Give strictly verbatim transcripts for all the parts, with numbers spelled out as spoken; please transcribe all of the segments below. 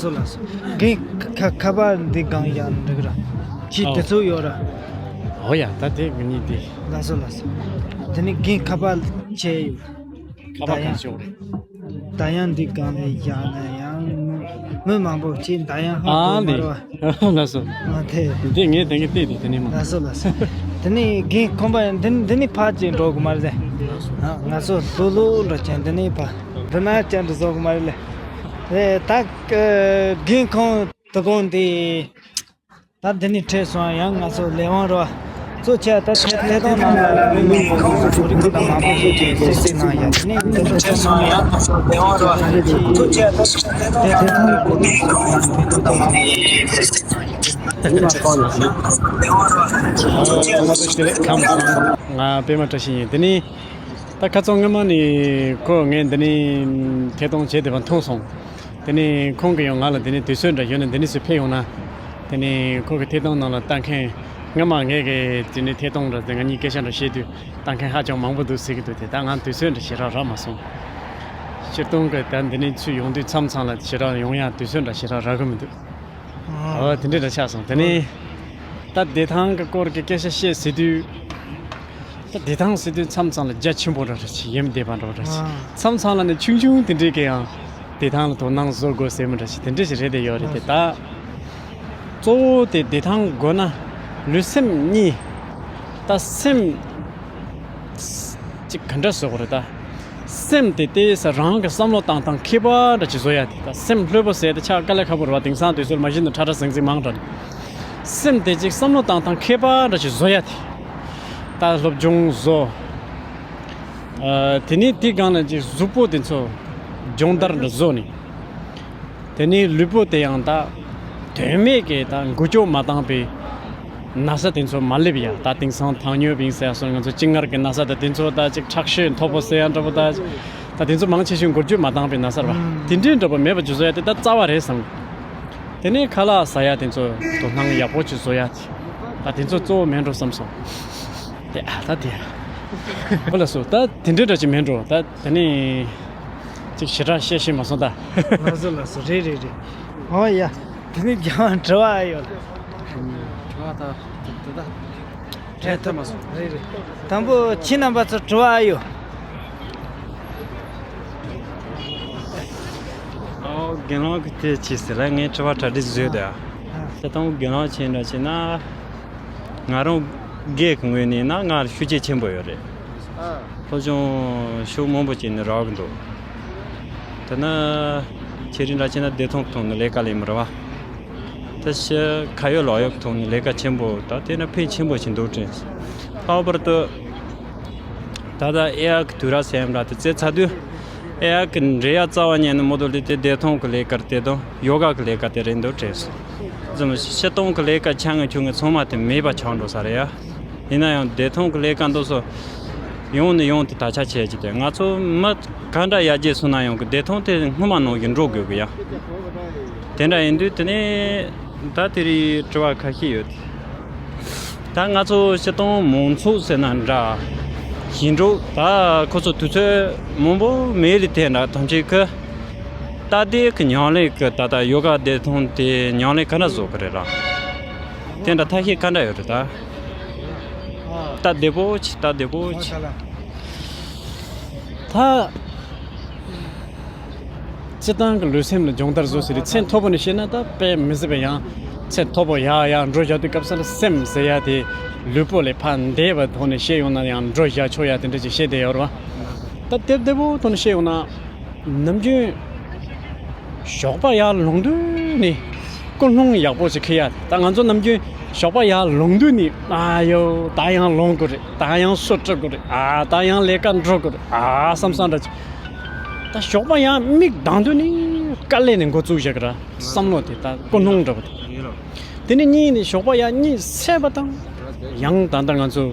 སོ་ལགས་སོ། རྒན་ཁ་ཁ་པར་འདི་སྒང་ཡང་འགྲིག་ར། ཅི་ཨོ། དེ་ཚོ་ཡོད་ར། ཨོ་ཡ། ད་དེ་གི་ནི་དེ། ལགས་སོ་ལགས་སོ། དེ་ནི་རྒན་ཁ་པར་ཆེ་ཡོད། ཁ་པར་གང་ཞིག་རེད། ད་ཡང་འདི་སྒང་ལ་ཡང་ན་ཡང་མི་མང་པོ་ཅིག་ད་ཡང་ཧ་ཨ་གོ་མ་ལེ། ར་བ། ལགས་སོ། ཨ་དེ། འདི་ངས་དེང་གི་བལྟས་དེ་དེ་ནི་མ། ལགས་སོ་ལགས་སོ། དེ་ནི་རྒན་ཁོམ་པ་འདི་འདི་ནི་ཕར་ཅིག་འགྲོ་གི་མ་རེད། ང་ཚོ་ལྷུ་ལྷུ་འགྲོ་ཅན་འདི་ནི་ཕར་འདི་ན་ཅན་འདྲ་བཟོ་གི་མ་རེད་ལེ། ཨེ་ད་རྒན་ཁོང་དུ་དགོང་དེ། ད་འདི་ནི་ཁྲེལ་སོང་། ཡང་ང་ཚོ་ལས་དབང་རོ། གཙོ་ཆེ་ད་ཐད་ཐད་གཏོང་ནང་ལ་མི་མང་པོ་ཚོ་རིགས་དང་མང་པོ་ཞིག་གིས་གསལ་གསལ་གནང་ཡ། དེ་ནས་འདི་ཚོ་ཁྲེལ་སོང་ཡང་ང་ཚོ་ལས་དབང་རོ། གཙོ་ཆེ་ད་ཐད་ཐད་གཏོང་ནང་ལ་མི་མང་པོ་ཚོ་གསལ་གསལ་གནང་ཡ། དེ་ནས་འདི་ཚོ་ཁྲེལ་སོང་ཡང་ང་ཚོ་ལས་དབང་རོ། གཙོ་ཆེ་ད་ཐད་ཐད་གཏོང་ནང་ལ་མི་མང་པོ་ཚོ་གསལ་གསལ་གནང་ཡ། ང་པད་མ་བཀྲ་ཤིས་ཡིན། དེ་ནས་ད་ཁ་སང་སྔོན་མ་ནས་ཁོ་ངས་འདི་ནས་ཐད་གཏོང་བྱས་བསྡད་པ་མཐོང་སོང་། དེ་ནས་ཁོང་གིས་ཡང་ང་ལ་འདི་ནས་དུས་ཚོད་འདྲ་ཡོད་ན་འདི་ནས་སུ་ཕེབས་ཡོང་ན། དེ་ནས་ཁོ་གི་ཐད་གཏོང་ནང་ལ་ལྟ་མཁན། སྔ་མ་ངས་གི་དེ་ནས་ཐད་གཏོང་འདྲ་དེ་ང་གཉིས་སྐད་ཆ་འདྲ་བཤད་དུས་ལྟ་མཁན་ཧ་ཅང་མང་པོ་འདུག་ཟེར་གི་འདུག་དེ་ད་ང་དུས་ཚོད་འདྲ་ཞེ་དྲག་རག་མ་སོང་། སྤྱིར་བཏང་གི་ད་འདི་ནས་ཚུར་ཡོང་དུས་མཚམས་མཚམས་ལ་ཞེ་དྲག་ཡོང་ཡ་དུས་ཚོད་འདྲ་ཞེ་དྲག་རག་གི་མི་འདུག་ཨོ། ཨོ་དེ་འདྲ་འདྲ་ཆགས་སོང་། དེ་ནས་ད་བདེ་ཐང་གི་སྐོར་གྱི་སྐད་ཆ་བཤད་ཟེར་དུས། ད་བདེ་ཐང་ཟེར་དུས་མཚམས་མཚམས་ལ་རྒྱ་ཆེན་པོ་འདྲ་འདྲ་ཞིག་ཡིན་བསྡད་པ་འདྲ་འདྲ་ཞིག་ཨ། མཚམས་མཚམས་ལ་ནི་ཆུང་ཆུང་དེ་འདྲས་ཀྱི་ཡང་བདེ་ཐང་ལ་དོ་སྣང་བཟོ་དགོས་ཟེར་མི་འདྲ་ཞིག་དེ་འདྲས་ཞིག་རེད་དེ་ཡོད་རེད་དེ། ད་གཙོ་བོ་དེ་བདེ་ཐང་དགོས་ན་ལུས་སེམས་གཉིས། ད་སེམས་ཅིག་ག་འདྲ་བཟོ་དགོས་རེད་ད། སེམས་དེ་དེ་ས་རང་གི་བསམ་བློ་བཏང་སྟངས་མཁས་པ་འདྲ་ཅིག་བཟོ་ཡ་དེ། ད་སེམས་ལྷོད་པོ་ཟེར་དེ་ཆགས་དཀའ་ལས་ཁག་པོ་རེད་བ། དེང་སང་དུས་ཚོད་མ་གཞི་ནས་ཁྲ་ཁྲ་ཟིང་ཟིང་མང་དྲགས། སེམས་དེ་ཅིག་བསམ་བློ་བཏང་སྟངས་མཁས་པ་འདྲ་ཅིག་བཟོ་ཡ་དེ། ད་སློབ་སྦྱོང་བཟོ། ཨ། དེ་ནས་དེ་སྒང་ལ་ཅིག་གཟུགས་པོ་དེ་ཚོ་སྦྱོང་བརྡར་འདྲ་བཟོ་ནས། དེ་ནས་ལུས་པོ་དེ་ཡང་ད་དོན་མེད་ཀྱི་ད་འགུལ་སྐྱོད་མ་བཏང་པའི་ན་ཚ་དེ་ཚོ་མ་སླེབས་ཡ། ད་དེང་སང་糖尿病ཟེར་ཡ་སོགས་ང་ཚོ་གཅིན་མངར་གྱི་ན་ཚ་དང་དེ་ཚོ་ད་ཅིག་ཁྲག་ཤེད་མཐོ་པོ་ཟེར་ཡ་འདྲ་པོ། ད་ད་དེ་ཚོ་མང་ཆེ་ཤོས་འགུལ་སྐྱོད་མ་བཏང་པའི་ན་ཚ་རེད་བ། དེ་འདྲའི་འདྲ་པོ་མེད་པ་ཅིག་བཟོ་ཡ་དེ་ད་རྩ་བ་རེད་བསམ། དེ་ནས་ཁ་ལག་ཟ་ཡ་དེ་ཚོ་དོ་སྣང་ཡག་པོ་ཅིག་བཟོ་ཡ་དེ། ད་དེ་ཚོ་གཙོ་བོ་མིན་འགྲོ་བསམ་སོང་། དེ་ཨ་ད་དེ་ཨོ་ལགས་སོ། ད་དེ་འདྲའི་འདྲ་ཅིག་མིན་འགྲོ། ད་དེ་ནས་ཅིག་ཞེ་དྲག་བཤད་ཤེས་མ་སོང་ད། ལགས་སོ་ལགས་སོ། རེད་རེད་རེད། ཨོ་ཡ། དེ་ནས་རྒྱང་དྲི་བ་ཨ་ཡོད། དྲི་བ་ད་དེ་ད་དྲི་ཐུབ་མ་སོང་། རེད་རེད། དང་པོ་ཁྱེད་རྣམ་པ་ཚོ་དྲི་བ་ཨ་ཡོད། ཨོ་རྒན་ལགས་ཀྱིས་དེ་ཅི་ཟེར་ལ་ངས་དྲི་བ་གྲ་སྒྲིག་བཟོས་ཏེ། ཨ། ད་དང་པོ་རྒན་ལགས་ཁྱེད་འདྲ་བྱས་ན། ང་རང་སྒེར་གྱི་ངོས་ནས་ན་ང་ལ་ཤུགས་རྐྱེན་ཆེན་པོ་ཡོད་རེད། སློབ་སྦྱོང་ཕྱོགས་མང་པོ་ཅིག་ནས་རག་གི་འདུག་དེ་ན་ཁྱེད་རང་འདྲ་བྱས་ན་བདེ་ཐང་ཐོག་ནས་ལས་ཀ་ལས་མི་རེད་བ། ད་ཕྱི་ཁ་ཡོད་ལག་ཡོད་ཐོག་ནས་ལས་ཀ་ཆེན་པོ་ད་དེ་ན་ཕན་ཆེན་པོ་ཞིག་འདུག་དྲན། ལྷག་པར་དུ་ད་ལྟ་ཨེ་ཨའི་གི་དུས་རབས་ཟེར་ཡ་འདྲ་དེ་བཙལ་ཚར་དུས། ཨེ་ཨའི་གི་འབྲེལ་ཡ་རྩ་བ་ཉིད་ནས་མོ་དོ་ལི་དེ་བདེ་ཐང་གི་ལས་ཀར་དེ་དང་ཡོ་ག་གི་ལས་ཀ་དེ་རེད་འདུག་དྲན་སོང་། ཙམ་སྤྱིར་བཏང་གི་ལས་ཀ་ཆ་ངེས་ཆུང་ངེས་ཚང་མ་དེ་མེད་པ་ཆགས་འགྲོ་ས་རེད་ཡ། ཡིན་ན་ཡང་བདེ་ཐང་གི་ལས་ཀ་འདུག་སོ། ཡོང་ནས་ཡོང་དེ་ད་ཆ་བྱས་ཀྱི་དེ་ང་ཚོ་མི་ག་འདྲ་ཡར་རྒྱས་སོང་ན་ཡང་གི་བདེ་ཐང་དེ་སྔོན་མ་ནང་བཞིན་འགྲོ་དགོས་གི་ཡ། དེ་འདྲ་ཡིན་དུས་དེ་ནས་ད་དེ་རིང་དྲི་བ་ཁ་ཤས་ཡོད། ད་ང་ཚོ་སྤྱིར་བཏང་མང་ཚོགས་ཟེར་ན་འདྲ། ཞིང་འབྲོག་ད་ཁོ་ཚོ་དུས་ཚོད་མང་པོ་མེད་ལས་དེ་འདྲ་ཐམས་ཅད་ཀྱི་སྟབས་བདེ་གི་ཉམས་ལེན་གི་ད་ལྟ་ཡོ་ག་བདེ་ཐང་དེ་ཉམས་ལེན་ག་འདྲ་བཟོ་གི་རེད་ལ། དེ་འདྲ་ཐབས་ཤེས་ག་འདྲ་ཡོད་རེད་ད། སྟབས་བདེ་པོ་ཆེ་སྟབས་བདེ་པོ་ཆེ། ད། སྤྱིར་བཏང་གི་ལུས་སེམས་ལ་སྦྱོང་བརྡར་བཟོ་ཟེར་དུས་ཚད་མཐོ་པོ་ནས་བཤད་ན་ད་དཔེ་མི་སྲིད་པའི་ཡང་ཚད་མཐོ་པོ་ཡར་ཡར་འགྲོ་བཞག་དུས་སྐབས་སུ་ལ་སེམས་ཟེར་ཡ་དེ་ལུས་པོ་ལས་ཕར་འདས་པའི་ཐོག་ནས་བཤད་ཡོང་ན་ཡང་འགྲོ་བཞག་ཆོག་ཡ་དེ་འདྲ་ཅིག་བཤད་བསྡད་ཡོད་རེད་བ། ད་དེབ་དེ་པོ་ཐོག་ནས་བཤད་ཡོང་ན་ནམ་རྒྱུན་ཞོགས་པ་ཡར་ལངས་དུས་ནས་ཀུན་སློང་ཡག་པོ་ཅིག་འཁྱེར་ཡ། ད་ང་ཚོ་ནམ་རྒྱུན་ཞོགས་པ་ཡར་ལངས་དུས་ནས་ཨ་ཡོ་ད་ཡང་ལངས་དགོས་རེད། ད་ཡང་སོ་བཀྲུ་དགོས་རེད། ཨ་ད་ཡང་ལས་ཀ་འགྲོ་དགོས་རེད། ཨ་བསམ་བསམ་འདྲ་ཅིག་ད་ཞོགས་པ་ཡང་མིག་གདངས་དུས་ནས་དཀའ་ལས་ནས་འགོ་བཙུགས་བཞག་གི་ར། བསམ་བློ་དེ་ད་ཀུན་སློང་འདྲ་པོ་དེ། དེ་ནས་གཉིས་ནས་ཞོགས་པ་ཡང་གཉིད་སད་པ་དང་ཡང་ད་ལྟ་ང་ཚོ་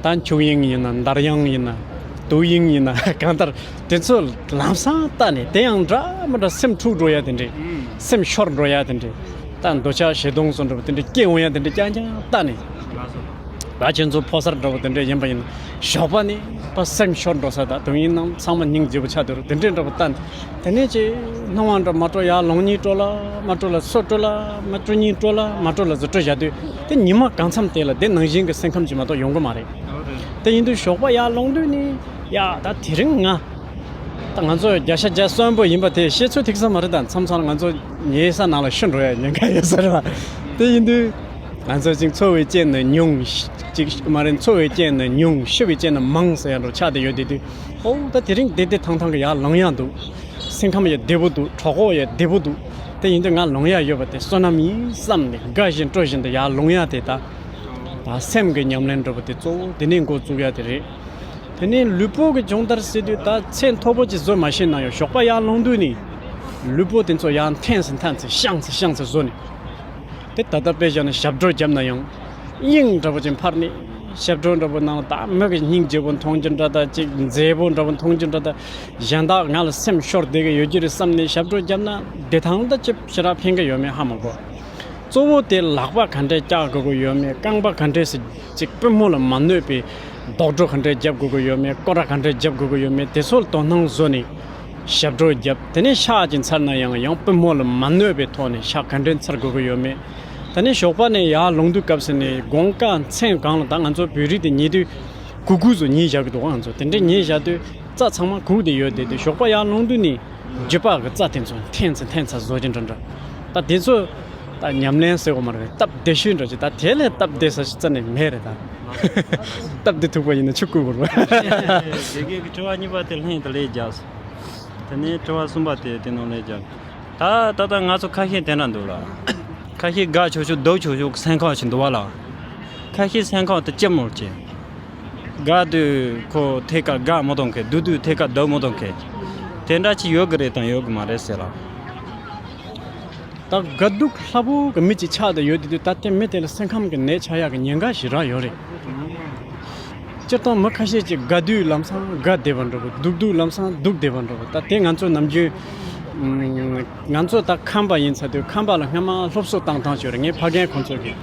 ད་འཁྱུག་དབྱིངས་ཡིན་ན་འདར་དབྱངས་ཡིན་ན་དུག་དབྱིངས་ཡིན་ན་གང་ལྟར་དེ་ཚོ་ལམ་སང་བལྟས་ནས་དེ་ཡང་འདྲ་མི་འདྲ་སེམས་འཁྲུག་འགྲོ་ཡ་དེ་འདྲས། སེམས་ཤོར་འགྲོ་ཡ་དེ་འདྲས། ད་འདོད་ཆགས་ཞེ་སྡང་སོགས་འདྲ་པོ་དེ་འདྲས་སྐྱེ་འོང་ཡ་དེ་འདྲས་རྐྱང་རྐྱང་བལྟས་ནས། ད་ཁྱེད་ཚོ་ཕོ་གསར་འདྲ་པོ་དེ་འདྲས་ཡིན་པ་ཡིན་ན། ཞོགས་པ་ནས་པ་སེམས་ཤོར་འགྲོ་ས། ད་དུང་ཡིན་ནམ་ཚང་མ་སྙིང་རྗེ་པོ་ཆགས་འདུག་ར། དེ་འདྲས་འདྲ་པོ་ལྟ་ནས། དེ་ནས་ཅིག་སྣང་བ་འདྲ་མ་འགྲོ། ཡར་ལོང་གཉིས་འགྲོ་ལ་མ་འགྲོ་ལ། སོ་འགྲོ་ལ་མ་འགྲོ། གཉིས་འགྲོ་ལ་མ་འགྲོ་ལ་ཟེར་འགྲོ་བཞག་དུས། དེ་ཉི་མ་གང་འཚམ་དེ་ལ་དེ་ནང་བཞིན་གྱི་སེམས་ཁམས་ཅིག་མ་གཏོགས་ཡོང་གི་མ་རེད། དེ་ཡིན་དུས་ཞོགས་པ་ཡར་ལོང་དུས་ནས། ཡ་ད་དེ་རིང་ང་། ད་ང་ཚོ་བརྒྱ་ཆ་བརྒྱ་གསོན་པོ་ཡིན་པ་དེ་བཤད་ཚོད་ཐིག་ས་མ་རེད། ད་མཚམས་མཚམས་ལ་ང་ཚོ་ཉལ་ས་ནང་ལ་ཤི་འགྲོ་ཡ་ཉེན་ཁ་ཡོད་ས་རེད་བ། དེ་ཡིན་དུས་ང་ཚོ་ཅིག་འཚོ་བའི་རྐྱེན་ནི་ཉུང་། ཅིག་མ་རེད། འཚོ་བའི་རྐྱེན་ནི་ཉུང་། ཤི་བའི་རྐྱེན་ནི་མང་ཟེར་ཡ་འདྲ་ཆགས་བསྡད་ཡོད། དེ་དུས་ཨོ་ད་དེ་རིང་བདེ་བདེ་ཐང་ཐང་གི་ཡར་ལོང་ཡ་འདུག་སེམས་ཁམས་ཡང་བདེ་པོ་འདུག་གྲོད་ཁོག་ཡང་བདེ་པོ་འདུག་དེ་ཡིན་དུས་ང་ལོང་ཡ་ཡོད་པ་དེ་བསོད་ནམས་ཡིན་བསམ་ནས་དགའ་བཞིན་སྤྲོ་བཞིན་དུ་ཡར་ལོང་ཡ་དེ། ད་ད་སེམས་ཀྱི་ཉམས་ལེན་འདྲ་པོ་དེ་གཙོ་བོ་དེ་ནས་འགོ་བཙུགས་ཡ་དེ་རེད། དེ་ནས་ལུས་པོ་གི་སྦྱོང་བརྡར་ཟེར་དུས། ད་ཚད་མཐོ་པོ་ཅིག་བཟོ་མ་ཤེས་ན་ཡང་ཞོགས་པ་ཡར་ལོང་དུས་ནས་ལུས་པོ་དེ་ཚོ་ཡར་འཐེན་ཚེ་འཐེན་ཚེ་བཤངས་ཚེ་བཤངས་ཚེ་བཟོ་ནས། དེ་ད་ལྟ་དཔེ་བཞག་ན་ཞབས་བྲོ་བརྒྱབ་ན་ཡང་དབྱིངས་འདྲ་པོ་ཅིག་འཕར་ནས། ཞབས་བྲོ་འདྲ་པོ་ནང་ད་མི་གི་སྙིང་རྗེ་པོ་མཐོང་རྒྱུ་འདྲ། ད་ཅིག་མཛེས་པོ་འདྲ་པོ་མཐོང་རྒྱུ་འདྲ། ད་གཞན་དག་ང་ལ་སེམས་ཤོར་བསྡད་གི་ཡོད་རྒྱུ་རེད་བསམ་ནས་ཞབས་བྲོ་བརྒྱབ་ན་བདེ་ཐང་ད་ཅིག་ཞེ་དྲག་ཕན་གི་ཡོད་མེད་ཧ་མ་གོ། གཙོ་བོ་དེ་ལག་པ་ག་འདྲས་བཀྱག་དགོས་ཀྱི་ཡོད་མེད། རྐང་པ་ག་འདྲས་སེ་ཅིག་པུས་མོ་ལ་མ་གནོད་པའི་རྡོག་སྒྲོ་ག་འདྲས་རྒྱབ་དགོས་ཀྱི་ཡོད་མེད། སྐོར་ར་ག་འདྲས་རྒྱབ་དགོས་ཀྱི་ཡོད་མེད། དེ་ཚོ་ལ་དོ་སྣང་བཟོ་ནས་ཞབས་བྲོ་བརྒྱབ། དེ་ནས་ཕྱག་ཅིག་འཚལ་ན་ཡང་ཡང་པུས་མོ་ལ་མ་གནོད་པའི་ཐོག་ནས་ཕྱག་ག་འདྲས་འཚལ་དགོས་ཀྱི་ཡོད་མེད། དེ་ནས་ཞོགས་པ་ནས་ཡར་ལོང་དུས་སྐབས་སུ་ནས་དགོང་ཁ་མཚན་གང་ལ། ད་ང་ཚོ་བོད་རིགས་དེ་ཉལ་དུས་གུག་གུག་བཟོ་ཉལ་བཞག་གི་འདུག་ང་ཚོ་དེ་འདྲས་ཉལ་བཞག་དུས་རྩ་ཚང་མ་གུག་དེ་ཡོད་དེ། དེ་ཞོགས་པ་ཡར་ལོང་དུས་ནས་རྒྱུད་པ་གི་རྩ་དེ་ཚོ་འཐེན་ཚེ་འཐེན་ཚེ་བཟོ་རྒྱུ་འདྲ་འདྲ། ད་དེ་ཚོ་ད་ཉམས་ལེན་ཟེར་བ་མ་རེད། སྟབས་བདེ་ཤོས་འདྲ་ཅིག་ད་དེ་ལས་སྟབས་བདེ་ས་ཞིག་རྩ་ནས་མེད་རེད་ད། སྟབས་བདེ་ཐུག་པ་ཡིན་ན་ཆུ་བསྐོལ་དགོས་རེད། དེ་གའི་དྲི་བ་གཉིས་པ་དེ་ལྷན་དུ་ལས་རྒྱག་དེ་ནས་དྲི་བ་གསུམ་པ་དེ་དེ་ནང་ལས་རྒྱག་ད་ད་ལྟ་ང་ཚོ་ཁ་ཤས་དེ་འདྲ་འདུག་ལ། ཁ་ཤས་དགའ་ཆོག་ཆོག་སྡུག་ཆོག་ཆོག་སེམས་ཁམས་ཤིག་འདུག་བ་ལ། ཁ་ཤས་སེམས་ཁམས་དེ་ལྕི་མོ་ལ་སྐྱེ། དགའ་དུས་ཁོ་ཐད་ཀར་དགའ་མི་གཏོང་མཁན། སྡུག་དུས་ཐད་ཀར་སྡུག་མི་གཏོང་མཁན། དེ་འདྲ་ཅིག་ཡོད་གི་རེད་དང་ཡོད་གི་མ་རེད་ཟེར་ལ། ད་དགའ་སྡུག་ལྷ་པོ་གི་མི་ཅིག་ཆགས་བསྡད་ཡོད་དེ་དུས། ད་དེ་མི་དེ་ལ་སེམས་ཁམས་ཀྱི་ནད་ཆགས་ཡག་གི་ཉེན་ཁ་ཞེ་དྲག་ཡོད་རེད། སྤྱིར་བཏང་མི་ཁ་ཤས་ཀྱིས་དགའ་དུས་ལམ་སང་དགའ་བསྡད་པ་འདྲ་པོ། སྡུག་དུས་ལམ་སང་སྡུག་བསྡད་པ་འདྲ་པོ། ད་དེ་ང་ཚོ་ནམ་རྒྱུན་ང་ཚོ་ད་ཁམས་པ་ཡིན་ཚར་དུས་ཁམས་པ་ལ་སྔ་མ་སློབ་གསོ་བཏང་སྟངས་ཤིག་ཡོད་རེད། ངའི་ཕ་རྒན་ཁོང་ཚོ་གིས།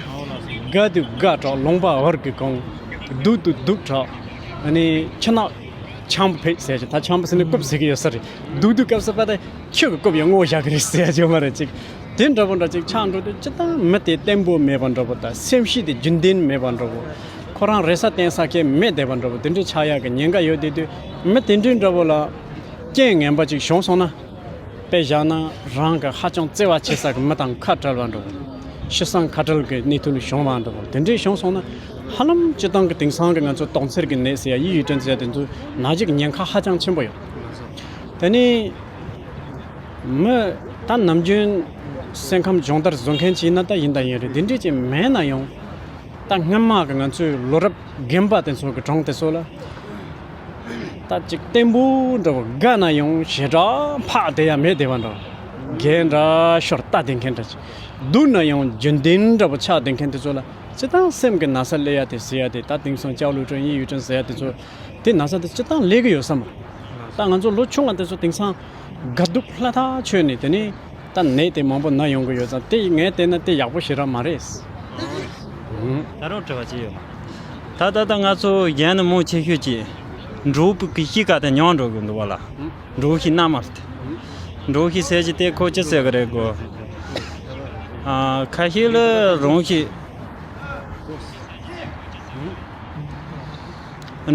དགའ་དུས་དགའ་གྲགས་ལུང་པ་བར་གྱི་གོང་། སྡུག་དུས་སྡུག་གྲགས། ཨ་ནི་ཁྱི་ནག་ཆང་བུ་ཕེབས་ཟེར་གྱི། ད་ཆང་བུ་ཟེར་ནས་རྐུབ་ཟེར་གྱི་ཡོད་ས་རེད། སྡུག་དུས་སྐབས་སུ་པ་ད་ཁྱི་གི་རྐུབ་ཡང་སྔོ་བཞག་གི་རེད་ཟེར་ཡ་ཅིག་ཡོད་མ་རེད་ཅིག་དེ་འདྲ་པོ་འདྲ་ཅིག་ཆགས་འགྲོ་དུས། སྤྱིར་བཏང་མི་དེ་བརྟན་པོ་མེད་པ་འདྲ་པོ་དང་། སེམས་གཤིས་དེ་རྒྱུན་ལྡན་མེད་པ་འདྲ་པོ། ཁོ་རང་རེ་ས་བརྟེན་ས་གལ་མེད་བསྡད་པ་འདྲ་པོ། དེ་འདྲའི་ཆགས་ཡག་གི་ཉེན་ཁ་ཡོད་དེ་དུས། མི་དེ་འདྲའི་འདྲ་པོ་ལ་རྐྱེན་ངན་པ་ཅིག་བྱུང་སོང་ན། དཔེ་བཞག་ན་རང་གི་ཧ་ཅང་བརྩེ་བ་ཆེ་ས་གི་མི་དང་ཁ་བྲལ་བ་འདྲ་པོ། ཤི་གསོན་ཁ་བྲལ་གི་གནས་ཚུལ་བྱུང་བ་འདྲ་པོ། དེ་འདྲའི་བྱུང་སོང་ན་ཧ་ལམ་སྤྱིར་བཏང་གི་དེང་སང་གི་ང་ཚོ་དོགས་འཚེར་གི་ནད་ཟེར་ཡ། ཡིད་ཡུལ་དྲན་ཟེར་ཡ། དེ་ཚོ་ན་གཞི་གི་ཉེན་ཁ་ཧ་ཅང་ཆེན་པོ་ཡོད། དེ་ནས་མི་ད་ནམ་རྒྱུན་སེམས་ཁམས་སྦྱོང་བརྡར་བཟོ་མཁན་ཅིག་ཡིན་ན་ད་ཡིན་དང་ཡིན་རེད། དེ་འདྲས་ཅིག་མེད་ན་ཡང་། ད་སྔོན་མ་གི་ང་ཚོའི་ལོ་རབས་རྒན་པ་དེ་ཚོ་གི་གྲོངས་དེ་ཚོ་ལ། ད་ཅིག་བརྟན་པོ་འདྲ་པོ། དགའ་ན་ཡང་ཞེ་དྲག་འཕགས་བསྡད་ཡ་མེད་བསྡད་པ་འདྲ། རྒས་འདྲ་ཤོར་ལྟ་བསྡད་མཁན་འདྲ་ཅིག་སྡུག་ན་ཡང་རྒྱུན་ལྡན་འདྲ་པོ་ཆགས་བསྡད་མཁན་དེ་ཚོ་ལ། སྤྱིར་བཏང་སེམས་ཀྱི་ན་ཚ་སླེབས་ཡ་དེ་ཟེར་ཡ་དེ། ད་དེང་སང་ལྕགས་ལུག་སྐྲན་ཡིད་ཡུལ་དྲན་ཟེར་ཡ་དེ་ཚོ། དེ་ན་ཚ་དེ་སྤྱིར་བཏང་སླེབས་གི་ཡོད་ས་མ། ད་ང་ཚོ་ལོ་ཆུང་བ་དེ་ཚོ་དེང་སང་དགའ་སྡུག་ལྷ་ཐག་ཆོད་ནས། དེ་ནས་ད་ནད་དེ་མང་པོ་ན་ཡོང་གི་ཡོད་ཙང་། དེ་ངས་བལྟས་ན་དེ་ཡག་པོ་ཞེ་དྲག་མ་རེད། ད་རུང་དྲི་བ་ཅི་ཡོད། ད་ད་ད་ང་ཚོ་གཞན་ནི་མང་ཆེ་ཤོས་ཀྱིས་འབྲོག་པའི་གི་གཤིས་ཀ་དེ་ཉམས་འགྲོ་གི་འདུག་བ་ལ། འབྲོག་གཤིས་རྣལ་མ་ཟེར་ཏེ། འབྲོག་གཤིས་ཟེར་གྱི་དེ་ཁོ་ཅི་ཟེར་གི་རེད་གོ། ཨ། ཁ་ཤས་ལ་རང་གཤིས།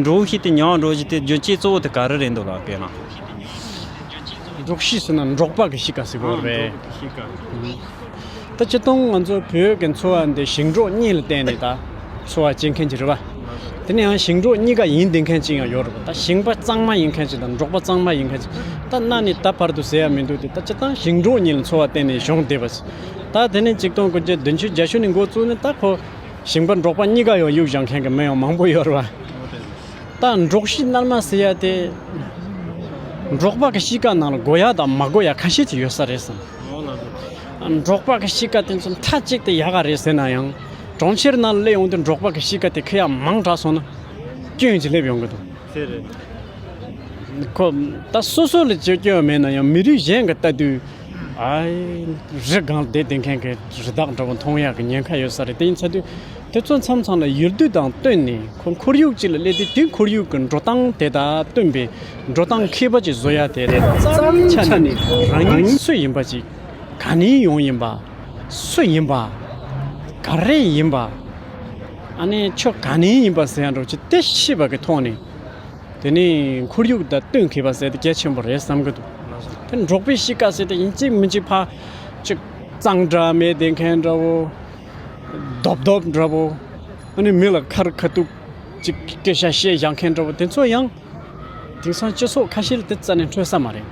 འབྲོག་གཤིས་དེ་ཉམས་འགྲོ་རྒྱུ་དེ་རྒྱུ་རྐྱེན་གཙོ་བོ་དེ་ག་རེ་རེད་འདུག་ལ་དཔེར་ན། འབྲོག་གཤིས་ཟེར་ན་འབྲོག་པ་གི་གཤིས་ཀ་ཟེར་གོ་རེད། ད་སྤྱིར་བཏང་ང་ཚོ་བོད་ཀྱི་འཚོ་བ་འདི་ཞིང་འབྲོག་གཉིས་ལ་བརྟེན་ནས་ད་འཚོ་བ་སྐྱེལ་མཁན་ཅིག་རེད་བ། དེ་ནས་ཡང་ཞིང་འབྲོག་གཉིས་ཀ་ཡིན་བསྡད་མཁན་ཅིག་ཡང་ཡོད་རེད་བ། ད་ཞིང་པ་གཙང་མ་ཡིན་མཁན་ཅིག་དང་འབྲོག་པ་གཙང་མ་ཡིན་མཁན་ཅིག་ད་གནའ་ནས་ད་བར་དུ་ཟེར་ཡ་མི་འདུག་སྟེ། ད་སྤྱིར་བཏང་ཞིང་འབྲོག་གཉིས་ལ་འཚོ་བ་བརྟེན་ནས་བྱུང་བསྡད་པ་ཅིག་ད་དེ་ནས་ཆིག་སྟོང་དགུ་བརྒྱ་བདུན་ཅུ་བརྒྱད་ཅུ་ནས་འགོ་བཙུགས་ནས་ད་ཁོ་ཞིང་པ་འབྲོག་པ་གཉིས་ཀ་ཡང་གཡུག་བཞག་མཁན་གྱི་མི་ཡང་མང་པོ་ཡོད་རེད་བ། ད་འབྲོག་གཤིས་རྣལ་མ་ཟེར་ཡ་དེ། འབྲོག་པ་གི་གཤིས་ཀ་ནང་ལ་དགོས་ཡ་དང་མ་དགོས་ཡ་ཁ་ཤས་ཅིག་ཡོད་ས་རེད་བསམ། འབྲོག་པ་གི་གཤིས་ཀ་དེ་ཚོ་མཐའ་གཅིག་ཏུ་ཡག་ག་རེད་ཟེར་ན་ཡང་། གྲོང་ཁྱེར་ནང་ལ་སླེབས་ཡོང་དུས་འབྲོག་པ་གི་གཤིས་ཀ་དེ་ཁོ་ཡ་མང་དྲགས་སོང་ན་སྐྱོན་ཅིག་སླེབས་ཡོང་གི་འདུག་དེ་རེད། ཁོ་ད་སོ་སོ་ལ་ཅིག་སྐྱོན་མེད་ན་ཡང་མི་རིགས་གཞན་གྱིས་ལྟ་དུས། ཨའི། རི་སྒང་ལ་བསྡད་བསྡད་མཁན་གྱི་རི་དྭགས་འདྲ་པོ་མཐོང་ཡག་གི་ཉེན་ཁ་ཡོད་ས་རེད། དེ་ཡིན་ཚ་དུས། དེ་ཚོ་མཚམས་མཚམས་ལ་ཡུལ་དུས་དང་བསྟུན་ནས་ཁོ་ཁོར་ཡུག་ཅིག་ལ་སླེབས་དུས་དེ་ཁོར་ཡུག་གི་འགྲོ་སྟངས་དེ་དང་བསྟུན་པའི་འགྲོ་སྟངས་མཁས་པ་ཅིག་བཟོ་ཡ་དེ་རེད། རྩ་བའི་ཆ་ནས་རང་ཉིད་སུ་ཡིན་པ་ཅིག་ག་ནས་ཡོང་ཡིན་པ། སུ་ཡིན་པ། ག་རེ་ཡིན་པ། ཨ་ནི་ཁྱོད་ག་ནས་ཡིན་པ་ཟེར་ཡ་འདྲ་བོ་ཅིག་དེ་ཤེས་པ་གི་ཐོག་ནས། དེ་ནས་ཁོར་ཡུག་དང་བསྟུན་མཁས་པ་ཟེར་དེ་གལ་ཆེན་པོ་རེད་བསམ་གི་འདུག་དེ་འབྲོག་པའི་གཤིས་ཀ་ཟེར་དེ་ཡིན་གཅིག་མིན་གཅིག་ཕར་ཅིག་གཙང་སྦྲ་མེད་བསྡད་མཁན་འདྲ་བོ། རྡོབ་རྡོབ་འདྲ་བོ། ཨ་ནི་མི་ལ་ཁ་རི་ཁ་ཐུག་ཅིག་སྐད་ཆ་བཤད་བཞག་མཁན་འདྲ་བོ་དེ་ཚོ་ཡང་། དེང་སང་སྤྱི་ཚོགས་ཁ་ཤས་ལ་དེ་རྩ་ནས་འཕྲོད་ས་མ་རེད།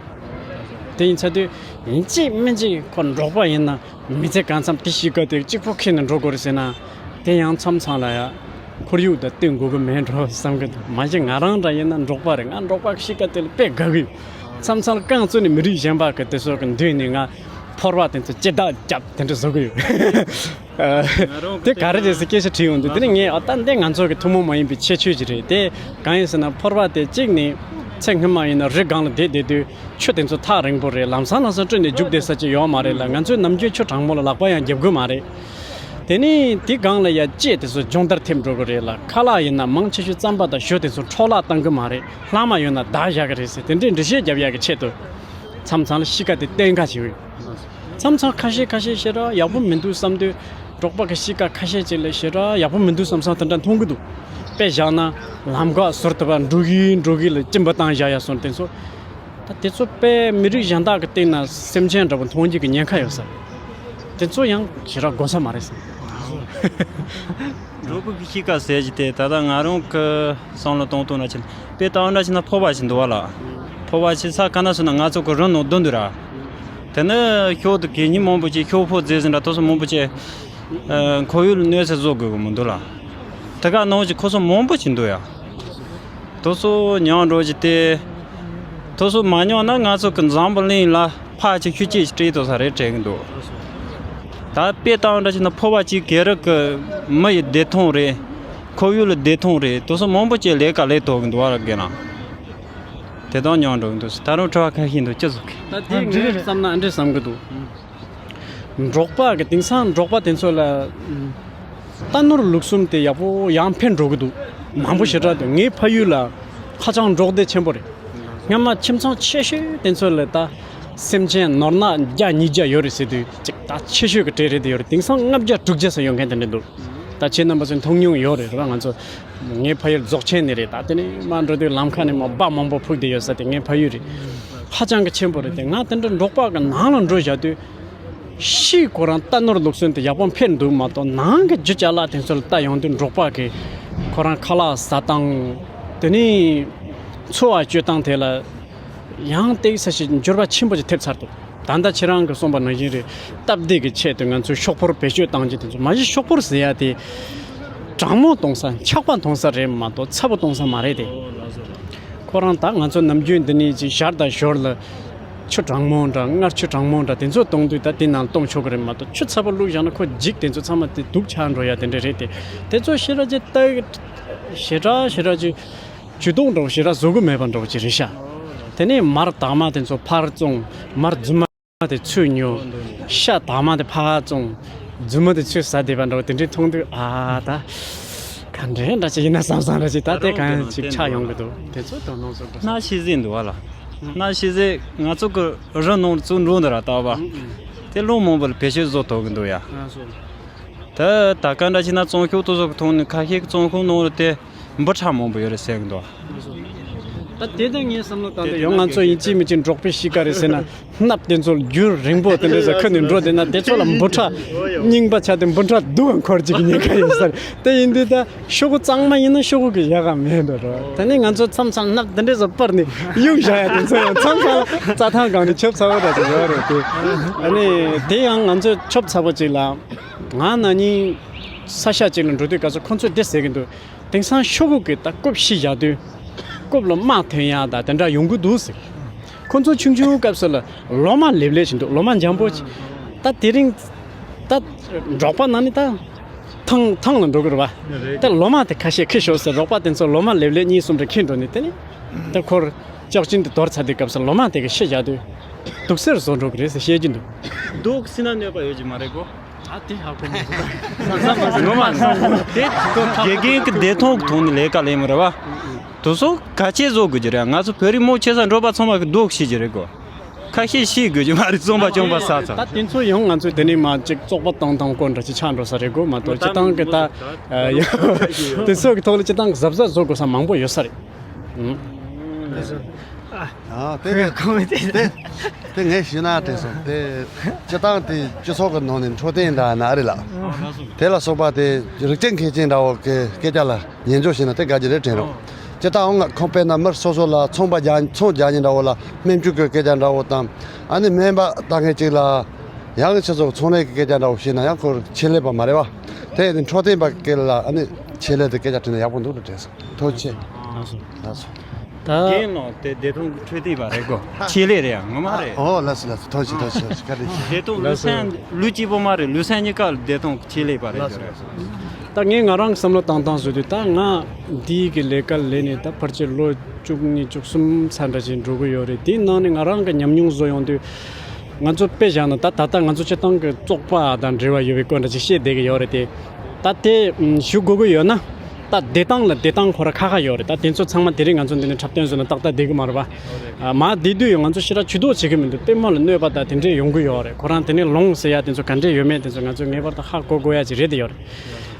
དེ་ཡིན་ཚ་དུས་ཡིན་གཅིག་མིན་གཅིག་ཁོ་འབྲོག་པ་ཡིན་ན་མི་ཚེ་གང་འཚམ་དེ་གཤིས་ཀ་དེ་གཅིག་པོ་ཁྱེར་ནས་འགྲོ་དགོས་རེད་ཟེར་ན། དེ་ཡང་མཚམས་མཚམས་ལ་ཡ། ཁོར་ཡུག་དང་བསྟུན་དགོས་ཀྱི་མེད་འགྲོ་བསམ་གི་འདུག་མ་གཞི་ང་རང་འདྲ་ཡིན་ན་འབྲོག་པ་རེད། ང་འབྲོག་པ་གཤིས་ཀ་དེ་ལ་དཔེ་དགའ་གི་ཡོད། མཚམས་མཚམས་ལ་རྐང་བཙུགས་ནས་མི་རིགས་གཞན་པ་གི་དེ་ཚོ་གི་མདུན་ནས་ང་ཕོར་པ་དེ་ཚོ་ལྕེ་ལྡག་རྒྱབ་དེ་འདྲ་བཟོ་གི་ཡོད། དེ་ག་རེ་རེད་ཟེར་སྐད་ཆ་དྲིས་ཡོང་དུས་དེ་ནི་ངས་ཨ་ད་འདི་ང་ཚོ་གི་ཐུན་མོང་མ་ཡིན་པའི་ཁྱད་ཆོས་ཅིག་རེད། དེ་གང་ཡིན་ཟེར་ན་ཕོར་པ་དེ་གཅིག་ནི་ཚེ་སྔོན་མ་ཡིན་ན་རི་སྒང་ལ་བསྡད་བསྡད་དུས་ཆུ་དེ་ཚོ་ཐག་རིང་པོ་རེད། ལམ་སང་ལམ་སང་བསྐྲུན་ནས་རྒྱུག་བསྡད་ས་ཅིག་ཡོད་མ་རེད་ལ། ང་ཚོས་ནམ་རྒྱུན་ཆུ་གྲང་མོ་ལ་ལག་པ་ཡང་རྒྱབ་གི་མ་རེད། དེ་ནས་དེ་སྒང་ལ་ཡ་ལྕེ་དེ་ཚོ་སྦྱོང་བརྡར་ཐེབས་འགྲོ་གི་རེད་ལ། ཁ་ལག་ཡིན་ན་མང་ཆེ་ཤོས་རྩམ་པ་དང་ཞོ་དེ་ཚོ་འཕྲོ་བརླག་བཏང་གི་མ་རེད། ལྷག་མ་ཡོད་ན་བདག་བཞག་གི་རེད་ཟེར་དེ་འདྲའི་འགྲེལ་བཤད་རྒྱབ་ཡག་གི་ཆེད་དུ། མཚམས་མཚམས་ལ་གཤིས་ཀ་དེ་བསྟན་ག་བྱེད་འོས། མཚམས་མཚམས་ཁ་ཤས་ཁ་ཤས་ཞེ་དྲག་ཡག་པོ་མི་འདུག་བསམ་དུས། འབྲོག་པ་གི་གཤིས་ཀ་ཁ་ཤས་ཅིག་ལ་ཞེ་དྲག་ཡག་པོ་མི་འདུག་བསམ་བསམ་དེ་འདྲ་མཐོང་གི་འདུག་དཔེ་བཞག་ན་ལམ་ཁ་ཟུར་དུ་བ་འགྲོ་གི་འགྲོ་གི་ལ་གཅིན་པ་བཏང་བཞག་ཡ་སོང་དེ་ཚོ། ད་དེ་ཚོ་དཔེ་མི་རིགས་གཞན་དག་གི་སྟེང་ན་སེམས་ཅན་འདྲ་པོ་མཐོང་རྒྱུ་གི་ཉེན་ཁ་ཡོད་ས། དེ་ཚོ་ཡང་ཞེ་དྲག་དགོས་ས་མ་རེད་ཟེར། འབྲོག་པའི་གཤིས་ཀ་ཟེར་གྱི་དེ་ད་ལྟ་ང་རང་གི་བསམ་བློ་གཏོང་སྟངས་ན་ཕྱིན་དཔེ་བཏང་ན་ཕྱིན་ན་ཕོར་པ་ཞིག་འདུག་བ་ལ། ཕོར་པ་ཞིག་ས་ག་ན་སོང་ན་ང་ཚོ་གི་རི་ནང་བསྡུ་འདུག་ར། དེ་ནི་ཤོག་དུ་གད་སྙིགས་མང་པོ་ཅིག་ཤོག་ཕོར་རྫས་ཟིན་འདྲ་དེ་ཚོ་མང་པོ་ཅིག་ཨ། ཁོར་ཡུག་ལ་གནོད་འཚེ་བཟོ་དགོས་ཀྱི་མི་འདུག་ལ། དེ་ག་ནང་བཞིན་ཁོ་ཚོ་མང་པོ་ཅིག་འདུག་ཡ། དེ་ཚོ་ཉམས་འགྲོ་རྒྱུ་དེ། དེ་ཚོ་མ་ཉམས་ན་ང་ཚོ་གི་འཛམ་བུ་གླིང་ལ་ཕར་ཅིག་ཤུགས་རྐྱེན་ཞིག་སྤྲད་ཐུབ་ས་རེད་དྲན་གྱི་འདུག་ད་དཔེ་བཏང་འདྲ་བྱས་ན་ཕོར་པ་གཅིག་གི་རི་གི་མི་ཡི་བདེ་ཐང་རེད། ཁོར་ཡུག་ལ་བདེ་ཐང་རེད། དེ་ཚོ་མང་པོ་ཅིག་ལས་ཀ་ལས་ཐུབ་ཀྱི་འདུག་བ་ར་རྒན་ལགས། དེ་དང་ཉམས་འགྲོ་གི་འདུག་ད་རུང་དྲི་བ་ཁ་ཤས་འདུག་ཅི་བཟོ་གི། ད་དེ་ངས་བསམ་ན་ཨ་འདྲས་བསམ་གི་འདུག་འབྲོག་པ་གི་དེང་སང་འབྲོག་པ་དེ་ཚོ་ལ་རྟ་ནོར་ལུག་གསུམ་དེ་ཡག་པོ་ཡང་ཕན་འགྲོ་གི་འདུག་མང་པོ་ཞེ་དྲག་འདུག་ངའི་ཕ་ཡུལ་ལ་ཧ་ཅང་འབྲོག་སྡེ་ཆེན་པོ་རེད། སྔོན་མ་ཁྱིམ་ཚང་ཆེ་ཤོས་དེ་ཚོ་ལ་ད་སེམས་ཅན་ནོར་ནག་བརྒྱ་ཉིས་བརྒྱ་ཡོད་རེད་ཟེར་དུས་ཅིག་ད་ཆེ་ཤོས་ཀྱི་གྲས་རེད་དེ་ཡོད་རེད། དེང་སང་ལྔ་བརྒྱ་དྲུག་བརྒྱ་ཙམ་ཡོད་མཁན་དེ་འདྲ་འདུག་ད་ཁྱེད་རྣམ་པ་ཚོས་མཐོང་མྱོང་ཡོད་རེད་རེད་བ། ང་ཚོ་ངའི་ཕ་ཡུལ་རྫོགས་ཆེན་ནས་རེད། ད་དེ་ནས་མར་འགྲོ་དུས་ལམ་ཁ་ནས་མར་སྦྲ་མང་པོ་ཕུབ་བསྡད་ཡོད་ས་དེ་ངའི་ཕ་ཡུལ་རེད། ཧ་ཅང་གི་ཆེན་པོ་རེད་དེ། ང་དེ་འདྲ་འབྲོག་པ་གི་ནང་ལ་འགྲོ་བཞག་དུས། ཕྱིའི་ཁོ་རང་རྟ་ནོར་ལུག་གསུམ་དེ་ཡག་པོ་ཕན་འདུག་མ་གཏོགས་ནང་གི་རྒྱུ་ཅ་ལག་དེ་ཚོ་ལ་ལྟ་ཡོང་དུས་འབྲོག་པ་གི་ཁོ་རང་ཁ་ལག་ཟ་སྟངས། དེ་ནས་འཚོ་བ་སྤྱོད་སྟངས་དེ་ལ་ཡང་ཏོག་ཙམ་ཞིག་འགྱུར་བ་ཆེན་པོ་ཞིག་ཐེབས་ཚར་འདུག་ད་ལྟ་ཁྱེད་རང་གིས་གསུངས་པ་ནང་བཞིན་རེད། སྟབས་བདེ་གི་ཆེད་དུ་ང་ཚོས་ཤོག་ཕོར་བེད་སྤྱོད་བཏང་རྒྱུ་དེ་ཚོ་མ་གཞི་ཤོག་ཕོར་ཟེར་ཡ་དེ་གྲང་མོ་གཏོང་ས་འཁྱག་པ་གཏོང་ས་རེད་མ་གཏོགས་ཚ་པོ་གཏོང་ས་མ་རེད་དེ། ཁོ་རང་ད་ང་ཚོ་ནམ་རྒྱུན་འདི་ནས་ཅིག་ཞར་དང་ཞོར་ལ་ཆུ་གྲང་མོ་འདྲ་སྔར་ཆུ་གྲང་མོ་འདྲ་དེ་ཚོ་གཏོང་དུས་ད་དེ་ནང་གཏོང་ཆོག་གི་རེད་མ་གཏོགས་ཆུ་ཚ་པོ་བླུགས་བཞག་ན་ཁོ་འཇིག་དེ་ཚོ་ཚང་མ་དེ་དུག་ཆགས་འགྲོ་ཡ་དེ་འདྲ་རེད་དེ། དེ་ཚོ་ཞེ་དྲག་ཅིག་ལྟ་ཞེ་དྲག་ཞེ་དྲག་ཅིག་ཇུས་གཏོགས་འདྲ་བོ་ཞེ་དྲག་བཟོ་གི་མེད་པ་འདྲ་བོ་ཅིག་རེད་ཤག་དེ་ནས་མར་དྭངས་མ་དེ་ཚོ་ཕར་བཙོང་། མར་རྫུན་མ་དེ་ཚུར་ཉོ། ཤ་དྭངས་མ་དེ་ཕར་བཙོང་། རྫུན་མ་དེ་ཚུར་ཟ་བསྡད་པ་འདྲ་བོ་དེ་འདྲའི་མཐོང་དུས་ཨ་ད་ག་འདྲའི་འདྲ་ཅིག་ཡིན་ན་བསམ་བསམ་འདྲ་ཅིག་ད་ལྟའི་གང་ཅིག་ཆགས་ཡོང་གི་འདུག་དེ་ཚོ་དོ་སྣང་བཟོ་དགོས། སྣ་ཤེས་ཟིན་འདུག་བ་ལ། སྣ་ཤེས་ཟིན་ང་ཚོ་གི་རི་ནང་ཚུར་འགྲོ་འདི་ར་ལྟ་བ། དེ་ལུང་མང་པོ་ལ་བེད་སྤྱོད་བཟོ་ཐུབ་གི་འདུག་ཡ། ད་ད་ག་འདྲ་ཅིག་ན་བཙོང་ཤོག་ཏུ་བཟོ་གི་མཐོང་ནི་ཁ་ཤས་ཀྱི་བཙོང་ཁང་ནང་ལ་དེ། འབུ་ཕྲ་མང་པོ་ཡོད་རེད་ཟེར་གི་འདུག་ད་དེ་ལྟར་ངས་བསམ་བློ་བཏང་དུས་ཡང་ང་ཚོ་ཡིན་གཅིག་མིན་གཅིག་འབྲོག་པའི་གཤིས་ཀ་རེད་ཟེར་ན། སྣབས་དེ་ཚོ་རྒྱུན་རིང་པོ་དེ་འདྲ་ཟ་ཁ་ནས་འགྲོ་བསྡད་ན་དེ་ཚོ་ལ་འབུ་ཕྲ་རྙིང་པ་ཆགས་ཏེ་འབུ་ཕྲ་སྡུག་ག་འཁོར་གཅིག་གི་ཉེན་ཁ་ཡོད་ས་རེད། དེ་ཡིན་དུས་ད་ཤོག་གུ་གཙང་མ་ཡིན་ན་ཤོག་གུ་གི་ཡག་ག་མེད་འགྲོ་རོ། དེ་ནས་ང་ཚོ་མཚམས་མཚམས་སྣབས་དེ་འདྲ་ཟ་སྤར་ནས་གཡུག་བཞག་ཡ་དེ་ཚོ་ཡང་མཚམས་མཚམས་རྩྭ་ཐང་སྒང་ནས་ཆབ་ཚ་བོ་འདྲ་ཅིག་ཡོད་རེད་དེ། ཨ་ནི་དེ་ཡང་ང་ཚོ་ཆབ་ཚ་བོ་ཅིག་ལ་ང་ན་ནིང་ས་ཆ་ཅིག་ལ་འགྲོ་དུས་སྐབས་སུ་ཁོ་ཚོས་འདི་ཟེར་གི་འདུག་དེང་སང་ཤོག་གུ་གི་ད་རྐུབ་ཕྱི་བཞག་དུས། རྐུབ་ལ་རྨ་ཐོན་ཡ་ད་དེ་འདྲ་ཡོང་གི་འདུག་ཟེར། ཁོ་ཚོ་ཆུང་ཆུང་སྐབས་སུ་ལ་ལོ་མ་ལེབ་ལེབ་བྱེད་འདུག་ལོ་མ་འཇམ་པོ་ཅིག་ད་དེ་རིང་ད་འབྲོག་པ་ན་ནི་ད་ཐང་ཐང་ལ་འགྲོ་གི་རེད་བ། ད་ལོ་མ་དེ་ཁ་ཤས་ཁྱེར་ཤོག་ཟེར། རོགས་པ་དེ་ཚོ་ལོ་མ་ལེབ་ལེབ་གཉིས་གསུམ་རེ་ཁྱེར་འགྲོ་ནས་དེ་ནི་ད་ཁོར་ལྕགས་ཅན་དེ་དོར་ཚར་དུས་སྐབས་སུ་ལོ་མ་དེ་གི་ཕྱི་བཞག་དུས་དུག་སེལ་བཟོ་འགྲོ་གི་རེད་ཟེར་བཤད་ཀྱི་འདུག་དུག་སེལ་ན་གནོད་པ་ཡོད་ཀྱི་མ་རེད་གོ། ཨ་དེ་ཧ་གོ་མ་སོང་། ངོ་མ་དེ་དགེ་རྒན་གྱི་བདེ་ཐང་གི་ཐོག་ནས་ལས་ཀ་ལས་མི་རེད་བ། དེ་ཚོ་ག་ཆེ་བཟོ་དགོས་ཀྱི་རེད། ང་ཚོ་བོད་རིགས་མི་ཆེ་ས་འགྲོ་པ་ཚང་མ་གི་སྡུག་ཤེས་ཀྱི་རེད་གོ། ཁ་ཤས་ཤེས་དགོས་ཀྱི་མ་རེད། རྩོམ་པ་སྐྱོང་པ་ས་ཚ། ད་དེ་ཚོ་ཡང་ང་ཚོས་དེ་ནས་མ་གཅིག་བཙོག་པ་བཏང་བཏང་སྐོར་འདྲ་ཅིག་ཆགས་འགྲོ་ས་རེད་གོ། མ་གཏོགས་སྤྱི་བཏང་གི་ད་དེ་ཚོ་གི་ཐོག་ལ་སྤྱི་བཏང་གི་གཟབ་གཟབ་བཟོ་དགོས་ས་མང་པོ་ཡོད་ས་རེད། ཨ་དེ་དེ་དེ་ངས་ཞུས་ན་དྲན་སོང་། དེ་སྤྱི་བཏང་དེ་སྤྱི་ཚོགས་ཀྱི་ནང་ནས་འཕྲོད་བསྟེན་འདྲ་ན་རེད་ལ། དེ་ལ་སོགས་པ་དེ་རིགས་ཅན་མཁས་ཅན་འདྲ་བོ་གི་སྐད་ཆ་ལ་ཉན་འཇོག་བྱས་ན་དེ་དགའ་རྒྱུ་རེད་དྲན་རོགས། སྤྱི་བཏང་འོང་ཁོང་དཔེར་ན་མི་སོ་སོ་ལ་ཚོང་པ་རྒྱག་ཚོང་རྒྱག་མཁན་འདྲ་བོ་ལ་སྨན་བཅོས་ཀྱི་སྐད་ཆ་འདྲ་བོ་དང་། ཨ་ནི་སྨན་པ་ལྟ་མཁན་ཅིག་ལ་ཡང་སྤྱི་ཚོགས་ཚོང་ལས་ཀྱི་སྐད་ཆ་འདྲ་བོ་བཤད་ན་ཡང་ཁོ་ཆེད་ལས་པ་མ་རེད་བ། དེ་ཡིན་དུས་འཕྲོད་བསྟེན་པ་སྐད་ལ་ཨ་ནི་ཆེད་ལས་དེ་སྐད་ཆ་དྲིས་ན་ཡག་པོ་འདུག་ལ་དྲན་སོང་། ཐུགས་རྗེ་ཆེ། ལགས་སོ། ལགས་སོ། ད་རྒན་ལགས་དེ་བདེ་ཐང་གི་འཕྲོད་བསྟེན་པ་རེད་གོ། ཆེད་ལས་རེད་ཡ། ངོ་མ་རེད། ཨོ་ལགས་སོ་ལགས་སོ། ཐུགས་རྗེ་ཆེ། ཐུགས་རྗེ་ཆེ། བཀའ་དྲིན་ཆེ། བདེ་ཐང་ལུས་སེམས་ལུས་གཅིག་པོ་མ་རེད། ལུས་སེམས་གཉིས་ཀ་ལ་བདེ་ཐང་གི་ཆེད་ལས་པ་རེད་ལགས་སོ་ལགས་སོ། ད་ངས་ང་རང་གི་བསམ་བློ་བཏང་སྟངས་བཟོས་དུས་ད་ང་འདིའི་གི་ལས་ཀ་ལས་ནས་ད་ཕལ་ཆེར་ལོ་བཅུ་གཉིས་བཅུ་གསུམ་ཚར་འདྲ་ཞིག་འགྲོ་གི་ཡོད་རེད། དེའི་ནང་ནས་ང་རང་གི་ཉམས་མྱོང་བཟོ་ཡོང་དུས། ང་ཚོ་དཔེ་བཞག་ན་ད་ད་ལྟ་ང་ཚོ་སྤྱི་བཏང་གི་བཙོག་པ་དང་འབྲེལ་བ་ཡོད་པའི་སྐོར་འདྲ་ཅིག་བཤད་བསྡད་ཀྱི་ཡོད་རེད་དེ། ད་དེ་ཞུ་དགོས་ཀྱི་ཡོད་ན། ད་བདེ་ཐང་ལ་བདེ་ཐང་ཁོ་རང་ཁ་ཁ་ཡོད་རེད། ད་དེ་ཚོ་ཚང་མ་དེ་རིང་ང་ཚོ་འདི་ནས་འཁྲབ་སྟོན་བཟོས་ན་ཏག་ཏག་བསྡད་ཀྱི་མ་རེད་པ། མ་བསྡད་དུས་ཡང་ང་ཚོ་ཞེ་དྲག་ཇུས་གཏོགས་བྱེད་ཀྱི་མི་འདུག་དཔེ་མ་ལ་གནོད་པ་དང་དེ་འདྲས་ཡོང་གི་ཡོད་རེད། ཁོ་རང་དེ་ནས་ལོང་ཟེར་ཡ་དེ་ཚོ་ག་འདྲས་ཡོད་མེད་དེ་ཚོ་ང་ཚོས་ངེས་པར་དུ་ཧ་གོ་དགོས་ཡ་ཅིག་རེད་དེ་ཡོད་རེད།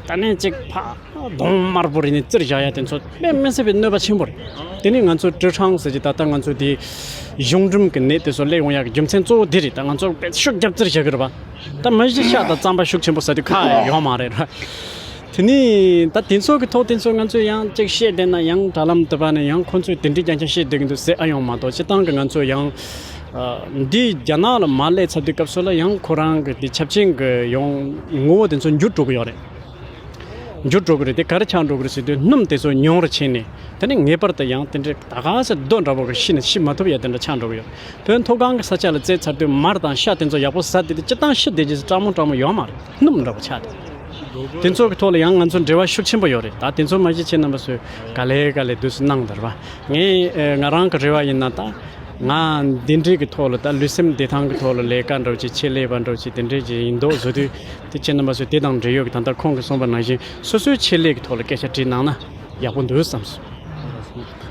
ད་ནས་ཅིག་ཕ། གདོང་དམར་པོ་རེད་ནས་བཙིར་བཞག་ཡ་དེ་ཚོ་དཔེ་མི་སྲིད་པའི་གནོད་པ་ཆེན་པོ་རེད། དེ་ནས་ང་ཚོ་ཀྲི་ཁྲང་ཟེར་གྱི་ད་ལྟ་ང་ཚོ་དེ་གཞུང་འབྲུམ་གྱི་ནད་དེ་ཚོ་སླེབས་ཡོང་ཡག་གི་རྒྱུ་མཚན་གཙོ་བོ་དེ་རེད། ད་ང་ཚོ་དཔེ་ཤུགས་རྒྱབ་བཙིར་བཞག་གི་རེད་པ། ད་མི་གཞི་ཤ་དང་རྩམ་པ་ཤུགས་ཆེན་པོ་ཟ་དུས་ཁ་ཡོང་མ་རེད་ར། དེ་ནས་ད་དེ་ཚོ་གི་ཐོག་དེ་ཚོ་ང་ཚོས་ཡང་ཅིག་བཤད་བསྡད་ན་ཡང་དྲ་ལམ་དུ་བ་ནས་ཡང་ཁོ་ཚོས་དེ་འདྲའི་རྐྱང་རྐྱང་བཤད་བསྡད་ཀྱི་འདུག་ཟེར་ཨ་ཡོང་མ་གཏོགས་སྤྱི་བཏང་གི་ང་ཚོ་ཡང་འདི་རྒྱ་ནག་ལ་མ་སླེབས་ཚར་དུས་སྐབས་སུ་ལ་ཡང་ཁོ་རང་གི་དེ་ཆབ་ཆེན་གི་ཡོང་ངོ་བོ་དེ་ཚོ་འགྱུར་འགྲོ་གི་ཡོད་རེད། འགྱུར་འགྲོ་གི་རེད་དེ། ག་རེ་ཆགས་འགྲོ་གི་རེད་ཟེར་དུས་སྣུམ་དེ་ཚོ་ཉུང་རུ་ཕྱིན་ནས་དེ་ནས་ངེས་པར་དུ་ཡང་དེ་འདྲའི་ད་ག་ས་རྡོ་འདྲ་པོ་གི་ཤི་ནས་ཤི་མ་ཐུབ་ཡ་དེ་འདྲ་ཆགས་འགྲོ་གི་ཡོད། བོད་མཐོ་སྒང་གི་ས་ཆ་ལ་བཙལ་ཚར་དུས་མར་དང་ཤ་དེ་ཚོ་ཡག་པོ་ཟ་བསྡད་དེ་སྤྱི་བཏང་ཤི་བསྡད་རྒྱུ་སྐྲག་མོ་སྐྲག་མོ་ཡོད་མ་རེད། སྣུམ་འདྲ་པོ་ཆགས་ཏེ། དེ་ཚོ་གི་ཐོག་ལ་ཡང་ང་ཚོ་འབྲེལ་བ་ཤུགས་ཆེན་པོ་ཡོད་རེད། ད་དེ་ཚོ་མ་གཞི་ཁྱེད་རྣམ་པ་ཚོས་ག་ལེ་ག་ལེ་དུས་སུ་གནང་དར་བ། ངས་ང་རང་གི་རེ་བ་ཡིན་ན་ད། ང་འདི་འདྲའི་གི་ཐོག་ལ་ད་ལུས་སེམས་བདེ་ཐང་གི་ཐོག་ལ་ལས་ཀ་འདྲ་བོ་ཅིག་ཆེད་ལས་པ་འདྲ་བོ་ཅིག་དེ་འདྲའི་ཅིག་ཡིན་མདོག་བཟོ་དུས་དེ་ཁྱེད་རྣམ་པ་ཚོས་དེ་དང་འབྲེལ་ཡོད་ཀྱི་ད་ལྟ་ཁོང་གིས་གསུངས་པ་ནང་བཞིན་སོ་སོའི་ཆེད་ལས་ཀྱི་ཐོག་ལ་སྐད་ཆ་དྲིས་གནང་ན་ཡག་པོ་འདུག་བསམ་སོང་།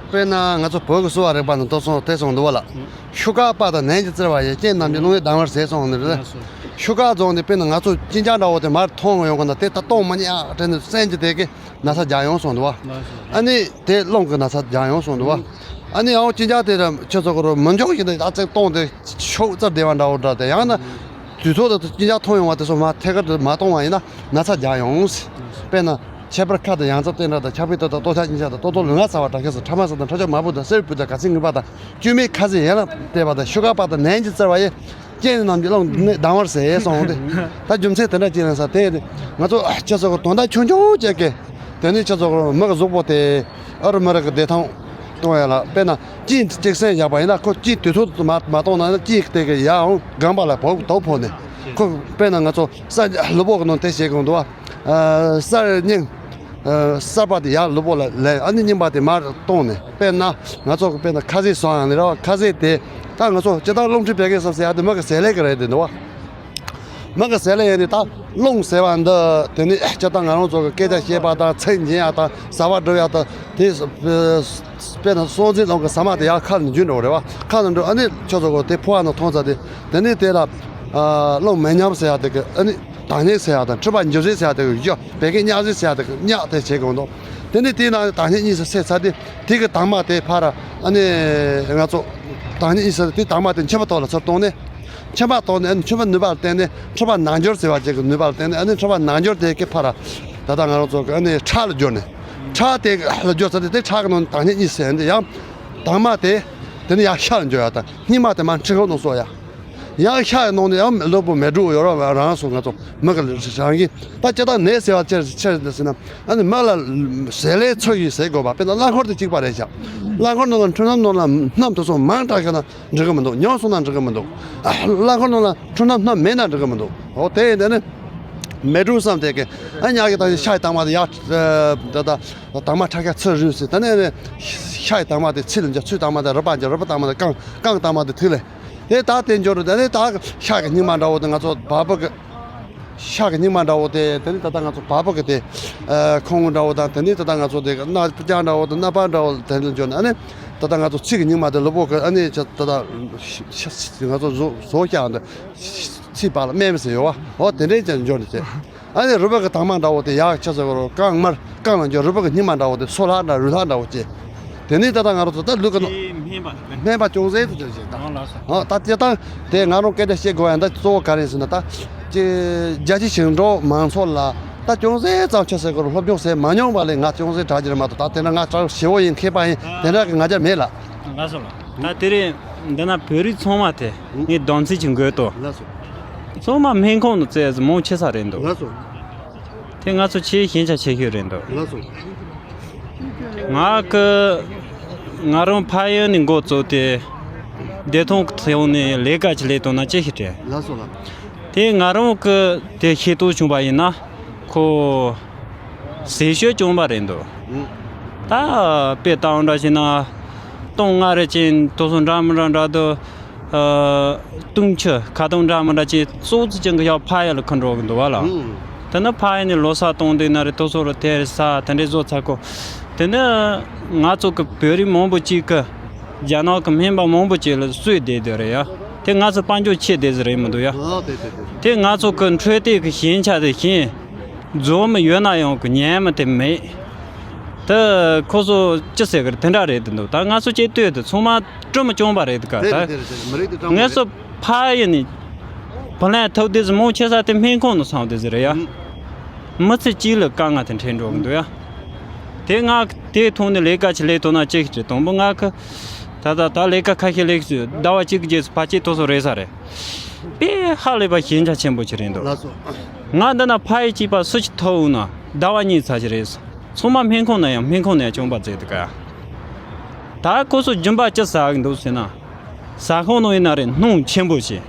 དཔེར་ན་ང་ཚོ་བོད་ཀྱི་གསོ་བ་རིག་པ་ནང་དུ་སོང་དེ་སོང་འདུག་བ་ལ། ཤུ་ག་པ་དང་ནན་གྱིས་བཙིར་བ་ཡི་རྐྱེན་རྣམས་ཀྱིས་རླུང་ཡི་ལྡང་བར་ཟད་སོང་ནི་རེད། ཤུ་ག་རྫོང་དེ་དཔེར་ན་ང་ཚོ་གཅིན་སྐྱག་འདྲ་བོ་དེ་མར་འཐུང་ཡོང་གི་ན་དེ་ད་གཏོང་མི་ཉག་དྲན་ནས་སེམས་ཀྱི་དེ་གི་ན་ཚ་རྒྱག་ཡོང་སོང་འདུག་བ། ཨ་ནི་དེ་རླུང་གི་ན་ཚ་རྒྱག་ཡོང་སོང་འདུག་བ། ཨ་ནི་ཡང་གཅིན་སྐྱག་དེ་ཁྱེད་ཚོ་གི་རུ་མི་འཇོག་བཞིན་དུ་ཨ་ཙིག་གཏོང་དེ་ཤོག་རྩར་བདེ་བ་འདྲ་བོ་འདྲ་དེ་ཡང་ན་དུས་ཚོད་དུ་གཅིན་སྐྱག་འཐུང་ཡོང་བ་དེ་ཚོ་མ་ཐད་ཀར་དུ་མ་གཏོང་བ་ཡིན་ན་ན་ཚ་རྒྱག་ཡོང་། དཔེར་ན་ཁྱད་པར་ཁ་དང་ཡང་རྩེ་སྟེང་འདྲ་དང་ཆག་པའི་ཏོག་དང་ལྟོ་ཆག་གཉིས་ཆག་དང་ལྟོ་ལྟོ་ལུས་ངག་ཚ་བ་དྲག་ཤས་སུ་ཁྲག་མ་ཟ་དང་ཁྲག་སྦྱོར་མ་བུ་དང་གསེར་བུ་དང་ག་ཚིག་ངུས་པ་དང་། སྐྱུ་མའི་ཁ་ཟས་ཡན་ལག་བལྟས་པ་དང་ཤུ་ག་པ་དང་ནན་གྱིས་བཙིར་བ་ཡི་རྐྱེན་རྣམས་ཀྱིས་རླུང་ནད་ལྡང་བར་ཟད་སོང་སྟེ། ད་རྒྱུ་མཚན་དེ་འདྲ་ཅིག་ཡིན་ས་དེ་ང་ཚོ་སྤྱི་ཚོགས་ཀྱི་དོན་དག་ཆུང་ཆུང་ཅིག་གི་དེ་ནི་སྤྱི་ཚོགས་ཀྱི་མི་གི་གཟུགས་པོ་དེ་ཨ་རུ་མི་རིགས་ཀྱི་བདེ་ཐང་གཏོང་ཡ་ལ་དཔེར་ན་དཀྱིལ་གཅིག་སེན་བཞག་པ་ཡིན་ན་ཁོ་དཀྱིལ་དུས་ཚོད་དུ་མ་མ་གཏོང་ན་དཀྱིལ་དེ་གི་ཡར་འོང་སྒང་པ་ལ་བོག་དོག་ཕོག་ནས་ཁོ་དཔེར་ན་ང་ཚོ་ས་ལུས་པོ་གི་ནང་དེ་བྱེད་དགོས་འདུག་བ། གསར་རྙིང་། གསར་པ་དེ་ཡར་ལུས་པོ་ལ་ལེན། ཨ་ནི་རྙིང་པ་དེ་མར་གཏོང་ནས། དཔེར་ན་ང་ཚོ་གི་དཔེར་ན་ཁ་ཟས་བཟོ་ཡང་ནི་ར་བ། ཁ་ཟས་དེ་ད་ང་ཚོ་སྤྱིར་བཏང་རླུང་མཁྲིས་བད་ཀན་གསུམ་ཟེར་ཡ་དེ་མི་གི་ཟས་ལས་ཀྱི་རེད་དེ་འདུག་བ། མི་གི་ཟས་ལས་ཡིན་དེ་ད་རླུང་ཟེར་བ་འདི་དེ་ནི་སྤྱིར་བཏང་ང་རང་ཚོ་གི་སྐད་ཆ་བཤད་པ་དང་ཚིག་ཉན་ཡ་དང་ཟ་བ་འགྲུབ་ཡ་དང་དེ་དཔེར་ན་སྲོག་འཛིན་རླུང་གི་ཟ་མ་དེ་ཡར་ཁ་ལ་འཇུ་འགྲོ་རེད་བ། ཁ་ལ་འགྲོ་ཨ་ནི་ཁྱོད་ཚོ་གི་དེ་ཕོ་བ་ནང་མཐོང་ཚར་དེ་དེ་ནི་དེ་ལ་རླུང་མེ་མཉམ་ཟེར་ཡ་དེ་གི་ཨ་ནི་དྭངས་སྙིགས་ཟེར་ཡ་དང་མཁྲིས་པ་འགྱུར་ཟས་ཟེར་ཡ་དེ་གི་བཞི། བད་ཀན་མྱག་ཟས་ཟེར་ཡ་དེ་གི་མྱག་དེ་བྱེད་དགོས་འདུག་དེ་ནས་དེའི་ནང་ནས་དྭངས་སྙིགས་གཉིས་སུ་ཕྱེ་ཚར་དུས་དེ་གི་དྭངས་མ་དེ་ཕར་ཨ་ནི་ང་ཚོ་དྭངས་སྙིགས་གཉིས་སུ་དེ་དྭངས་མ་དེ་མཆིན་པ་ཐོག་ལ་ཚུར་གཏོང་ནས། མཆིན་པ་ཐོག་ནས་ཨ་ནི་མཆིན་པ་ནུས་པ་ལ་བརྟེན་ནས་མཁྲིས་པ་ནང་སྦྱོར་ཟེར་བ་ཅིག་གི་ནུས་པ་ལ་བརྟེན་ནས་ཨ་ནི་མཁྲིས་པ་ནང་སྦྱོར་དེ་གི་ཕར་ད་ལྟ་ང་རང་ཚོ་གི་ཨ་ནི་ཁྲག་ལ་སྦྱོར་ནས། ཁྲག་དེ་ལ་སྦྱོར་ཚར་དུས་དེ་ཁྲག་གི་ནང་ནས་དྭངས་སྙིགས་གཉིས་སུ་ཕྱེ་ནས་ཡང་དྭངས་མ་དེ་དེ་ནས་ཡང་ཤ་ལ་འགྱུར་ཡ་དང་སྙིགས་མ་དེ་མར་མཁྲིས་ཁང་ནང་གསོ་ཡ། ཡང་ཤ་ཡི་ནང་ནས་ཡང་ལུས་པོ་མེ་དྲོད་ཡོད་ར་བ་རང་སོ་ང་ཚོ་མི་གི་རང་གི་ད་ལྕེ་ལྡང་ནད་ཟེར་བ་ཆེར་ཆེར་འདི་ཟེར་ན་ཨ་ནི་མི་ལ་ཟས་ལས་ཚོད་ཀྱིས་ཟས་དགོས་པ་དཔེར་ན་རླངས་འཁོར་དེ་གཅིག་པ་རེད་ཤག་རླངས་འཁོར་ནང་ལ་འཕྲུལ་སྣམ་ནང་ལ་སྣམ་དེ་ཚོ་མང་དྲགས་ཤག་ན་འགྲིག་གི་མི་འདུག་ཉུང་སོང་ན་འགྲིག་གི་མི་འདུག་རླངས་འཁོར་ནང་ལ་འཕྲུལ་སྣམ་སྣམ་མེད་ན་འགྲིག་གི་མི་འདུག་འོ་དེ་ཡིན་དེ་ནི་མེ་དྲོད་བསམ་དེ་གི་ཨ་ཉག་གི་ད་ཤ་ཡི་དྭངས་མ་དེ་ཡག་ད་ད་དྭངས་མ་ཁྲག་ཁ་ཚུར་རུལ་ཟེར་ད་ནི་ཤ་ཡི་དྭངས་མ་དེ་ཚིལ་ལ་འཇོག་ཚིལ་དྭངས་མ་དེ་རུས་པ་འཇོག་རུས་པ་དྭངས་མ་དེ་རྐང་རྐང་དྭངས་མ་དེ་ཐིག་ལེ། དེ་ད་དེ་འབྱོར་རུ་དེ་ནས་ད་ཤ་གི་སྙིགས་མ་འདྲ་བོ་དེ་ང་ཚོ་བ་སྤུ་གི་ ཤ་གི་རྙིང་མ་འདྲ་བོ་དེ། དེ་ནི་ད་ལྟ་ང་ཚོ་བ་སྤུ་གི་དེ་ཁོང་འདྲ་བོ་དང་། དེ་ནི་ད་ལྟ་ང་ཚོ་དེ་སྣ་སྤུ་རྐྱང་འདྲ་བོ་དང་། སྣ་སྤུ་འདྲ་བོ། དེ་ནི་འཇོག་ནས་ཨ་ནི་ད་ལྟ་ང་ཚོ་ཚིགས་ཀྱི་རྙིང་མ་དེ་ལུས་པོ་གི་ཨ་ནི་ད་ལྟ་ང་ཚོ་བཟོ་བཟོ་རྐྱང་དེ་ཚིགས་བར་ལ་སྨད་མི་ཟེར་ཡོད་བ། འོ་དེ་འདྲའི་ཅན་འཇོག་ནས་བྱས། ཨ་ནི་རུས་པ་གི་དྭངས་མ་འདྲ་བོ་དེ་ཡག་ཆ་ཟེར་གོ་རོ། རྐང་དམར་རྐང་ལ་འཇོག་རུས་པ་གི་རྙིང་མ་འདྲ་བོ་དེ་སོ་ལྷག་འདྲ་རུས་ལྷག་འདྲ་བོ་བྱས། དེ་ནས་ད་ལྟ་ང་རང་ཚོ་ད་ལུས་ཀྱི་ནང་སྨན་པ་རེད་པས། སྨན་པ་ཅུང་ཟད་དུ་བྱས་ད། ཨང་། ལགས་སོ། ཨ། ད་སྤྱིར་བཏང་དེ་ང་རང་སྐད་ཆ་བཤད་དགོས་ཡ་ད་གཙོ་བོ་ག་རེ་ཟེར་ན། ད་ཅི་རྒྱལ་སྤྱིའི་ཞིང་འབྲོག་མང་ཚོགས་ལ་ད་ཅུང་ཟད་ཙམ་ཆ་ཟེར་གོ་རོ། སློབ་སྦྱོང་ཟེར་མ་མྱོང་བ་ལས་ང་ཅུང་ཟད་དྲག་གི་རེད་མ་གཏོགས། ད་དེ་འདྲ་ང་དྲག་ཞེ་བོ་ཡིན་མཁས་པ་ཡིན་དེ་འདྲ་གི་ང་རྒྱལ་མེད་ལ། ལགས་སོ་ལགས། ད་དེ་རིང་འདི་ན་བོད་རིགས་ཚང་མ་དེ་ངས་སྡོམ་ཚིག་ཅིག་འགོད་དོ། ལགས་སོ། ཚང་མ་སྨན་ཁང་ནང་བཙལ་ཟིན་མང་ཆེ་ས་རེད་འདུག། ལགས་སོ། དེ་ང་ཚོ་ཆེས་ཞན་ཆ་ཆེ་ཤོས་རེད་འདུག། ལགས་སོ། ང་གི་ང་རང་ཕ་ཡུལ་ནས་འགོ་བཙུགས་ཏེ་བདེ་ཐང་གི་ཐོག་ནས་ལས་ཀ་ཅིག་ལས་ཐུབ་ན་ཅི་ཞིག་རེད། ལགས་སོ་ལགས། དེ་ང་རང་གི་དེ་ཤེས་རྟོགས་བྱུང་བ་ཡིན་ན་ཁོ་ཟས་སྤྱོད་སྐྱོན་པ་རེད་འདུག། ཨུ། ད་དཔེ་ལྟ་བ་འདྲ་བྱས་ན་སྟོང་ལྔ་རེ་ཅན་དེ་ཚོ་འདྲ་མི་འདྲ་འདྲ་འདུག། ཨ། བཏུང་ཆུ་ཁ་ཐུག་འདྲ་མི་འདྲ་ཅན་གཙོ་ཆེ་ཅན་གྱི་ཡང་ཕ་ཡུལ་ལ་ཁུར་འགྲོ་གི་འདུག་བ་ལ། ཨུ། དེ་ནི་ཕ་ཡུལ་ནས་ལོ་གསར་གཏོང་དུས་ན་རེད། དེ་ཚོ་རུ་དེ་རེད་ས་དེ་འདྲའི་བཟོ་ཚར་གོ། དེ་ནི་ང་ཚོ་གི་བོད་རིགས་མང་པོ་ཅིག་གི་རྒྱ་ནག་གི་སྨན་པ་མང་པོ་ཅིག་ལ་གསོས་བསྡད་དེ་རེད་ཡ། དེ་ང་ཚོ་དཔལ་འབྱོར་ཆེ་བསྡད་ཟིག་རེད་མི་འདུག་ཡ། ཨ། དེ་དེ་དེ་དེ། དེ་ང་ཚོ་གི་འཕྲོད་བསྟེན་གི་ཞན་ཆ་དེ་ཞན། འཛོམས་མི་ཡོད་ན་ཡང་གི་ཉན་མི་དེ་མེད། ད་ཁོ་ཚོ་ཅི་ཟེར་གི་རེད། དེ་འདྲ་རེད་དེ་འདུག། ད་ང་ཚོ་སྤྱི་བཏོད་དེ་ཚང་མ་གྲུ་མོ་རྐྱང་པ་རེད་དེ་ག། དེ་ད་རེད་དེ་རེད་དེ་རེད། མི་རིགས་དེ་གྲངས་ངེད་ཚོ་ཕ་ཡུལ་ནས་བུ་ལོན་ཐོབ་དུས་སུ་མང་ཆེ་ས་དེ་སྨན་ཁང་ནང་སོང་དུས་སུ་རེད་ཡ། ཨུ། མི་ཚེ་གཅིག་ལ་དཀའ་ངལ་དེ་འཕྲད་འགྲོ་གི་འདུག་ཡ། དེ་ང་དེ་ཐོག་ནས་ལས་ཀ་ཅིག་ལས་ཐུབ་ན་ཅི་ཞིག་རེད། དང་པོ་ང་གི་ད་ད་ད་ལས་ཀ་ཁ་ཤས་ལས་ཀ་ཅིག་ཟླ་བ་གཅིག་གི་རྗེས་སུ་ཕལ་ཆེར་དེ་ཚོ་རེད་ས་རེད། དཔེ་ཧ་ལས་པ་ཞན་ཆ་ཆེན་པོ་ཅིག་རེད་འདུག། ལགས་སོ། ང་འདི་ན་ཕ་ཡུལ་གཅིག་པ་སུ་ཞིག་ཐོབ་འོང་ན་ཟླ་བ་གཉིས་ཚར་ཞིག་རེད། ཚང་མ་སྨན་ཁང་ན་ཡང་སྨན་ཁང་ནས་ཡང་སྐྱོན་པ་བཙལ་འདུག་ག། ད་ཁོ་ཚོ་རྒྱུན་པ་ཅི་ཟ་གི་འདུག་ཟེར་ན། ཟ་ཁང་ནང་ཡིན་ན་རེད། སྣུམ་ཆེན་པོ་བྱས།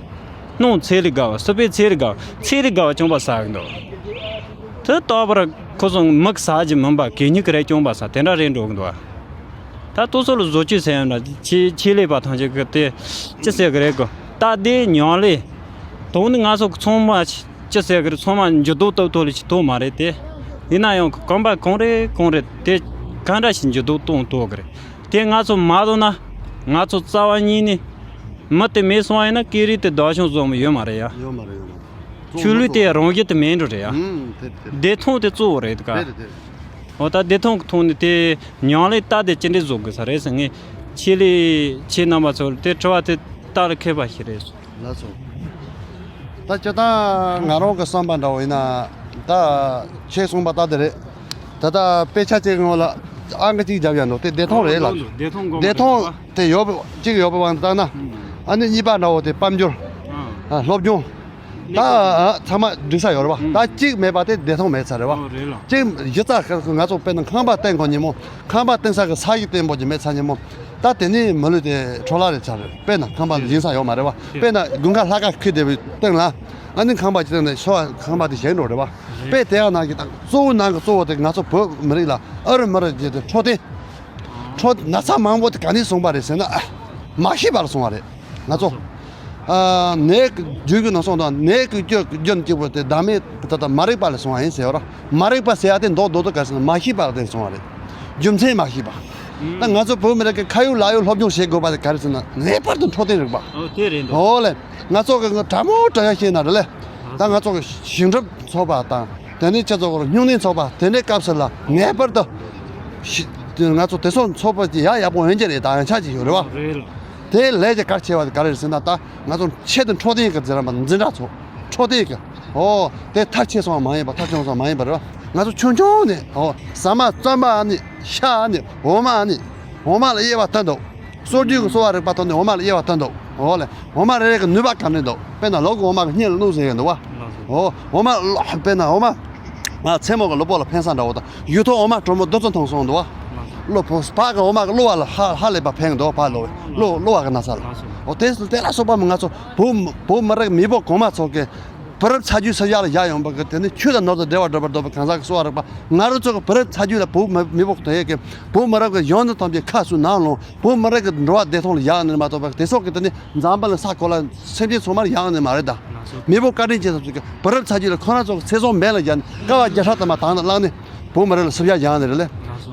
སྣུམ་ཚད་ལས་བརྒལ་བ། སི་པན་ཚད་ལས་བརྒལ་བ། ཚད་ལས་བརྒལ་བ་སྐྱོན་པ་ཟ་གི་འདུག། དེ་ལྟ་བུར་ཁོ་ཚོ་མི་ཟ་རྒྱུ་མིན་པ་གད་སྙིགས་རེ་སྐྱོན་པ་ཟ་དེ་འདྲ་རེད་འགྲོ་གི་འདུག། ད་དེ་ཚོ་ལ་བཟོ་བཅོས་ཟེར་ཡང་འདྲ། ཆེད་ཆེད་ལས་པ་ཐམས་ཅད་ཀྱི་དེ་ཅི་ཟེར་གི་རེད་གོ། སྟབས་བདེ་ཉམས་ལེན། དོན་ནི་ང་ཚོ་ཚང་མ་ཅི་ཟེར་གི་རེད། ཚང་མ་འགྱུར་ལྡོག་གཏོང་ཐུབ་ལེ་ཞིག་ཐུབ་མ་རེད་དེ། ཡིན་ན་ཡང་གོམ་པ་གང་རེ་གང་རེ་དེ་ག་འདྲ་ཞིག་འགྱུར་ལྡོག་གཏོང་ཐུབ་གི་རེད། དེ་ང་ཚོ་མ་བཟོ་ན་ང་ཚོ་རྩ་བ་ཉིད་ནས་མི་དེ་མེད་སོང་བ་ཡིན་ན་སྐད་རིགས་དེ་བདག་སྐྱོང་བཟོ་མི་ཡོད་མ་རེད་ཡ། ཡོད་མ་རེད། ཡོད་མ་རེད། ཆོས་ལུགས་དེ་རང་བཞིན་དུ་མེད་འགྲོ་རེད་ཡ། ཨུམ། དེ་དེ་བདེ་ཐང་དེ་གཙོ་བོ་རེད་ཀ། དེ་རེད་དེ་རེད། འོ་ད་བདེ་ཐང་གི་ཐོག་ནས་དེ་ཉམས་ལེན་སྟབས་བདེ་ཅི་འདྲས་བཟོ་དགོས་ས་རེད་ཟེར། ངས་ཆེད་ལས་ཁྱེད་རྣམ་པ་ཚོར་དེ་དྲི་བ་དེ་ལྟ་ལ་མཁས་པ་ཞིག་རེད། ལགས་སོ། ད་སྤྱིར་བཏང་ང་རང་གི་བསམ་པ་འདྲ་བོ་ཡིན་ན། ད་ཁྱེད་གསུངས་པ་ལྟར་དེ་རེད། ད་ལྟ་དཔེ་ཆ་གཅིག་ངོ་ལ་ཨང་ཀི་གཅིག་བརྒྱབ་ཡ་འདུག། དེ་བདེ་ཐང་རེད་ལ། བདེ་ཐང་དགོས་མ་བདེ་ཐང་རེད་པ། དེ་ཡོད་པ་གཅིག་ཡོད་པའི་དབང་དུ་བཏང་ན། ཨ་ནི་གཉིས་པ་འདྲ་བོ་དེ་དཔལ་འབྱོར། ཨ། སློབ་སྦྱོང་། ད་ཨ་ཚང་མ་འགྲིག་ས་ཡོད་རེད་པ། ད་གཅིག་མེད་པ་དེ་བདེ་ཐང་མེད་ས་རེད་པ། ཨོ་རེད་ལ། གཅིག་གཞི་རྩ་ཁ་ང་ཚོ་དཔེར་ན་ཁང་པ་བཏིང་དགོས་ཉིན་མོ། ཁང་པ་བཏིང་ས་གི་ས་གཞི་བརྟན་པོ་ཅིག་མེད་ཚར་ཉིན་མོ། ད་དེ་ནི་མི་ལུས་དེ་འཕྲོ་བརླག་རེད་ཆགས་རེད། དཔེར་ན་ཁང་པ་འཛིན་ས་ཡོད་མ་རེད་པ། དཔེར་ན་དགུན་ཁ་ལྷགས་ཁ་ཁུལ་དེ་བཏིང་ལ། ཨ་ནི་ཁང་པ་ཅིག་བཏིང་ནས་ཤོར་བ་ཁང་པ་དེ་བཞེངས་འགྲོ་རེད་པ། དཔེ་དེ་ཡང་ནང་གི་ད་གཙོ་བོ་ནང་གི་གཙོ་བོ་དེ་ང་ཚོ་བོད་མི་རིགས་ལ་ཨ་རི་མི་རིགས་ཀྱི་དེ་འཕྲོད་བསྟེན། འཕྲོད་ན་ཚ་མང་པོ་དེ་ག་ནས་སོང་པ་རེད་ཟེར་ན། ཨ། མ་ཤེས་པ་ལ་སོང་བ་རེད། ང་ཚོ། ཨ། ནད་ཀྱི་རྒྱུ་གི་ནང་སོང་དང་ནད་ཀྱི་རྒྱུ་རྒྱུ་གཅིག་པོ་དེ་བདག་མེད་ད་ལྟ་མ་རིག་པ་ལ་སོང་བ་ཡིན་ཟེར་བ་ར། མ་རིག་པ་ཟེར་ཡ་དེ་མདོག་མདོག་ཏུ་ག་ཟེར་ན་མ་ཤེས་པ་ལ་དེ་སོང་བ་རེད། རྒྱུ་མཚན་མ་ཤེས་པ། ད་ང་ཚོ་བོད་མི་རིགས་ཀྱི་ཁ་ཡོད་ལག་ཡོད་སློབ་སྦྱོང་བྱེད་དགོས་པ་དེ་ག་རེ་ཟེར་ན་ངེས་པར་དུ་འཕྲོད་བསྟེན་རིག་པ། ཨོ་དེ་རེད་འདུག། ཨོ་ལེ། ང་ཚོ་གི་དྲང་མོ་དྲང་ཡ་བཤད་ན་རེད་ལེ། ད་ང་ཚོ་གི་ཞིང་སྒྲུབ་ཚོགས་པ་དང་དེ་ནས་སྤྱི་ཚོགས་སྐོར་སྨྱུང་གནས་ཚོགས་པ་དེ་འདྲའི་སྐབས་སུ་ལ་ངེས་པར་དུ་ཤི་ང་ཚོ་དེ་ཚོ་ཚོགས་པ་ཅིག་ཡག་ཡག་པོ་ཡོང་གི་རེད། ད་ཡང་ཆ་ཅིག་ཡོད་རེད་བ། རེད་ལ། དེ་ལས་ཀྱི་གལ་ཆེ་བ་ག་རེ་རེད་ཟེར་ན། ད་ང་ཚོ་ཆེད་དུ་འཕྲོད་བསྟེན་གྱི་འཛིན་ར་མ་འཛིན་གྲྭ་ཚོ་འཕྲོད་བསྟེན་གྱི་ཨོ་དེ་མཐར་ཕྱིན་སོང་བ་མ་ཡིན་པ། མཐར་ཕྱིན་སོང་བ་མ་ཡིན་པ་རེད་བ། ང་ཚོ་ཆུང་ཆུང་ནས་ཨོ་ཟ་མ་བཙོན་པ་ཨ་ནི་ཤ་ཨ་ནི་འོ་མ་ཨ་ནི་འོ་མ་ལ་དབྱེ་བ་བསྟན་འདུག། སྲོལ་རྒྱུན་གྱི་གསོ་བ་རིག་པ་ཐོག་ནས་འོ་མ་ལ་དབྱེ་བ་བསྟན་འདུག། འོ་ལེ། འོ་མ་རེ་རེ་གི་ནུས་པ་ག་འདྲ་འདུག། དཔེར་ན་ལོ་གི་འོ་མ་གི་སྙིང་ལ་བླུགས་ཟེར་གྱི་འདུག་བ། འོ་འོ་མ་བླུགས་དཔེར་ན་འོ་མ་ང་མཚན་མོ་གི་གློ་བུར་ལ་ཕན་ས་འདྲ་བོ་དང་ཡུལ་ཐོག་འོ་མ་གྲོ་མོ་རྡུལ་ཚོན་མཐོང་སོང་འདུག་བ། གློ་བུར་བག་གི་འོ་མ་གི་གློ་བ་ལ་ཧ་ཧ་ལས་པ་ཕན་གི་འདུག་བ། ཕར་གློ་བའི་གློ་གློ་བ་གི་ན་ཚ་ལ། འོ་དེ་དེ་ལ་སོགས་པ་མི་ང་ཚོ་བོད་བོད་མི་རིགས་མེས་པོ་གོང་མ་ཚོ་གི་བུ་རབས་ཚ་རྒྱུད་ཚ་རྒྱུད་ལ་ཡར་ཡོང་བ་གི་དེ་ནི་ཆོས་དང་ནོར་དང་འབྲེལ་བ་འགྲོ་བར་འདོད་པའི་གང་ཟག་གི་གསོ་བ་རིག་པ། ང་རང་ཚོ་གི་བུ་རབས་ཚ་རྒྱུད་ལ་བོད་མི་མི་བོ་དེ་གི་བོད་མི་རབས་ཀྱི་ཡོངས་འཛིན་ཐམས་ཅད་ཁ་ཟུར་ནང་ལོང་། བོད་མི་རིགས་ཀྱི་འགྲོ་བ་བདེ་ཐང་ལ་ཡག་ནི་མ་གཏོགས་པ་དེ་སོགས་ཀྱི་དེ་ནི་འཛམ་བུ་གླིང་ས་གོ་ལ་སེམས་ཅན་ཚང་མར་ཡག་ནི་མ་རེད་ད། མེས་པོ་བཀའ་དྲིན་ཅན་ཚོ་ཚོས་བུ་རབས་ཚ་རྒྱུད་ལ་ཁོ་རང་ཚོ་གི་ཚེ་སྲོག་མེ་ལ་སྦྱར་ནས་ཀ་བ་བརྒྱ་ཕྲག་དུ་མ་དྭངས་ནས་བླངས་ནས་བོད་མི་རིགས་ལ་སྲུབ་ཡ་སྦྱངས་ནས་རེད་ལེ།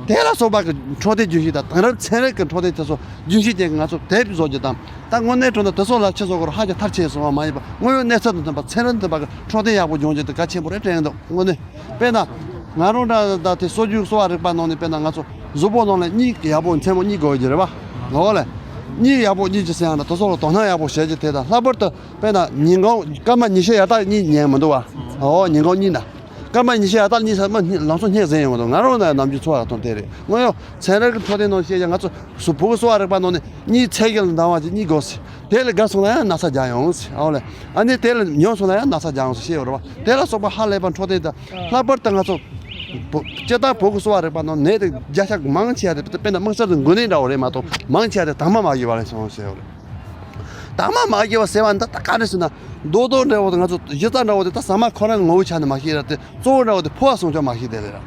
དེ་ལ་སོགས་པ་གི་འཕྲོད་བསྟེན་རྒྱུན་ཤེས་དང་དེང་རབས་ཚན་རིག་གི་འཕྲོད་བསྟེན་དེ་ཚོ་རྒྱུན་ཤེས་ཅན་གྱི་ང་ཚོ་དེབ་བཟོ་རྒྱུ་དང་། ད་དངོས་གནས་དྲང་གནས་དེ་ཚོ་ལ་ཁྱེད་ཚོ་གོ་ར་ཧ་ཅང་མཐར་ཕྱིན་སོང་བ་མ་ཡིན་པ། དངོས་ཡོད་གནས་ཚུལ་དང་མཐུན་པ་ཚན་རིག་མཐུན་པ་གི་འཕྲོད་བསྟེན་ཡག་པོ་སྦྱོང་རྒྱུ་དེ་གལ་ཆེན་པོ་རེད་དྲན་འདུག་དངོས་གནས། དཔེར་ན། ང་རང་འདྲ་ད་དེ་སྲོལ་རྒྱུན་གསོ་བ་རིག་པ་ནང་ནས་དཔེར་ན་ང་ཚོ་གཟུགས་པོ་ནང་ལ་གཉིད་ཡག་པོ་མཚན་མོ་གཉིད་དགོས་ཀྱི་རེད་བ། འོ་ལེ། གཉིད་ཡག་པོ་གཉིད་ཀྱི་སེམས་ཡང་ན་དེ་ཚོ་ལ་དོ་སྣང་ཡག་པོ་བྱེད་ཀྱི་དེ་དང་ལྷག་པར་དུ་དཔེར་ན་ཉིན་གུང་སྐར་མ་ཉི་ཤུ་ཡར་ལྟག་གཉིད་ཉན་མི་འདུག་བ། འོ་ཉིན་གུང་གཉིད་ན། སྐར་མ་ཉི་ཤུ་ཡར་ལྟག་གཉིད་ས་མ་ལམ་སང་སྙེག་ཟིན་ཡོང་མི་འདུག་ང་རང་ན་ནམ་རྒྱུན་འཚོ་བ་དང་དེ་རེད། དངོས་ཡོད་ཚན་རིག་གི་འཕྲོད་བསྟེན་ནང་བཤད་ཀྱང་ང་ཚོ་གཟུགས་པོ་གི་གསོ་བ་རིག་པ་ནང་ནས་གཉིད་ཚད་ཀྱི་ལ་འདང་བ་ཅིག་གཉིད་དགོས་ཟེར། དེ་ལས་བརྒལ་སོང་ན་ཡང་ན་ཚ་རྒྱག་ཡོང་ཟེར། འོ་ལེ། ཨ་ནི་དེ་ལས་ཉུང་སོང་ན་ཡང་ན་ཚ་རྒྱག་ཡོང་ཟེར་བཤད་ཡོད་རེད་བ། དེ་ལ་སོགས་པ་ཧ་ལས་པ་འཕྲོད་བསྟེན་དང་ལྷག་པར་དུ་ང་ཚོ་བོ་སྤྱིར་བཏང་བོད་ཀྱི་གསོ་བ་རིག་པ་ནང་ནད་དེ་བརྒྱ་ཆ་མང་ཆེ་བ་དེ་དཔེར་ན་དམིགས་བསལ་དུ་འགོས་ནད་འདྲ་བོ་རེད་མ་གཏོགས་མང་ཆེ་བ་དེ་དྭངས་མ་མ་རྒྱས་པ་རེད་སོང་ཟེར་ཡོད་རེད། དྭངས་མ་མ་རྒྱས་པ་ཟེར་བ་འདི་ད་ག་རེ་ཟེར་ན། རྡོག་རྡོག་འདྲ་བོ་དང་ང་ཚོ་གཞི་རྩ་འདྲ་བོ་དེ་ད་ཟ་མ་ཁོ་རང་གི་ངོ་བོའི་ཆ་ནས་མ་ཤེས་ར་དེ་གཙོ་བོ་འདྲ་བོ་དེ་ཕོ་བ་སྲུང་སྐྱོབ་མ་ཤེས་དེ་ལས་ར།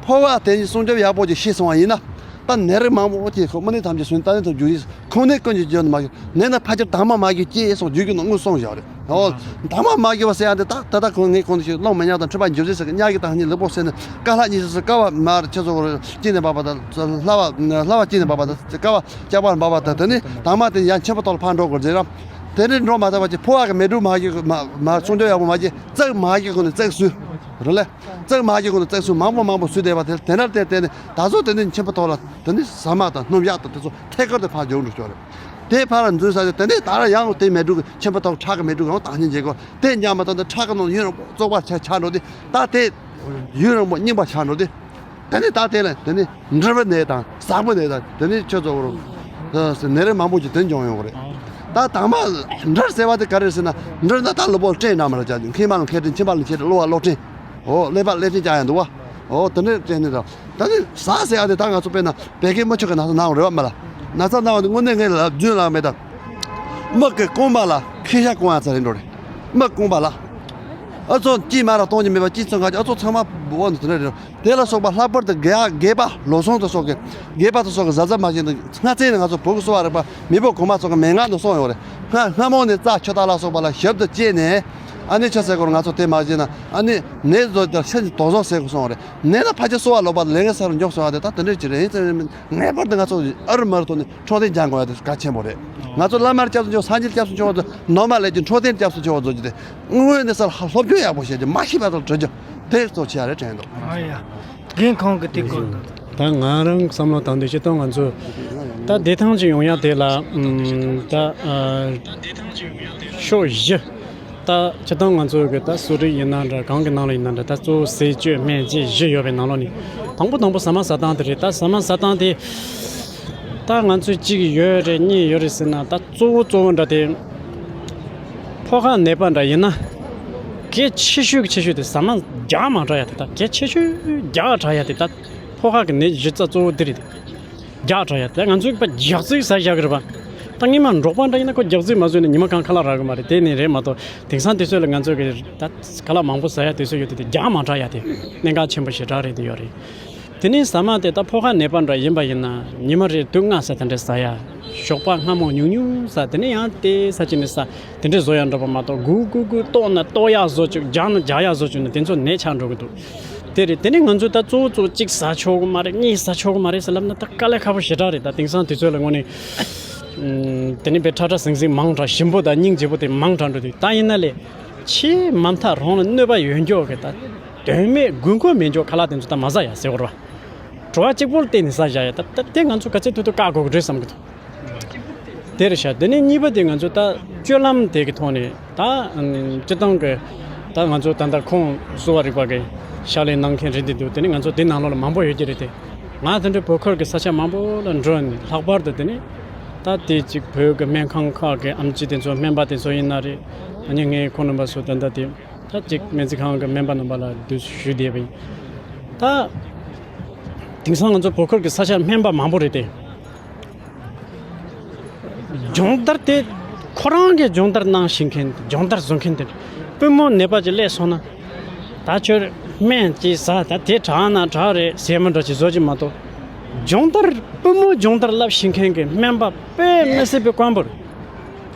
ཕོ་བ་དེ་ཉིད་སྲུང་སྐྱོབ་ཡག་པོ་ཅིག་ཤེས་སོང་བ་ཡིན་ན། ད་ནད་རིགས་མང་པོ་སྐྱེ་ཁོ་མི་ནི་ཐམས་ཅད་སུན་ཏན་ནི་ཐམས་ཅད་རྒྱུ་ཡིན། ཁོང་ནད་ཀུན་གྱི་རྒྱུ་ནི་མ་ཤེས་ནད་ན་ཕལ་ཆེར་དྭངས་མ་མ་རྒྱས་སྐྱེས་སོང་རྒྱུ་རྒྱུ་ནི་དངོས་སོང་བཞག་རེད། ཨོ། དྭངས་མ་མ་རྒྱས་པ་ཟེར་ཡ་དེ་ད་ད་ལྟ་ཁོང་ངས་གོང་དུ་ཞུས་རླུང་མི་ཉག་དང་མཁྲིས་པ་འཇུ་རྩིས་ཟེར་གི་ཉག་གི་དང་གཉིས་ལུས་པོ་ཟེར་ནས་ཀ་ལྷག་གཉིས་ཟེར་ཀ་བ་མར་ཆེ་ཚོ་གོ་རེ་སྐྱེས་ནས་འབབ་པ་དང་ལྷ་བ་ལྷ་བ་སྐྱེས་ནས་འབབ་པ་དང་ཀ་བ། ལྕགས་པར་འབབ་པ་དང་དེ་ནི་དྭངས་མ་དེ་ཡང་ཆེན་པོ་ཐོག་ལ་ཕར་འགྲོ་དགོས་ཟེར་རམ། དེ་ནི་འགྲོ་མ་ཐུབ་པ་ཅིག་ཕོ་བ་གི་མེ་དྲོད་མ་རྒྱས་མ་མ་སྲུང་སྐྱོབ་ཡག་པོ་མ་བྱས་ཙག་མ་རྒྱས་གོང་ནས་ཙག་སུ། རེད་ལེ། ཙག་མ་རྒྱས་གོང་ནས་ཙག་སུ་མང་པོ་མང་པོ་སུ་བསྡད་པ་དེ་དེ་ནར་བལྟས་བལྟས་ནས་ད་གཟོད་དེ་ནི་ཆེན་པོ་ཐོག་ལ་དེ་ནི་ཟ་མ་དང་སྣུམ་ཡག་དང་དེ་ཚོ་ཐད་ཀར་དུ་ཕར་འཇོག་འགྲོ་ཆོག་རེད། དེ་ཕར་འཛུལ་ས་དེ་དེ་ནི་ད་ར་ཡང་དེ་མེ་དྲོད་ཀྱི་ཆེན་པོ་ཐོག་ཁྲག་གི་མེ་དྲོད་ཡང་དྭངས་སྙིགས་འབྱེད་དགོས་དེ་ཉམས་པ་དང་དེ་ཁྲག་གི་ནང་ཡུན་རིང་པོ་བཙོག་པ་ཆགས་ཆགས་འགྲོ་དེ་ད་དེ་ཡུན་རིང་པོ་རྙིང་པ་ཆགས་འགྲོ་དེ། དེ་ནས་ད་དེ་ལ་དེ་ནས་འབྲུ་བའི་ནད་དང་ཟག་པོའི་ནད་དང་དེ་ནས་ཁྱོད་ཚོ་གོ་རུ། ནད་རིགས་མང་པོ་ཅིག་དེ་འབྱུང་ཡོང་གི་རེད། ད་དྭངས་མ་འབྲུ་ཟེར་བ་དེ་ག་རེ་ཟེར་ན། འབྲུ་ན་ད་ལུས་པོ་སྐྲན་འདྲ་མ་རེད་ཅག་མཁལ་མ་ལ་མཁལ་སྐྲན་མཆིན་པ་ལ་མཆིན་སྐྲན་གློ་བ་གློ་སྐྲན། འོ་ཀླད་པ་ཀླད་སྐྲན་ཅག་ཡང་འདུག་བ། འོ་དེ་འདྲའི་སྐྲན་ནད་དང་། ད་ནི་ཟག་ཟེར་ཡ་དེ་ད་ང་ཚོ་དཔེར་ན་བད་ཀན་མིག་ཆུ་གི་ན་ཚ་ན་འོང་རེད་བ་མ་ལ། ན་ཚ་ན་འོང་དེ་དངོས་གནས་ངས་ལབ་རྒྱུན་ལ་མེད་ད། མིག་གི་རྐང་པ་ལ་ཁེ་ཤ་གང་ཡང་ཚ་རེད་འགྲོ་རེད། མིག་རྐང་པ་ལ། ཨ་ཚོ་སྐྱིད་མ་ར་གཏོང་རྒྱུ་མེད་པ་སྐྱིད་ཚོང་ཁ་ཨ་ཚོ་ཚང་མ་འོ་ནི་དེ་འདྲ་རེད། དེ་ལ་སོགས་པ་ལྷག་པར་དུ་རྒས་རྒས་པ་ལོ་སོང་དུ་སོགས་ཀྱི་རྒས་པ་དུ་སོགས་ཀྱི་གཟབ་གཟབ་མ་བྱས་ན་སྔ་ཚེ་ནས་ང་ཚོ་བོད་ཀྱི་གསོ་བ་རིག་པ་མེས་པོ་གོང་མ་ཚོ་གི་མན་ངག་ནང་གསུངས་ཡོད་རེད། སྔ་སྔ་མོ་ནས་རྩ་ཆུ་དག་ལ་སོགས་པ་ལ་ཞིབ་ཏུ་དཔྱད་ནས་ཨ་ནི་ཆ་ཟེར་སྐོར་ང་ཚོ་དེ་མ་བྱས་ན་ཨ་ནི་ནད་བཟོ་དང་ཤིན་ཏུ་དོགས་ཟོན་ཟེར་དགོས་གསུངས་ཡོད་རེད། ནད་ལ་ཕལ་ཆེར་གསོ་བ་ལོག་པ་ལས་ངན་སར་འཇོག་སོང་བ་དེ་ད་དེ་འདྲས་ཅིག་རེད། ཡིན་ཙང་ངེས་པར་དུ་ང་ཚོ་ཨ་རུ་མ་རུ་ཐོག་ནས་འཕྲོད་བསྟེན་སྦྱང་དགོས་ཡ་དེ་གལ་ཆེན་པོ་རེད། ང་ཚོ་བླ་མར་སྐྱབས་སུ་མཆིའོ་སངས་རྒྱས་སྐྱབས་སུ་མཆིའོ་ནོར་མ་ལས་ཀྱི་འཕྲོད་བསྟེན་སྐྱབས་སུ་མཆིའོ་བཟོ་རྒྱུ་དེ། དངོས་གནས་སར་ཧ་སློབ་སྦྱོང་ཡག་པོ་བྱས་ཀྱི་མ་ཤེས་པ་དང་གྲོལ་རྒྱུ་དེ་གཙོ་ཆེ་ཡ་རེད་དྲན་འདུག་ཨ་ཡ། རྒན་ཁོང་གི་དེ་སྐོར་དུ། ད་ང་རང་བསམ་བློ་བཏང་དུས་སྤྱིར་བཏང་ང་ཚོ་ད་བདེ་ཐང་ཅིག་ཡོང་ཡ་དེ་ལ་ཨམ་ད་ཨ་ཕྱོགས་བཞི་ད་སྤྱིར་བཏང་ང་ཚོ་གི་ད་གསོ་རིག་ཡིན་ན་འདྲ་གང་གི་ནང་ལ་ཡིན་ན་འདྲ་ད་གཙོ་བོ་ཟས་སྤྱོད་སྨན་བཅས་བཞི་ཡོད་པའི་ནང་ལོགས་ནས་དང་པོ་དང་པོ་ཟ་མ་ཟ་སྟངས་དེ་རེད། ད་ཟ་མ་ཟ་སྟངས་དེ། ད་ང་ཚོས་གཅིག་ཡོད་རེད་གཉིས་ཡོད་རེད་ཟེར་ན་ད་གཙོ་བོ་གཙོ་བོ་འདྲ་དེ། ཕོ་ཁ་ནད་པ་འདྲ་ཡིན་ན། གལ་ཆེ་ཤོས་ཀྱི་ཆེ་ཤོས་དེ་ཟ་མ་རྒྱགས་མ་དྲག་ཡ་དེ་ད་གལ་ཆེ་ཤོས་རྒྱགས་དྲག་ཡ་དེ་ད་ཕོ་ཁ་གི་ནད་གཞི་རྩ་གཙོ་བོ་འདི་རེད་དེ། རྒྱགས་དྲག་ཡ་དེ་ང་ཚོས་པ་རྒྱགས་ཚིག་ཟ་བཞག་གི་རེད་པ། ད་སྔོན་མ་འབྲོག་པ་འདྲ་ཡིན་ན་ཁོ་རྒྱགས་ཚིག་མ་ཟོས་ན་ཉི་མ་གང་ཁ་ལག་རག་གི་མ་རེད། དེ་ནི་རེད་མ་གཏོགས་དེང་སང་དུས་ཚོད་ལ་ང་ཚོས་གི་ད་ཁ་ལག་མང་པོ་ཟ་ཡ་དུས་ཚོད་ཡོད་དེ་དེ་རྒྱགས་མ་དྲག་ཡ་དེ་གནད་འགག་ཆེན་པོ་ཞེ་དྲག་རེད་དེ་ཡོད་རེད། དེ་ནས་ཟ་མ་དེ་ད་ཕོ་ཁ་ནད་པ་འདྲ་ཡིན་པ་ཡིན་ན་ཉི་མ་རེར་དུག་ལྔ་ཙམ་དེ་འདྲ་ཟ་ཡ། ཞོགས་པ་སྔ་མོ་ཉུང་ཉུང་ཟ། དེ་ནས་ཡང་དེ་ཟ་གཅིག་ནས་ཟ། དེ་འདྲས་བཟོ་ཡ་འགྲོ་བ་མ་གཏོགས་སྒུག་སྒུག་སྒུག་ལྟོགས་ན་ལྟོགས་ཡག་བཟོ་བཅུག་རྒྱགས་ན་རྒྱགས་ཡག་བཟོ་བཅུག་ན་དེ་ཚོ་ནད་ཆགས་འགྲོ་གི་འདུག་དེ་རེད། དེ་ནས་ང་ཚོས་ད་གཙོ་བོ་གཙོ་བོ་གཅིག་ཟ་ཆོག་གི་མ་རེད། གཉིས་ཟ་ཆོག་གི་མ་རེད་ཟེར་ལབ་ན་ད་དཀའ་ལས་ཁག་པོ་ཞེ་དྲག་རེད། ད་དེང་སང་དུས་ཚོད་ལ་དངོས་གནས་ཨམ། དེ་ནས་དཔེ་ཁྲ་ཁྲ་ཟིང་ཟིང་མང་དྲགས་ཞིམ་པོ་དང་སྙིང་རྗེ་པོ་དེ་མང་དྲགས་འགྲོ་དུས་ད་ཡིན་ན་ལས་ཆེས་མ་མཐའ་རང་ལ་གནོད་པ་ཡོད་འགྱོག་གི་ད། དོན་མེད་དགོས་མཁོ་མེད་འཇོག་ཁ་ལག་དེ་ཚོ་ད་མ་ཟ་ཡ་ཟེར་བ་རེད་བ། བྲོ་བ་གཅིག་པོ་ལ་བརྟེན་ནས་ཟ་བཞག་ཡ་ད་ད་དེ་ང་ཚོ་ག་ཚོད་ཐུབ་ཐུབ་བཀག་དགོས་ཀྱི་རེད་བསམ་གྱི་འདུག་དེ་རེད་ཤག་དེ་ནས་གཉིས་པ་དེ་ང་ཚོ་ད་སྤྱོད་ལམ་དེ་གི་ཐོག་ནས་ད་སྤྱིར་བཏང་གི་ད་ང་ཚོ་ད་ལྟ་ཁོང་གསོ་བ་རིག་པ་གི་ཕྱག་ལས་གནང་མཁན་རེད་དེ་འདུག་དེ་ནས་ང་ཚོ་དེ་ནང་ལོགས་ལ་མང་པོ་ཡོད་ཀྱི་རེད་དེ། ང་དེ་འདྲའི་བོད་ཁུལ་གྱི་ས་ཆ་མང་པོ་ལ་འགྲོ་ནས་ལྷག་པར་དུ་དེ་ནས་ད་དེ་གཅིག་བོད་ཀྱི་སྨན་ཁང་ཁག་གི་ཨེམ་ཆི་དེ་ཚོ་སྨན་པ་དེ་ཚོ་ཡིན་ན་རེད། ཨ་ནི་ངའི་ཁོང་རྣམ་པ་ཚོ་ད་ལྟ་དེ། ད་ཅིག་སྨན་རྩིས་ཁང་གི་སྨན་པ་རྣམ་པ་ལ་འདུ་ཞུ་བསྡད་པ་ཡིན། ད་དེང་སང་ང་ཚོ་བོད་ཁུལ་གྱི་ས་ཆ་སྨན་པ་མང་པོ་རེད་དེ། སྦྱོང་བརྡར་དེ་ཁོ་རང་གིས་སྦྱོང་བརྡར་གནང་ཤེས་མཁན་སྦྱོང་བརྡར་བཟོ་མཁན་དེ་པུས་མོ་ནད་པ་ཅིག་སླེབས་སོང་ན། ད་ཁྱོད་སྨན་ཅིག་ཟ། ད་དེ་དྲག་ན་དྲག་རེད་ཟེར་མི་འདྲ་ཅིག་བཟོ་ཅིག་མ་གཏོགས། སྦྱོང་བརྡར་པུས་མོ་སྦྱོང་བརྡར་བསླབ་ཤེས་མཁན་གྱི་སྨན་པ་དཔེ་མི་སྲིད་པའི་དཀོན་པོ་རེད།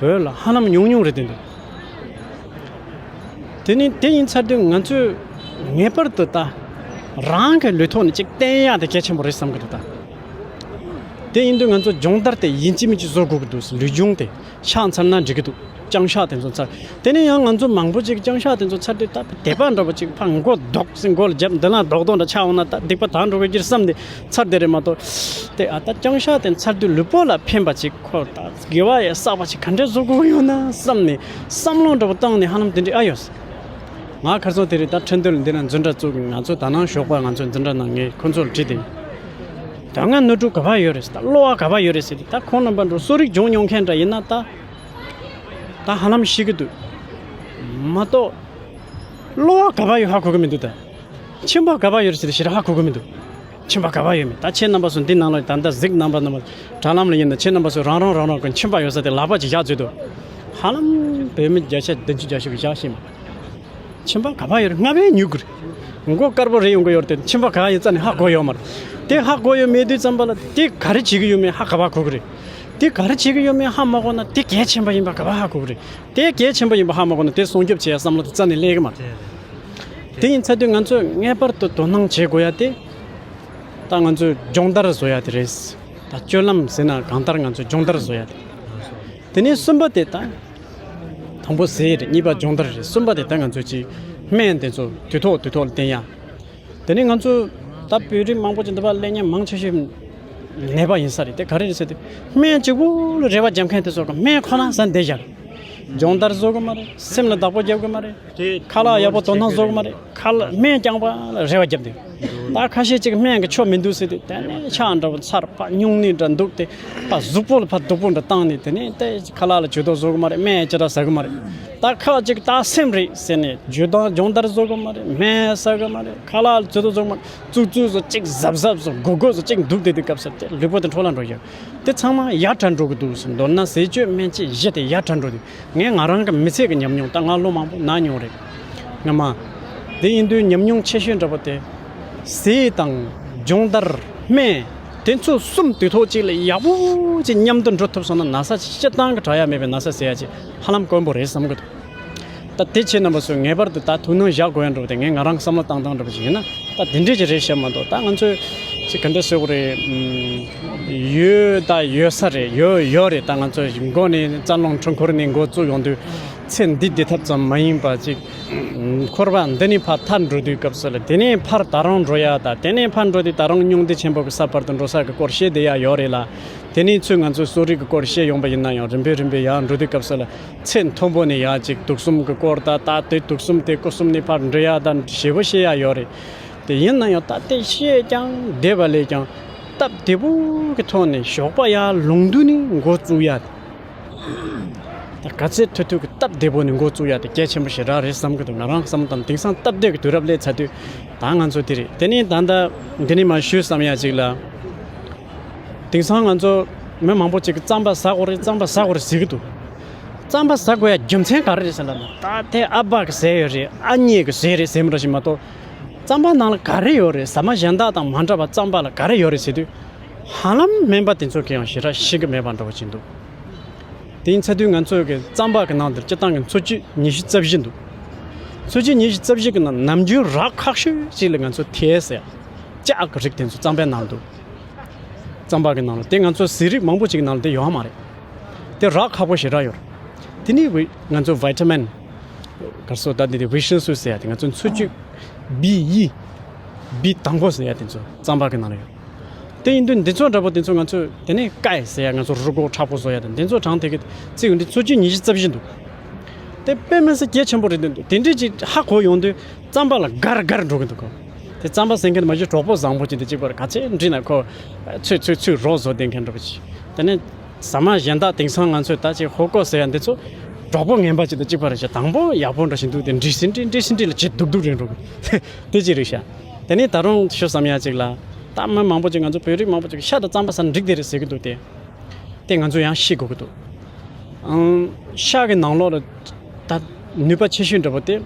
བོད་ལ་ཧ་ལམ་ཉུང་ཉུང་རེད་དེ་འདུག་དེ་ནི་དེ་ཡིན་ཚར་དུས་ང་ཚོས་ངེས་པར་དུ་ད་རང་གི་ལུས་ཐོག་ནས་ཅིག་བསྟེན་ཡག་དེ་གལ་ཆེན་པོ་རེད་བསམ་གི་འདུག་ད་དེ་ཡིན་དུས་ང་ཚོ་སྦྱོང་བརྡར་དེ་ཡིན་གཅིག་མིན་གཅིག་བཟོ་དགོས་ཀྱི་འདུག་ལུས་སྦྱོང་དེ་ཤག་འཚལ་ན་འགྲིག་གི་འདུག་ལྕང་ཤག་དེ་ཚོ་འཚལ། དེ་ནས་ཡང་ང་ཚོ་མང་པོ་ཅིག་ལྕང་ཤག་དེ་ཚོ་འཚལ་དུས་ད་དད་པ་འདྲ་པོ་ཅིག་ཕར་མགོ་རྡོག་སེ་མགོ་ལ་རྒྱབ་འདི་ལ་རྡོག་རྡོག་འདྲ་ཆགས་འོང་ན་ད་སྡིག་པ་དག་འགྲོ་གི་ཀྱིར་བསམ་སྟེ་འཚལ་བསྡད་རེད་མ་གཏོགས། དེ་ཨ་ད་ལྕང་ཤག་དེ་འཚལ་དུས་ལུས་པོ་ལ་ཕན་པ་ཅིག་ཁོ་ད་དགེ་བ་ཡི་བསགས་པ་ཅིག་ག་འདྲས་བཟོ་དགོས་ཀྱི་ཡོད་ན་བསམ་ནས་བསམ་བློ་འདྲ་པོ་བཏང་ནས་ཧ་ལམ་དེ་འདྲས་ཨ་ཡོད། ང་ཁར་སང་དེ་རིང་ད་ཁྲིན་ཏུའུ་ལ་འདི་ན་འཛིན་གྲྭ་བཙུགས། ང་ཚོ་ད་ནང་ཞོགས་པ་ང་ཚོ་འཛིན་གྲྭ་ནང་ངས་ཁོ་ཚོ་ལ་དྲིས་ཏེ། ད་ང་ནོར་འཁྲུལ་ག་པར་ཡོད་རེད་ཟེར། ད་གློ་བ་ག་པར་ཡོད་རེད་ཟེར་ཏེ། ད་ཁོང་རྣམ་པ་འགྲོ་གསོ་རིག་སྦྱོང་མྱོང་མཁན་འདྲ་ཡིན་ན་ད་ད་ཧ་ལམ་ཤེས་ཀྱི་འདུག་མ་གཏོགས། གློ་བ་ག་པར་ཡོད་ཧ་གོ་གི་མི་འདུག་ད་མཆིན་པ་ག་པར་ཡོད་རེད་ཟེར་ཏེ་ཞེ་དྲག་ཧ་གོ་གི་མི་འདུག་མཆིན་པ་ག་པར་ཡོད་མེད། ད་ཁྱེད་རྣམ་པ་ཚོ་འདི་ནང་ལ་ད་ལྟ་གཟིགས་རྣམ་པ་རྣམ་པ་དྲ་ལམ་ལ་ཡིན་ན་ཁྱེད་རྣམ་པ་ཚོ་རང་རང་རང་རང་གི་མཆིན་པ་ཡོད་ས་དེ་ལག་པ་ཅིག་བཞག་བཟོས་འདུག་ཧ་ལམ་བོད་མི་བརྒྱ་ཆ་བདུན་ཅུ་གྱ་བཞི་གི་བཞག་ཤེས་མ། མཆིན་པ་ག་པར་ཡོད་རེད། སྔ་བས་ཉུག་གི་རེད། མགོ་དཀར་པོ་རེད་ཡོང་གི་ཡོད་རེད་དེ་མཆིན་པ་ག་ཡིན་རྩ་ནས་ཧ་གོ་ཡོད་མ་རེད། དེ་ཧ་གོ་ཡོད་མེད་དུས་ཙམ་པ་ལ་དེ་ག་རེ་བྱེད་ཀྱི་ཡོད་མེད་ཧ་ག་པར་གོ་གི་རེད། དེ་ག་རེ་བྱེད་ཀྱི་ཡོད་མེད་ཧ་མ་གོ་ན་དེ་གལ་ཆེན་པོ་ཡིན་པ་ག་པར་ཧ་གོ་གི་རེད། དེ་གལ་ཆེན་པོ་ཡིན་པ་ཧ་མ་གོ་ན་དེ་སྲུང་སྐྱོབ་བྱེད་ཡ་བསམ་བློ་དེ་རྩ་ནས་སླེབས་ཀྱི་མ་རེད། དེ་ཡིན་ཚར་དུས་ང་ཚོས་ངེས་པར་དུ་དོ་སྣང་བྱེད་དགོས་ཡ་དེ། ད་ང་ཚོས་སྦྱོང་བརྡར་བཟོ་ཡ་དེ་རེད། ད་སྤྱོད་ལམ་ཟེར་ན་གང་ལྟར་ང་ཚོས་སྦྱོང་བརྡར་བཟོ་ཡ་དེ། དེ་ནས་གསུམ་པ་དེ་ད། དང་པོ་ཟས་རེད། གཉིས་པ་སྦྱོང་བརྡར་རེད། གསུམ་པ་དེ་ད་ང་ཚོས་ཅིག་སྨན་དེ་ཚོ་དུས་ཐོག་དུས་ཐོག་ལ་བསྟེན་ཡ། དེ་ནས་ང་ཚོ་ད་བོད་རིགས་མང་པོ་ཅིག་འདི་པར་སླེབས་མཁན་མང་ཆེ་ཤོས་ནད་པ་ཡིན་ས་རེད། དེ་ག་རེ་རེད་ཟེར་དུས་སྨན་གཅིག་པོ་ལ་རེ་བ་རྒྱབ་མཁན་དེ་ཚོ་གི་སྨན་ཁོ་ན་ཟ་བསྡད་བཞག་སྦྱོང་བརྡར་བཟོ་གི་མ་རེད། སེམས་ལ་བདག་པོ་རྒྱབ་གི་མ་རེད། ཁ་ལག་ཡག་པོ་དོ་སྣང་བཟོ་གི་མ་རེད། ཁ་ལག་སྨན་རྐྱང་པ་ལ་རེ་བ་བརྒྱབ་འདུག་ད་ཁ་ཤས་ཅིག་སྨན་གྱི་ཆོ་མི་འདུག་ཟེར་དུས་དེ་ནས་ཤ་འདྲ་པོ་ཚར་ཕ་སྨྱུང་གནས་འདྲ་འདུག་སྟེ་ཕ་གཟུགས་པོ་ལ་ཕ་སྡུག་པོ་འདྲ་བཏང་ནས་དེ་ནས་དེ་ཁ་ལག་ལ་ཇུས་གཏོགས་བཟོ་གི་མ་རེད། སྨན་ཅི་འདྲ་ཟ་གི་མ་རེད། ད་ཁ་ཅིག་ད་སེམས་རེད་ཟེར་ནས་ཇུས་དང་སྦྱོང་བརྡར་བཟོ་གི་མ་རེད། སྨན་ཟ་གི་མ་རེད། ཁ་ལག་ལ་ཇུས་གཏོགས་བཟོ་གི་མ་རེད། བཙུགས་བཙུགས་སུ་ཅིག་གཟབ་གཟབ་སུ་སྒུག་སྒུག་སུ་ཅིག་འདུག་བསྡད་དུས་སྐབས་སུ་དེ་ལུས་པོ་དེ་འཕྲོ་བརླག་འགྲོ་ཡོད། དེ་ཚང་མ་ཡ་བྲལ་འགྲོ་གི་འདུག་ཟེར། མདོར་ན་ཟས་སྤྱོད་སྨན་དཔྱད་བཞི་དེ་ཡ་བྲལ་འགྲོ་དུས། ངས་ང་རང་གི་མི་ཚེ་གི་ཉམས་མྱོང་ད་ང་ལོ་མང་པོ་ན་མྱོང་རེད། སྔ་མ། དེ་ཡིན་དུས་ཉམས་མྱོང་ཆེ་ཤོས་འདྲ་པོ་དེ། ཟས་དང་སྦྱོང་བརྡར་སྨན། དེ་ཚོ་གསུམ་དུས་ཐོག་གཅིག་ལ་ཡག་པོ་ཅིག་མཉམ་དུ་འགྲོ་ཐུབ་སོང་ན་ན་ཚ་ཅིག་སྤྱིར་བཏང་གི་དྲག་ཡ་མེད་པའི་ན་ཚ་ཟེར་ཡ་ཅིག་ཧ་ལམ་དཀོན་པོ་རེད་བསམ་གི་འདུག་ད་དེ་ཁྱེད་རྣམ་པ་ཚོས་ངེས་པར་དུ་ད་ཐུགས་སྣང་བཞག་དགོས་ཡ་འདྲ་པོ་དེ་ངས་ང་རང་བསམ་བློ་བཏང་སྟངས་འདྲ་པོ་ཅིག་ཡིན་ན་ད་དེ་འདྲས་ཅིག་རེད་བཤད་མ་གཏོགས། ད་ང་ཚོས་ཅིག་ག་འདྲས་ཟེར་དགོས་རེད། ཨམ། ཡོད་ད་ཡོད་ས་རེད། ཡོད་ཡོད་རེད། ད་ང་ཚོ་མགོ་ནས་རྩ་རླུང་འཕྲུལ་འཁོར་ནས་འགོ་བཙུགས་ཡོང་དུས་ཚེ་འདི་འདི་ཐབས་ཙམ་མ་ཡིན་པ་ཅིག་འཁོར་བ་འདི་ནས་ཕར་ཐར་འགྲོ་དུས་སྐབས་སུ་ལ་དེ་ནས་ཕར་ད་རུང་འགྲོ་ཡ་ད་དེ་ནས་ཕར་འགྲོ་དུས་ད་རུང་སྙུང་འདི་ཆེན་པོ་གི་ས་བར་དུ་འགྲོ་ས་གི་སྐོར་བཤད་བསྡད་ཡ་ཡོད་རེད་ལ། དེ་ནས་ཚུར་ང་ཚོས་གསོ་རིག་གི་སྐོར་བཤད་ཡོང་པ་ཡིན་ན་ཡང་རིམ་པས་རིམ་པས་ཡར་འགྲོ་དུས་སྐབས་སུ་ལ་ཚེ་མཐོན་པོ་ནས་ཡར་ཅིག་དུག་གསུམ་གི་སྐོར་ད་ད་དེ་དུག་གསུམ་དེ་སྐུ་གསུམ་ནས་ཕར་འགྲོ་ཡ་ད་ཞེ་པོ་བཤད་ཡ་ཡོད་རེད། དེ་ཡིན་ན་ཡང་ད་ལྟའི་བཤད་ཀྱང་བསྡད་པ་ལས་ཀྱང་སྟབས་བདེ་པོ་གི་ཐོག་ནས་ཞོགས་པ་ཡར་ལུང་མདོ་ནས་འགོ་བཙུགས་ཡ། ད་ག་ཚད་ཐུབ་ཐུབ་ཀྱི་སྟབས་བདེ་པོ་ནས་འགོ་བཙུགས་ཡ་དེ་གལ་ཆེན་པོ་ཞེ་དྲག་རེད་བསམ་གི་འདུག་ང་རང་བསམ་བློ་བཏང་དེང་སང་སྟབས་བདེ་གི་དུས་རབས་སླེབས་ཚར་དུས་ད་ང་ཚོ་དེ་རེད། དེ་ནས་ད་ལྟ་འདི་ནས་མར་ཞུས་བསམ་ཡ་ཅིག་ལ། དེང་སང་ང་ཚོ་མི་མང་པོ་ཅིག་གིས་རྩམ་པ་ཟ་དགོས་རེད། རྩམ་པ་ཟ་དགོས་རེད་ཟེར་གི་འདུག་རྩམ་པ་ཟ་དགོས་ཡ་རྒྱུ་མཚན་ག་རེ་རེད་ཟེར་ལབ་ན། ད་དེ་ཨ་ཕ་གི་ཟས་ཡོད་རེད། ཨ་མྱེས་གི་ཟས་རེད་ཟེར་མི་འདྲ་ཞིག་མ་གཏོགས། རྩམ་པ་ནང་ལ་ག་རེ་ཡོད་རེད། ཟ་མ་གཞན་དག་དང་མ་འདྲ་བ་རྩམ་པ་ལ་ག་རེ་ཡོད་རེད་ཟེར་དུས། ཧ་ལམ་སྨན་པ་དེ་ཚོ་གིས་ཡང་ཞེ་དྲག་ཤེས་ཀྱི་མེད་པ་འདྲ་བོ་ཅིག་འདུག་དེ་ཡིན་ཚར་དུས་ང་ཚོ་གི་རྩམ་པ་གི་ནང་དུ་སྤྱིར་བཏང་གི་འཚོ་བཅུད་ཉི་ཤུ་རྩ་བཞི་འདུག་འཚོ་བཅུད་ཉི་ཤུ་རྩ་བཞི་གི་ནང་ནམ་རྒྱུན་རགས་ཁག་ཤོས་ཅིག་ལ་ང་ཚོ་ཐེ་ཟེར་ཡ། ལྕགས་ཀྱི་རིགས་དེ་ཚོ་རྩམ་པའི་ནང་འདུག་རྩམ་པ་གི་ནང་ལ་དེ་ང་ཚོ་ཟས་རིགས་མང་པོ་ཅིག་གི་ནང་ལ་དེ་ཡོད་མ་རེད། དེ་རགས་ཁག་པོ་ཞེ་དྲག་ཡོད་རེད། དེ་ནི་ང་ཚོ་བི་ཊ་མིན། ག་རེ་ཟེར་ད་འདི་དེ་ཝི་ཤིན་སུ་ཟེར་ཡ་དེ་ང་ཚོ་འཚོ་བཅུད་བི་ཡི། བི་དང་པོ་ཟེར་ཡ་དེ་ཚོ་རྩམ་པ་གི་ནང་ལ་ཡོད། དེ་ཡིན་དུས་འདི་ཚོ་འདྲ་པོ་དེ་ཚོ་ང་ཚོས་དེ་ནས་ཀའི་ཟེར་ཡ་ང་ཚོ་རུས་ཁོག་མཁྲེགས་པོ་བཟོ་ཡ་དང་དེ་ཚོ་གྲངས་དེ་གི་བརྩི་ཡོང་དུས་འཚོ་བཅུད་ཉི་ཤུ་རྩ་བཞི་འདུག་དེ་དཔེ་མི་སྲིད་གལ་ཆེན་པོ་རེད་འདུག་དེ་འདྲས་ཅིག་ཧ་གོ་ཡོང་དུས་རྩམ་པ་ལ་དགའ་ར་དགའ་ར་འགྲོ་གི་འདུག་གོ་དེ་རྩམ་པ་ཟ་མཁན་མ་གཞི་གྲོགས་པོ་བཟང་པོ་ཅིག་དང་གཅིག་པ་རེད། ག་ཚད་འདྲི་ན་ཁོ་ཚོས་ཚོས་ཚོས་རོགས་བཟོ་བསྡད་མཁན་འདྲ་པོ་ཅིག་དེ་ནས་ཟ་མ་གཞན་དག་དེང་སང་ང་ཚོས་ད་ཅིག་ཧོ་ཀོ་ཟེར་ཡ་འདི་ཚོ་གྲོགས་པོ་ངན་པ་ཅིག་དང་གཅིག་པ་རེད་ཤག་དང་པོ་ཡག་པོ་འདྲ་ཞིག་འདུག་དེ་འདྲི་སེ་འདྲི་འདྲི་སེ་འདྲི་ལ་ཅིག་སྡུག་སྡུག་རེད་འགྲོ་གི་དེ་ཅིག་རེད་ཤག་དེ་ནས་ད་རུང་ཞུ་བསམ་ཡ་ཅིག་ལ། ད་མི་མང་པོ་ཅིག་ང་ཚོ་བོད་རིགས་མང་པོ་ཅིག་ཤ་དང་རྩམ་པ་ཟ་ན་འགྲིག་དེ་རེད་ཟེར་གི་འདུག་སྟེ། དེ་ང་ཚོ་ཡང་ཤེས་དགོས་ཀྱི་འདུག་ཨང་། ཤ་གི་ནང་ལོགས་ལ་ད་ནུས་པ་ཆེ་ཤོས་འདྲ་པོ་དེ་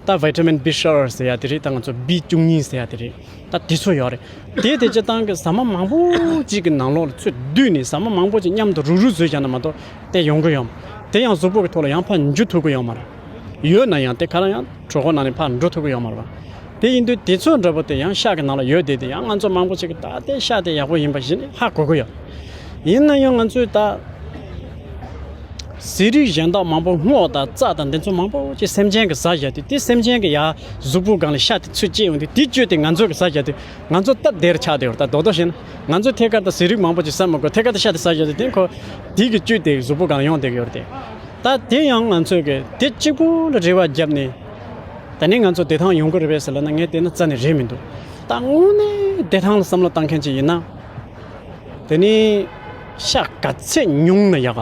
ད་བི་ཊ་མིན་བི་ཤར་ཟེར་ཡ་དེ་རེད། ད་ང་ཚོ་བི་བཅུ་གཉིས་ཟེར་ཡ་དེ་རེད། ད་དེ་ཚོ་ཡོད་རེད། དེ་དེ་སྤྱིར་བཏང་གི་ཟ་མ་མང་པོ་ཅིག་གི་ནང་ལོགས་ལ་ཚུར་བསྡུས་ནས་ཟ་མ་མང་པོ་ཅིག་མཉམ་དུ་རུག་རུག་བཟོས་བཞག་ན་མ་གཏོགས་དེ་ཡོང་གི་ཡོད་མ་རེད། དེ་ཡང་གཟུགས་པོ་གི་ཐོག་ལ་ཡང་ཕར་འཇུ་ཐུབ་ཀྱི་ཡོད་མ་རེད། ཡོད་ན་ཡང་དེ་ག་རང་ཡང་གྲོད་ཁོག་ནང་ནས་ཕར་འགྲོ་ཐུབ་ཀྱི་ཡོད་མ་རེད་པ། དེ་ཡིན་དུས་དེ་ཚོ་འདྲ་པོ་དེ་ཡང་ཤ་གི་ནང་ལ་ཡོད་བསྡད་དེ། ཡང་ང་ཚོ་མང་པོ་ཅིག་གིས་ད་དེ་ཤ་དེ་ཡག་པོ་ཡིན་པ་ཞིག་ནི་ཧ་གོ་གི་ཡོད། ཡིན་ན་ཡང་ང་ཚོས་ད་ཟས་རིགས་གཞན་དག་མང་པོ། སྔོ་དང་རྩྭ་དང་འདི་ཚོ་མང་པོ་ཅིག་སེམས་ཅན་གྱིས་ཟ་བཞག་དུས། དེ་སེམས་ཅན་གྱི་ཡ་གཟུགས་པོ་སྒང་ལ་ཤ་དེ་ཚུར་བཅད་ཡོང་དུས། དེ་བཅད་དེ་ང་ཚོ་གིས་ཟ་བཞག་དུས། ང་ཚོ་སྟབས་བདེར་ཆགས་བསྡད་ཡོད་རེད། ད་རྡོག་རྡོག་བཤད་ན། ང་ཚོ་ཐད་ཀར་དུ་ཟས་རིགས་མང་པོ་ཅིག་ཟ་མི་དགོས། ཐད་ཀར་དུ་ཤ་དེ་ཟ་བཞག་དུས། དེ་ཁོ་དེ་གི་བཅུད་དེ་གཟུགས་པོ་སྒང་ཡོང་བསྡད་ཀྱི་ཡོད་རེད་དེ། ད་དེ་ཡང་ང་ཚོས་གི་དེ་གཅིག་པུ་ལ་རེ་བ་བརྒྱབ་ནས། ད་ནི་ང་ཚོ་བདེ་ཐང་ཡོང་གི་རེད་པས་ཟེར་ལབ་ན། ངས་བལྟས་ན་རྩ་ནས་རེད་མི་འདུག། ད་དངོས་གནས་བདེ་ཐང་ལ་བསམ་བློ་བཏང་མཁན་ཅིག་ཡིན་ན། དེ་ནི་ཤ་ག་ཚད་ཉུང་ན་ཡག་ག།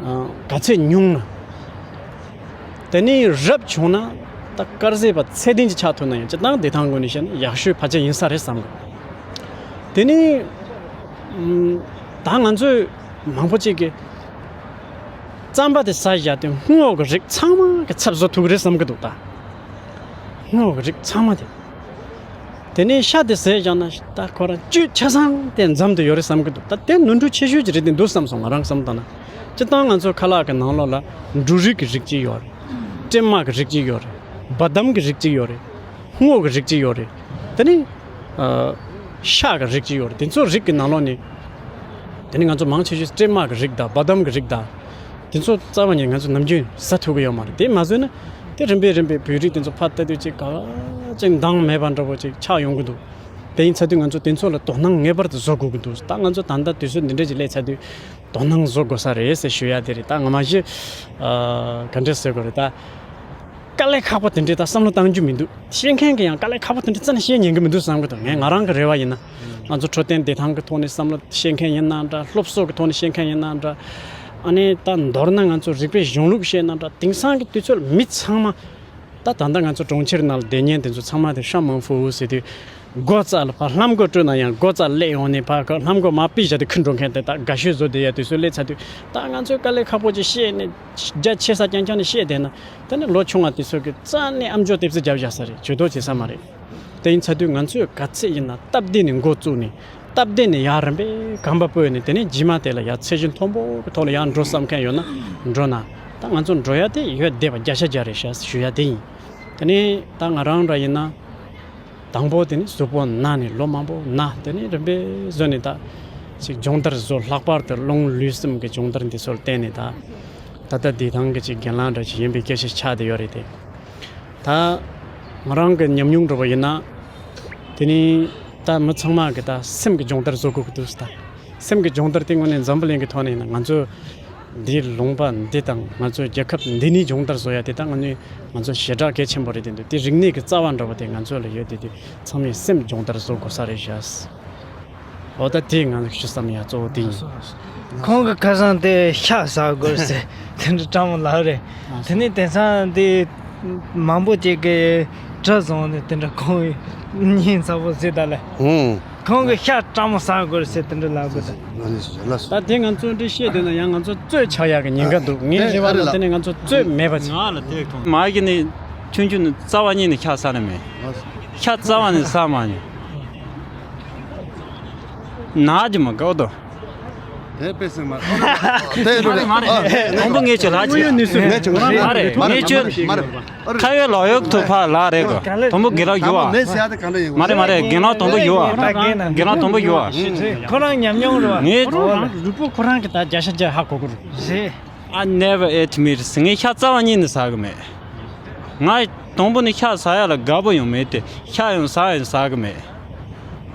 ཨ། ག་ཚད་ཉུང་ན། དེ་ནི་རབ་བྱུང་ན་ད་དཀར་ཟས་པ་ཚད་ལྡན་ཅིག་ཆགས་ཐུབ་ན་ཡང་། སྤྱིར་བཏང་བདེ་ཐང་ངོས་ནས་བཤད་ན་ཡག་ཤོས་ཕལ་ཆེར་ཡིན་ས་རེད་བསམ་གི། དེ་ནི་ཨམ། ད་ང་ཚོས་མང་པོ་ཅིག་གིས་རྩམ་པ་དེ་ཟ་བཞག་དུས། སྔོ་གི་རིགས་ཚང་མ་གི་ཚབ་བཟོ་ཐུབ་ཀྱི་རེད་བསམ་གི་འདུག་ད། སྔོ་གི་རིགས་ཚང་མ་དེ། དེ་ནས་ཤ་དེ་ཟས་བཞག་ན་ད་ཁོ་རང་བཅུད་ཆ་ཚང་དེ་འཛོམས་དུ་ཡོད་རེད་བསམ་གི་འདུག། ད་དེ་ནོར་འཁྲུལ་ཆེ་ཤོས་ཅིག་རེད་དེ་འདུག་བསམ་སོང་། ང་རང་བསམ་བཏང་ན། སྤྱིར་བཏང་ང་ཚོ་ཁ་ལག་གི་ནང་ལོགས་ལ་འབྲུ་རིགས་ཀྱི་རིགས་གཅིག་ཡོད་རེད། ཀྲེ་མ་གི་རིགས་གཅིག་ཡོད་རེད། བ་དམ་གི་རིགས་གཅིག་ཡོད་རེད། སྔོ་གི་རིགས་གཅིག་ཡོད་རེད། དེ་ནས་ཨ། ཤ་གི་རིགས་གཅིག་ཡོད་རེད། དེ་ཚོ་རིགས་ཀྱི་ནང་ལོགས་ནས། དེ་ནས་ང་ཚོ་མང་ཆེ་ཤོས་ཀྲེ་མ་གི་རིགས་དང་བ་དམ་གི་རིགས་དང་། དེ་ཚོ་རྩ་བ་ནས་ང་ཚོ་ནམ་རྒྱུན་ཟ་ཐུབ་ཀྱི་ཡོད་མ་རེད། དེ་མ་ཟོས་ན་དེ་རིམ་པས་རིམ་པས་བོད་རིགས་དེ་ཚོ་ཕར་ལྟ་དུས་ཅིག་ག་ཅིག་འདང་མེད་པ་འདྲ་པོ་ཅིག་ཆགས་ཡོང་གི་འདུག། དེ་ཡིན་ཚར་དུས་ང་ཚོ་དེ་ཚོ་ལ་དོ་སྣང་ངེས་པར་དུ་བཟོ་དགོས་ཀྱི་འདུག། ད་ང་ཚོ་ད་ལྟ་དུས་ཚོད་འདི་འདྲས་ཅིག་སླེབས་ཚར་དུས། དོ་སྣང་བཟོ་དགོས་ས་རེད་ཟེར་ཞུ་ཡ་དེ་རེད། ད་ང་མ་གཞི། ཨ། ག་འདྲས་ཟེར་དགོས་རེད་ད། དཀའ་ལས་ཁག་པོ་དེ་འདྲས་ད་བསམ་བློ་བཏང་རྒྱུ་མི་འདུག། ཤེས་མཁན་གྱིས་ཡང་དཀའ་ལས་ཁག་པོ་དེ་འདྲས་རྩ་ནས་བཤད་ཉན་གྱི་མི་འདུག་བསམ་གྱི་འདུག། ངས་ང་རང་གི་རེ་བ་ཡིན་ན། ང་ཚོ་འཕྲོད་བསྟེན་བདེ་ཐང་གི་ཐོག་ནས་བསམ་བློ་བཤད་མཁན་ཡིན་ན་འདྲ། སློབ་གསོ་གི་ཐོག་ནས་བཤད་མཁན་ཡིན་ན་འདྲ། ཨ་ནི་ད་མདོར་ན་ང་ཚོ་རིག་པའི་གཞུང་ལུགས་བཤད་ན་འདྲ། དེང་སང་གི་དུས་ཚོད་མི་ཚང་མ། ད་ད་ལྟ་ང་ཚོ་གྲོང་ཁྱེར་ནང་ལ་བསྡད་མཁན་དེ་ཚོ་ཚང་མ་དེ་ཧྲ་མང་ཧྥུ་ཟེར་དུས། སྒོ་རྩ་ལ་ཕར་ལྷམ་གོག་སྤྲོད་ན་ཡང་སྒོ་རྩ་སླེབས་ཡོང་ནས་ཕར་ལྷམ་གོག་མར་ཕུད་བཞག་དུས་ཁུར་འགྲོ་མཁན་དེ། ད་དགའ་ཤོས་བཟོ་བསྡད་ཡ་དུས་ཚོད་སླེབས་ཚར་དུས། ད་ང་ཚོས་དཀའ་ལས་ཁག་པོ་ཅིག་བཤད་ནས། རྒྱ་ཆེ་ས་རྐྱང་རྐྱང་ནས་བཤད་བསྡད་ན། དེ་ནི་ལོ་ཆུང་བ་དེ་ཚོ་གིས་རྩ་ནས་ཨམ་ཅོག་ལྟེབ་རྩེ་རྒྱབ་བཞག་ས་རེད། ཇུས་གཏོགས་བྱེད་ས་མ་རེད། དེ་ཡིན་ཚར་དུས་ང་ཚོས་ག་ཚད་ཡིན་ན་སྟབས་བདེ་ནས་འགོ་བཙུགས་ནས། སྟབས་བདེ་ནས་ཡར་རིམ་པས་གོམ་པ་སྤོས་ནས། དེ་ནས་རྗེས་མ་དེ་ལ་ཡར་ཚད་གཞི་མཐོན་པོ་གི་ཐོག་ལ་ཡར་འགྲོ་བསམ་མཁན་ཡོད་ན་འགྲོ་ན། ད་ང་ཚོ་འགྲོ་ཡ་དེ་ཡོད་བསྡད་པ་བརྒྱ་ཆ་བརྒྱ་རེད་ཤག་ཞུ་ཡ་དེ་ཡིན། དེ་ནས་ད་ང་རང་འདྲ་ཡིན་ན། དང་པོ་དེ་ནི་གཟུགས་པོ་ན་ནས་ལོ་མང་པོ་ན། དེ་ནས་རིམ་པས་བཟོས་ནས་ད་ཅིག་སྦྱོང་བརྡར་བཟོ། ལྷག་པར་དུ་རླུང་ལུས་སེམས་ཀྱི་སྦྱོང་བརྡར་འདི་ཚོར་བརྟེན་ནས། ད་ད་ལྟ་བདེ་ཐང་གི་ཅིག་རྒན་ལགས་འདྲ་ཅིག་ཡིན་པའི་སྐད་ཆ་ཆགས་བསྡད་ཡོད་རེད་དེ། ད་ང་རང་གི་ཉམས་མྱོང་འདྲ་པོ་ཡིན་ན། དེ་ནི་ད་མི་ཚང་མ་གི་ད་སེམས་ཀྱི་སྦྱོང་བརྡར་བཟོ་དགོས་ཀྱི་འདུག་ཟེར། ད་སེམས་ཀྱི་སྦྱོང་བརྡར་དེ་དངོས་གནས་འཛམ་བུ་གླིང་གི་ཐོག་ནས་ཡིན་ན། ང་ཚོ་འདིའི་ལུང་པ་འདི་དང་ང་ཚོའི་རྒྱལ་ཁབ་འདི་ནས་སྦྱོང་བརྡར་བཟོ་ཡ་དེ། ད་ང་ནི་ང་ཚོ་ཞེ་དྲག་གལ་ཆེན་པོ་རེད་དེ་འདུག། དེ་རིག་གནས་ཀྱི་རྩ་བ་འདྲ་པོ་དེ་ང་ཚོ་ལ་ཡོད་དེ། དེ་ཚང་མས་སེམས་སྦྱོང་བརྡར་བཟོ་དགོས་ས་རེད་ཤག། འོ། ད་དེ་ང་ཞུ་བསམ་ཡ་གཙོ་བོ་དེ་ཡིན། ཁོང་གི་ཁ་སང་དེ་ཤ་ཟ་དགོས་ཟེར་དེ་འདྲ་སྤྲང་མོ་ལབ་རེད། དེ་ནས་དེང་སང་དེ་མང་པོ་ཅིག་གིས་གྲི་བཟུང་ནས་དེ་འདྲ་ཁོང་གཉིད་ཚ་པོ་ཟེར་ད་ལེ། ཧུང་། ཁོང་གིས་ཤ་སྤྲང་མོ་ཟ་དགོས་ཟེར་དེ་འདྲ་ལབ་དགོས་ད། ད་དེ་ང་ཚོ་འདི་བཤད་དུས་ན་ཡང་ང་ཚོ་རྩོད་ཆགས་ཡག་གི་ཉེན་ཁ་འདུག། ངའི་རེ་བ་ལ་དེ་ནས་ང་ཚོ་རྩོད་མེད་པ་བྱེད། ང་ལ་དེ་མཐོང་། མ་གི་ནི་ཆུང་ཆུང་ནས་རྩ་བ་ཉིད་ནས་ཤ་ཟ་ནི་མེད། ཤ་རྩ་བ་ནས་ཟ་མ་མྱོང་། ན་གི་མ་གོ་དོ། དེ་དཔེ་སྲིད་མ། དེ་འགྲོ་རེད། མ་རེད། དང་པོ་ངས་ཆོས་ལ་ཅི། ངས་ཆོས། མ་རེད། ངས་ཆོས། མ་རེད། ཁ་ཡོད་ལག་ཡོད་ཐུག་ཕ་ལ་རེད་གོ། དང་པོ་དགེ་ལགས་ཡོད་བ། མ་རེད། མ་རེད། དགེ་ལགས་དང་པོ་ཡོད་བ། དགེ་ལགས་དང་པོ་ཡོད་བ། ཁོ་རང་ཉམས་མྱོང་རེད་བ། ངས་ཁོ་རང་རུས་པོ་ཁོ་རང་གི་ད་བརྒྱ་ཆ་བརྒྱ་ཧ་གོ་གི་རེད། རེད། I never ate meat. ངས་ཤ་རྩ་བ་ཉིད་ནས་ཟ་གི་མེད། ང་དང་པོ་ནས་ཤ་ཟ་ཡ་ལ་དགའ་པོ་ཡང་མེད་དེ། ཤ་ཡང་ཟ་ཡང་ཟ་གི་མེད།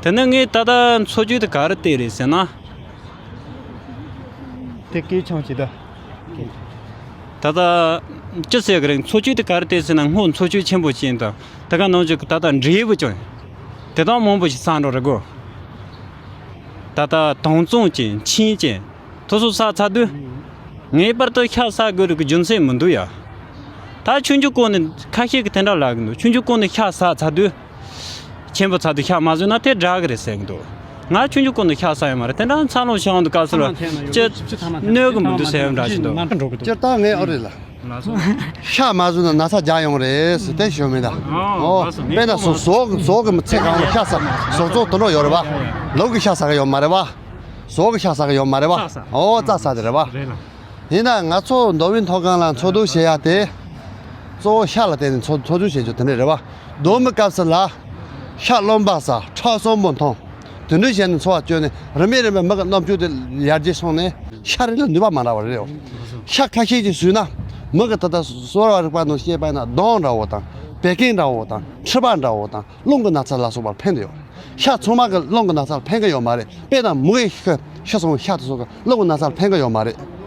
དེ་ནས་ངས་ད་ལྟ་འཚོ་བཅུད་དེ་ག་རེ་བལྟས་རེད་ཟེར་ན། དེ་སྐད་ཆང་ཅིག་ད། ད་ལྟ་ཅི་ཟེར་གི་རེད། འཚོ་བཅུད་དེ་ག་རེ་བལྟས་ཟེར་ན། སྔོ་འཚོ་བཅུད་ཆེན་པོ་ཅན་དང་། དེ་ག་ནང་བཞིན་ད་ལྟ་འབྲས་བུ་ཅན་དེ་དག་མང་པོ་ཞིག་ཟ་འགྲོ་རེད་གོ། ད་ལྟ་དྭངས་གཙང་ཅན་མཆིན་ཅན་དེ་ཚོ་ཟ་ཚར་དུས། ངེས་པར་དུ་ཤ་ཟ་དགོས་རིགས་ཀྱི་རྒྱུ་མཚན་མི་འདུག་ཡ། ད་ཆུང་ཆུང་སྒང་ནས་ཁ་ཤས་ཀྱིས་དེ་འདྲ་ལབ་གི་འདུག། ཆུང་ཆུང་སྒང་ནས་ཤ་ཟ་ཚར་དུས། ཆེན་པོ་ཚར་དུས་ཤ་མ་ཟོས་ན་དེ་དྲག་གི་རེད་ཟེར་གི་འདུག། ང་ཆུང་ཆུང་སྒང་ནས་ཤ་ཟ་ཡོད་མ་རེད། དེ་འདྲ་འཚར་ལོངས་བྱེད་དབང་དུ་ག་ཚོད་ལ་ཅི་གནོད་གི་མི་འདུག་ཟེར་ཡོད་འདྲ་ཞིག་འདུག། སྤྱིར་བཏང་ངས་ཨོ་རེད་ལ། ཤ་མ་ཟོས་ན་ན་ཚ་རྒྱག་ཡོང་རེད་ཟེར་དེ་ཞུ་མི་ད། ཨོ། དཔེར་ན་ཟོག་ཟོག་གི་ཚེ་གང་བོ་ཤ་ཟ། ཟོག་ཚོགས་དུད་འགྲོ་ཡོད་རེད་བ། ལུག་གི་ཤ་ཟ་གི་ཡོད་མ་རེད་བ། ཟོག་གི་ཤ་ཟ་གི་ཡོད་མ་རེད་བ། ཨོ། རྩྭ་ཟ་དེ་རེད་བ། རེད་ལ། ཡིན་ན་ང་ཚོ་མདོ་དབུས་མཐོ་སྒང་ལ་འཚོ་སྡོད་བྱེད་ཡ་དེ། གཙོ་བོ་ཤ་ལ་བརྟེན་ནས་འཚོ་འཚོ་སྡོད་བྱེད་རྒྱུ་དེ་འདྲ་རེད་བ། མདོ་མི་སྐབས་སུ་ལ། ཤ་རློན་པ་ཟ། ཁྲག་གསོན་པོ་འཐུང་། དེ་འདྲ་བྱས་ནས་འཚོ་བ་སྐྱོལ་ནས་རིམ་པས་རིམ་པས་མི་གི་རྣམ་དཔྱོད་དེ་ཡར་རྒྱས་སོང་ནས་ཤ་རིགས་ལ་ནུས་པ་མ་འདྲ་བ་རེད། ཤ་ཁ་ཤས་ཅིག་ཟོས་ན། མི་གི་ད་ལྟ་གསོ་བ་རིག་པ་ནང་བཤད་པ་ཡིན་ན་གདོང་འདྲ་བོ་དང་། བད་ཀན་འདྲ་བོ་དང་། མཁྲིས་པ་འདྲ་བོ་དང་། རླུང་གི་ན་ཚ་ལ་སོགས་པར་ཕན་གྱི་ཡོད། ཤ་ཚང་མ་གི་རླུང་གི་ན་ཚ་ལ་ཕན་གྱི་ཡོད་མ་རེད། དཔེར་ན་མུ་གེ་ཤི་ཤི་སོང་ཤ་དེ་ཚོ་གི་རླུང་གི་ན་ཚ་ལ་ཕན་གྱི་ཡོད་མ་རེད།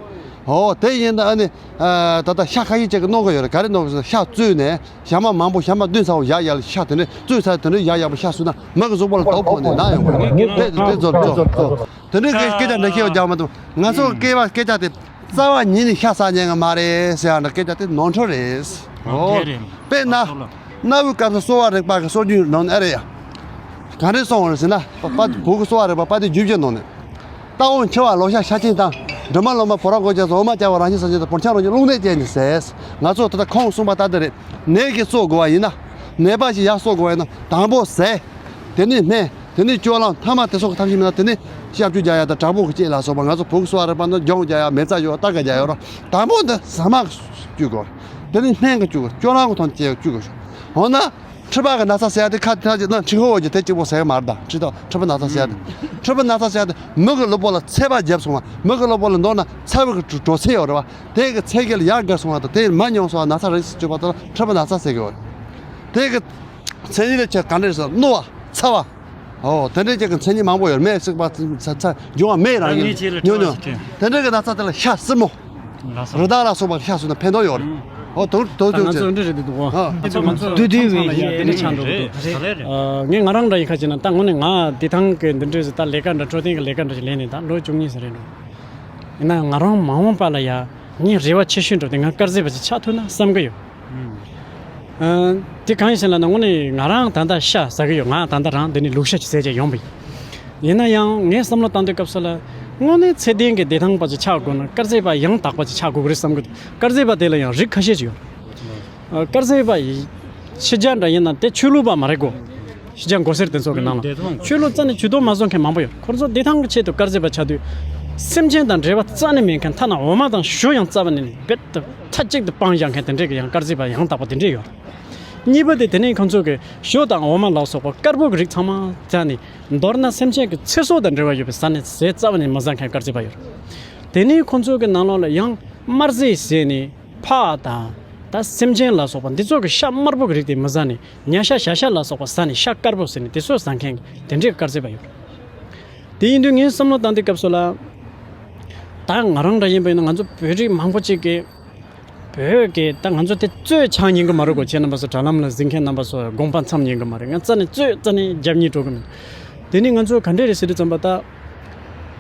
ཨོ་དེ་ཡིན་ད་ཨ་ནི། ཨ་ད་ལྟ་ཤ་ཁ་ཤས་ཅིག་གི་གནོད་གི་ཡོད་རེད། ག་རེ་གནོད་གི་ཟེར་ན་ཤ་བཙོས་ནས་ཞག་མ་མང་པོ་ཞག་མ་བདུན་ཚར་བ་ཡག་ཡག་ལ་ཤ་དེ་འདྲ་བཙོས་ཚར་དེ་འདྲ་ཡག་ཡག་པོ་ཤ་ཟོས་ན་མི་གི་གཟུགས་པོ་ལ་དོགས་ཕོག་ནས་ན་ཡོང་གི་རེད། དེ་དེ་ཚོ་ཚོ་ཚོ་དེ་འདྲའི་སྐད་སྐད་ཆ་འདྲ་བཤད་རྒྱག་མ་ཐུབ། ང་ཚོ་སྐད་པ་སྐད་ཆ་དེ། རྩ་བ་ཉིད་ནས་ཤ་ཟ་ཉན་གི་མ་རེད་ཟེར་ཡ་འདྲ་སྐད་ཆ་དེ་ནོར་འཁྲུལ་རེད། ཨོ། དེ་རེད། དཔེར་ན། གནའ་བོའི་སྐབས་སུ་གསོ་བ་རིག་པ་གི་སྲོལ་རྒྱུན་ནང་ཨེ་རེད་ཡ། ག་འདྲས་གསུངས་པ་རེད་ཟེར་ན། པ་པ་བོད་ཀྱི་གསོ་བ་རིག་པ་དཔལ་ལྡན་རྒྱུད་བཞི་ནང་ནས། རྟ་བོང་འཁྱིལ་བ་ལོ་ཤ་ཤ་ཆེན་དང་། འབྲུ་མར་ལོ་མ་བོ་ར་གོ་ཅན་སོགས་འོ་མ་བཅའ་བ་རང་བཞིན་སངས་རྒྱས་དང་བུར་ཁྱམས་རང་བཞིན་རླུང་ནད་བཅས་ནས་ཟས། ང་ཚོ་ད་ལྟ་ཁོང་གསུངས་པ་ལྟར་དུ་རེད། ནད་ཀྱིས་གསོ་དགོས་པ་ཡིན་ན། ནད་པ་ཞིག་ཡར་གསོ་དགོས་པ་ཡིན་ན་དང་པོ་ཟས། དེ་ནས་སྨན། དེ་ནས་སྤྱོད་ལམ། ཐ་མ་དེ་སོགས་ཀྱི་ཐབས་ཤེས་མེད་ན་དེ་ནས་ཤ་བཅུད་རྒྱག་ཡ་དང་བྲག་ཕུག་གི་ལྕེ་ལ་སོགས་པ་ང་ཚོ་བོད་ཀྱི་གསོ་བ་རིག་པ་ནང་སྦྱོང་རྒྱག་ཡ་མེ་བཙའ་ཡོད་སྟར་ག་རྒྱག་ཡོད་ར། དང་པོ་འདི་ཟ་མ་བཅུད་དགོས། དེ་ནས་སྨན་གྱི་བཅུད་དགོས། སྤྱོད་ལམ་གྱི་ཐོག་ནས་བཅུད་དགོས། འོ་ན། མཁྲིས་པ་གི་ན་ཚ་ཟེར་ཡ་དེ་ཁ་ཐག་ཅིག་ན་མཁྲིས་ཁོག་འོག་གི་དེ་གཅིག་པོ་ཟེར་གི་མ་རེད་ད། མཁྲིས་ཐོག་མཁྲིས་པ་ན་ཚ་ཟེར་ཡ་དེ། མཁྲིས་པ་ན་ཚ་ཟེར་ཡ་དེ་མི་གི་གློ་བུར་ལ་ཚད་པ་བརྒྱབ་སོང་བ། མི་གི་གློ་བུར་ལ་མདོར་ན་ཚ་བའི་གི་འགྲོ་ཚད་ཡོད་རེད་བ། དེ་གི་ཚད་བརྒལ་ལ་ཡར་བརྒལ་སོང་བ་དང་དེ་མར་ཉུང་སོང་བ་ན་ཚ་རེད་ཟེར་བཅུག་པ་དང་མཁྲིས་པ་ན་ཚ་ཟེར་གི་ཡོད་རེད། དེ་གི་མཚན་ཉིད་ལ་ཁྱེད་ག་འདྲ་ཟེར་རྣོ་བ་ཚ་བ། ཨོ་དེ་འདྲའི་ཅིག་གི་མཚན་ཉིད་མང་པོ་ཡོད། མེ་བསྲེགས་པ་ཚ་ཚ་འབྱུང་བ་མེ་རང་ཡིན་ཉོ་ཉོ། དེ་འདྲའི་གི་ན་ཚ་དེ་ལ་ཤ་སྲིན་མོ། རི་དྭགས་ལ་སོགས་པ་ཤ་ཟོས་ན་ཕན་ཐོགས་ཡོད་རེད། ཨོ་དུ་དུ་ད་དུ་ང་ཚོ་ཅིག་འདི་རེད་འདུག་ཨ། ཨ་ཚོ་ང་ཚོ་དུ་དུ་མཚམས་མཚམས་ལ་ཡ་དེ་འདྲ་ཆགས་འགྲོ་གི་འདུག་ཨ་ངས་ང་རང་འདྲ་ཡིན་ཁ་ཅིག་ན་ད་དངོས་གནས་ང་འདི་ཐང་གི་འདི་འདྲའི་ཟི་ད་ལས་ཀ་འདྲ་འཕྲོད་བསྟེན་གི་ལས་ཀ་འདྲ་ཞིག་ལས་ནས་ད་ལོ་བཅུ་གཉིས་ཟིན་རེད་འགྲོ། ཡིན་ན་ང་རང་མ་འོངས་པ་ལ་ཡ་ངས་རེ་བ་ཆེ་ཤོས་འགྲོ་དེ་ང་དཀར་ཟས་པ་ཅིག་ཆགས་ཐུབ་ན་བསམ་གི་ཡོད། ཨ། དེ་གང་ཡིན་ཟེར་ལབ་ན་དངོས་གནས་ང་རང་ད་ལྟ་ཤ་ཟ་གི་ཡོད། ང་ད་ལྟ་རང་འདི་ནས་ལུག་ཤ་ཅིག་བཟས་བྱས་ཡོང་པ་ཡིན། ཡིན་ན་ཡང་ངས་བསམ་བློ་བཏང་དུས་སྐབས་སུ་ལ་དངོས་གནས་ཚད་ལྡན་གྱི་བདེ་ཐང་པ་ཅིག་ཆགས་དགོས་ན་དཀར་ཟས་པ་ཡང་དག་པ་ཅིག་ཆགས་དགོས་ཀྱི་རེད་བསམ་གི་འདུག་དཀར་ཟས་པ་དེ་ལ་ཡང་རིགས་ཁ་ཤས་ཅིག་ཡོད། ཨ། དཀར་ཟས་པ་ཡི་ཕྱི་རྒྱ་འདྲ་ཡིན་ན་དེ་ཆོས་ལུགས་པ་མ་རེད་གོ། ཕྱི་རྒྱ་མགོ་སེར་དེ་ཚོ་གི་ནང་ལ་ཆོས་ལུགས་རྩ་ནས་ཇུས་གཏོགས་མ་བཟོ་མཁན་མང་པོ་ཡོད། ཁོ་ཚོ་བདེ་ཐང་གི་ཆེད་དུ་དཀར་ཟས་པ་ཆགས་དུས། སེམས་ཅན་དང་འབྲེལ་བ་རྩ་ནས་མེད་མཁན་ཐ་ན་འོ་མ་དང་ཞོ་ཡང་རྩ་བ་ནས་རྦད་དེ་མཐའ་གཅིག་ཏུ་སྤང་བཞག་མཁན་དེ་འདྲས་ཀྱི་ཡང་དཀར་ཟས་པ་ཡང་དག་པ་དེ་འདྲས་ཡོད། གཉིས་པ་དེ་དེ་ནས་ཁོང་ཚོ་གི་ཞོ་དང་འོ་མ་ལ་སོགས་པ་དཀར་པོ་གི་རིགས་ཚང་མ་རྩ་ནས། མདོར་ན་སེམས་ཅན་གྱི་ཚེ་སྲོག་དང་འབྲེལ་བ་ཡོད་པའི་ཟས་ནས་ཟས་རྩ་བ་ནས་མི་ཟ་མཁན་དཀར་ཟས་པ་ཡོད། དེ་ནས་ཁོང་ཚོ་གི་ནང་ལོགས་ལ་ཡང་དམར་ཟས་ཟས་ནས། ཕག་དང་། ད་སེམས་ཅན་ལ་སོགས་པ་འདི་ཚོ་གི་ཤ་དམར་པོ་གི་རིགས་དེ་མི་ཟ་ནས་ཉ་ཤ་བྱ་ཤ་ལ་སོགས་པ་ཟ་ནས་ཤ་དཀར་པོ་ཟ་ནས་དེ་ཚོ་ཟ་མཁན་གི་དེ་འདྲའི་དཀར་ཟས་པ་ཡོད། དེ་ཡིན་དུས་ངས་བསམ་བློ་བཏང་དུས་སྐབས་སུ་ལ། ད་ང་རང་འདྲ་ཡིན་པ་ཡིན་ན་ང་ཚོ་བོད་རིགས་མང་པོ་ཅིག་གིས། བོད་ཀྱི་ད་ང་ཚོ་དེ་རྩོད་ཆགས་ཉན་གི་མ་རེད་གོ། ཁྱེད་རྣམ་པ་ཚོ་དྲ་ལམ་ལ་གཟིགས་མཁན་རྣམ་པ་ཚོ་དགོངས་པ་མཚམས་ཉན་གི་མ་རེད། ང་རྩ་ནས་རྩོད་རྩ་ནས་རྒྱབ་ཉན་འགྲོ་གི་མེད། དེ་ནས་ང་ཚོ་ག་འདྲས་རེད་ཟེར་དུས་ཙམ་པ་ད།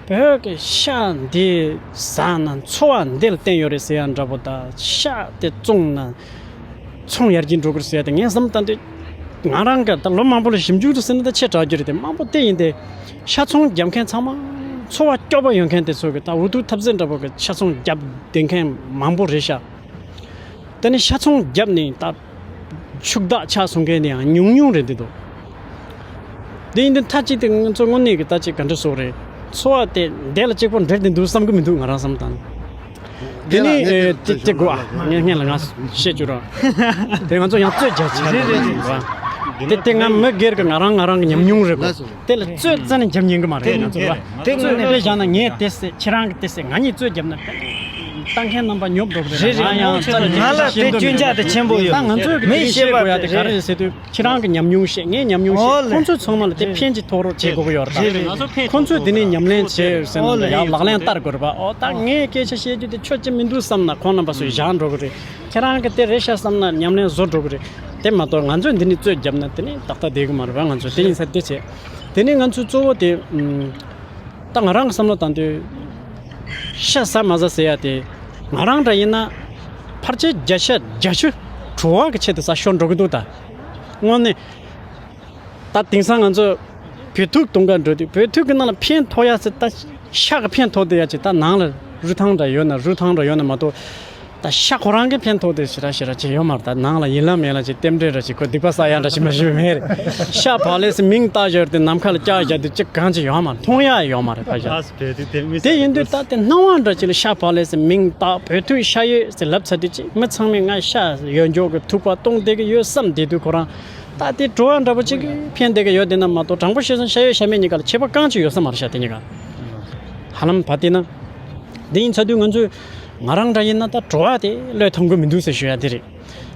བོད་ཀྱི་ཤ་འདི་ཟ་ན་འཚོ་བ་འདི་ལ་བརྟེན་ཡོད་རེད་ཟེར་ཡ་འདྲ་པོ་དང་། ཤ་དེ་བཙོངས་ན་ཚོང་ཡར་རྒྱས་འགྲོ་གི་རེད་ཟེར་ཡ་དེ་ངས་བསམ་བཏང་དུས། ང་རང་གི་ད་ལོ་མང་པོ་ལ་ཞིབ་འཇུག་ཏུ་ཟེར་ན་ད་ཆེ་དྲགས་རྒྱུ་རེད་དེ། མང་པོ་དེ་ཡིན་ཏེ། ཤ་ཚོང་རྒྱབ་མཁན་ཚང་མ་འཚོ་བ་སྐྱོ་པོ་ཡོད་མཁན་དེ་ཚོ་གི་ད་འུ་ཐུག་ཐབས་ཟད་འདྲ་པོ་གི་ཤ་ཚོང་རྒྱབ་བསྡད་མཁན་མང་པོ་རེད་ཤག་དེ་ནས་ཤ་ཚོང་བརྒྱབ་ནས་ད་ཕྱུག་བདག་ཆགས་སོང་མཁན་དེ་ཡང་ཉུང་ཉུང་རེད་འདུག་དེ་ཡིན་དུས་མཐའ་གཅིག་ཏུ་ང་ཚོ་དངོས་གནས་ཀྱི་ད་ཅིག་ག་འདྲ་སོགས་རེད། འཚོ་བ་དེ་འདས་ལ་གཅིག་པོ་འབྲེལ་ཏེ་འདུག་བསམ་གི་མི་འདུག་ང་རང་བསམ་བཏང་། དེ་ནས་དེ་དེ་དགོས་ཨ། ངས་སྔོན་ལ་ང་བཤད་རྒྱུ་ར། དེ་ང་ཚོ་ཡང་རྩོད་རྒྱག་བྱ་རེད་རེད་རེད། དེ་དེ་ང་མི་སྒེར་གྱི་ང་རང་ང་རང་གི་ཉམས་མྱོང་རེད་གོ། དེ་ལ་རྩོད་རྩ་ནས་རྒྱབ་ཉན་གི་མ་རེད་ང་ཚོ་ར། དེ་རྩོད་དེ་བཞག་ན་ངས་དེ་ཟེར་ཁྱེད་རང་གི་དེ་ཟེར་ང་གཉིས་རྩོད་རྒྱབ་ན། ལྟ་མཁན་རྣམ་པ་ཉོབ་འགྲོ་གི་རེད། རེད་རེད། ང་ཡང་རྩ་ནས་ང་ལ་དེ་སྐྱོན་ཆ་དེ་ཆེན་པོ་ཡོད། ད་ང་ཚོས་མི་ཤེས་པ་དེ་ག་རེ་ཟེར་དུས་ཁྱེད་རང་གི་ཉམས་མྱོང་བཤད། ངའི་ཉམས་མྱོང་བཤད། ཨོ་ལེ། ཁོང་ཚོ་ཚང་མ་ལ་དེ་ཕན་གྱི་ཐོགས་རོགས་བྱེད་དགོས་ཀྱི་ཡོད་རེད་ད། རེད་རེད། ང་ཚོ་ཕན་ཁོང་ཚོས་དེ་ནས་ཉམས་ལེན་བྱེད་ཟེར་ན་ཡང་ལག་ལེན་བསྟར་དགོས་རེད་པ། ཨོ་ད་ངས་སྐད་ཆ་བཤད་རྒྱུ་དེ་ཆོ་ཅི་མི་འདུག་བསམ་ན་ཁོང་རྣམ་པ་ཚོས་བཞག་འགྲོ་གི་རེད། ཁྱེད་རང་གི་དེ་རེད་ཤག་བསམ་ན་ཉམས་ལེན་བཟོ་འགྲོ་གི་རེད། དེ་མ་གཏོགས་ང་ཚོས་འདི་ནས་རྩོད་བརྒྱབ་ན་དེ་ནས་ཏག་ཏག་བསྡད་གི་མ་རེད་པ། ང་ཚོ་དེ་ཡིན་ས་དེ་བྱས། དེ་ནས་ང་ཚོས་གཙོ་བོ་དེ། ད་ང་རང་གི་བསམ་བློ་བཏང་དུས། ཤ་ཟ་མ་ཟ་ཟེར་ཡ་དེ། ང་རང་འདྲ་ཡིན་ན། ཕལ་ཆེར་བརྒྱ་ཆ་བརྒྱད་ཅུ་བྲོ་བ་གི་ཆེད་དུ་ཟ་ཤོར་འགྲོ་གི་འདུག་ད། དངོས་གནས། ད་དེང་སང་ང་ཚོ་བོད་ཐུག་གཏོང་ག་འགྲོ་དུས་བོད་ཐུག་གི་ནང་ལ་ཕན་ཐོགས་ཡ་ཟེར་ད་ཤ་གི་ཕན་ཐོགས་བསྡད་ཡ་ཅིག་ད་ནང་ལ་རུས་ཐང་འདྲ་ཡོད་ན་རུས་ཐང་འདྲ་ཡོད་ན་མ་གཏོགས་ ད་ཤ་ཁོ་རང་གི་ཕན་ཐོགས་དེ་ཞེ་དྲག་ཞེ་དྲག་ཅིག་ཡོད་མ་རེད། ད་ནང་ལ་ཡིན་ལ་མེད་ལ་ཅིག་རྟེན་འབྲེལ་ར་ཅིག་ཁོ་སྡིག་པ་བསགས་ཡ་འདྲ་ཅིག་མ་ཞིག་མེད་རེད། ཤ་བག་ལེབ་སི་མིང་བཏགས་བཞག་དེ་ནམ་མཁའ་ལ་བཀྱགས་བཞག་དེ་ཅིག་གང་ཅིག་ཡོད་མ་རེད། མཐོང་ཡ་ཡོད་མ་རེད། ཕ་ཤ་ཨ་སི་བོད་དུ་དེ་མི་དེ་ཡིན་དུས་ད་དེ་སྣང་བ་འདྲ་ཅིག་ལ་ཤ་བག་ལེབ་སི་མིང་བཏགས་བོད་ཐུག་ཤ་ཡོད་ཟེར་ལབ་ཚར་དུས་ཅིག་མི་ཚང་མས་ང་ཤ་ཡོད་འཇོག་གི་ཐུག་པ་གཏོང་བསྡད་གི་ཡོད་བསམ་བསྡད་དུས་ཁོ་རང་ད་དེ་བྲོ་བ་འདྲ་པོ་ཅིག་གིས་ཕན་བསྡད་གི་ཡོད་དེ་ན་མ་གཏོགས། དྲང་པོ་བཤད་སོང་ཤ་ཡོད་ཤ་མེད་གཉིས་ཀ་ལ་ཁྱད་པར་གང་ཅིག་ཡོད་ས་མ་རེད་ཤག་དེ་གཉིས་ཀ་ཧ་ལམ་བ་དེ་ན། འདི་ཡིན་ཚར་དུས་ང་ཚོས་ང་རང་འདྲ་ཡིན་ན་ད་བྲོ་བ་དེ་བློས་ཐོངས་གི་མི་འདུག་ཟེར་ཞུ་ཡ་དེ་རེད།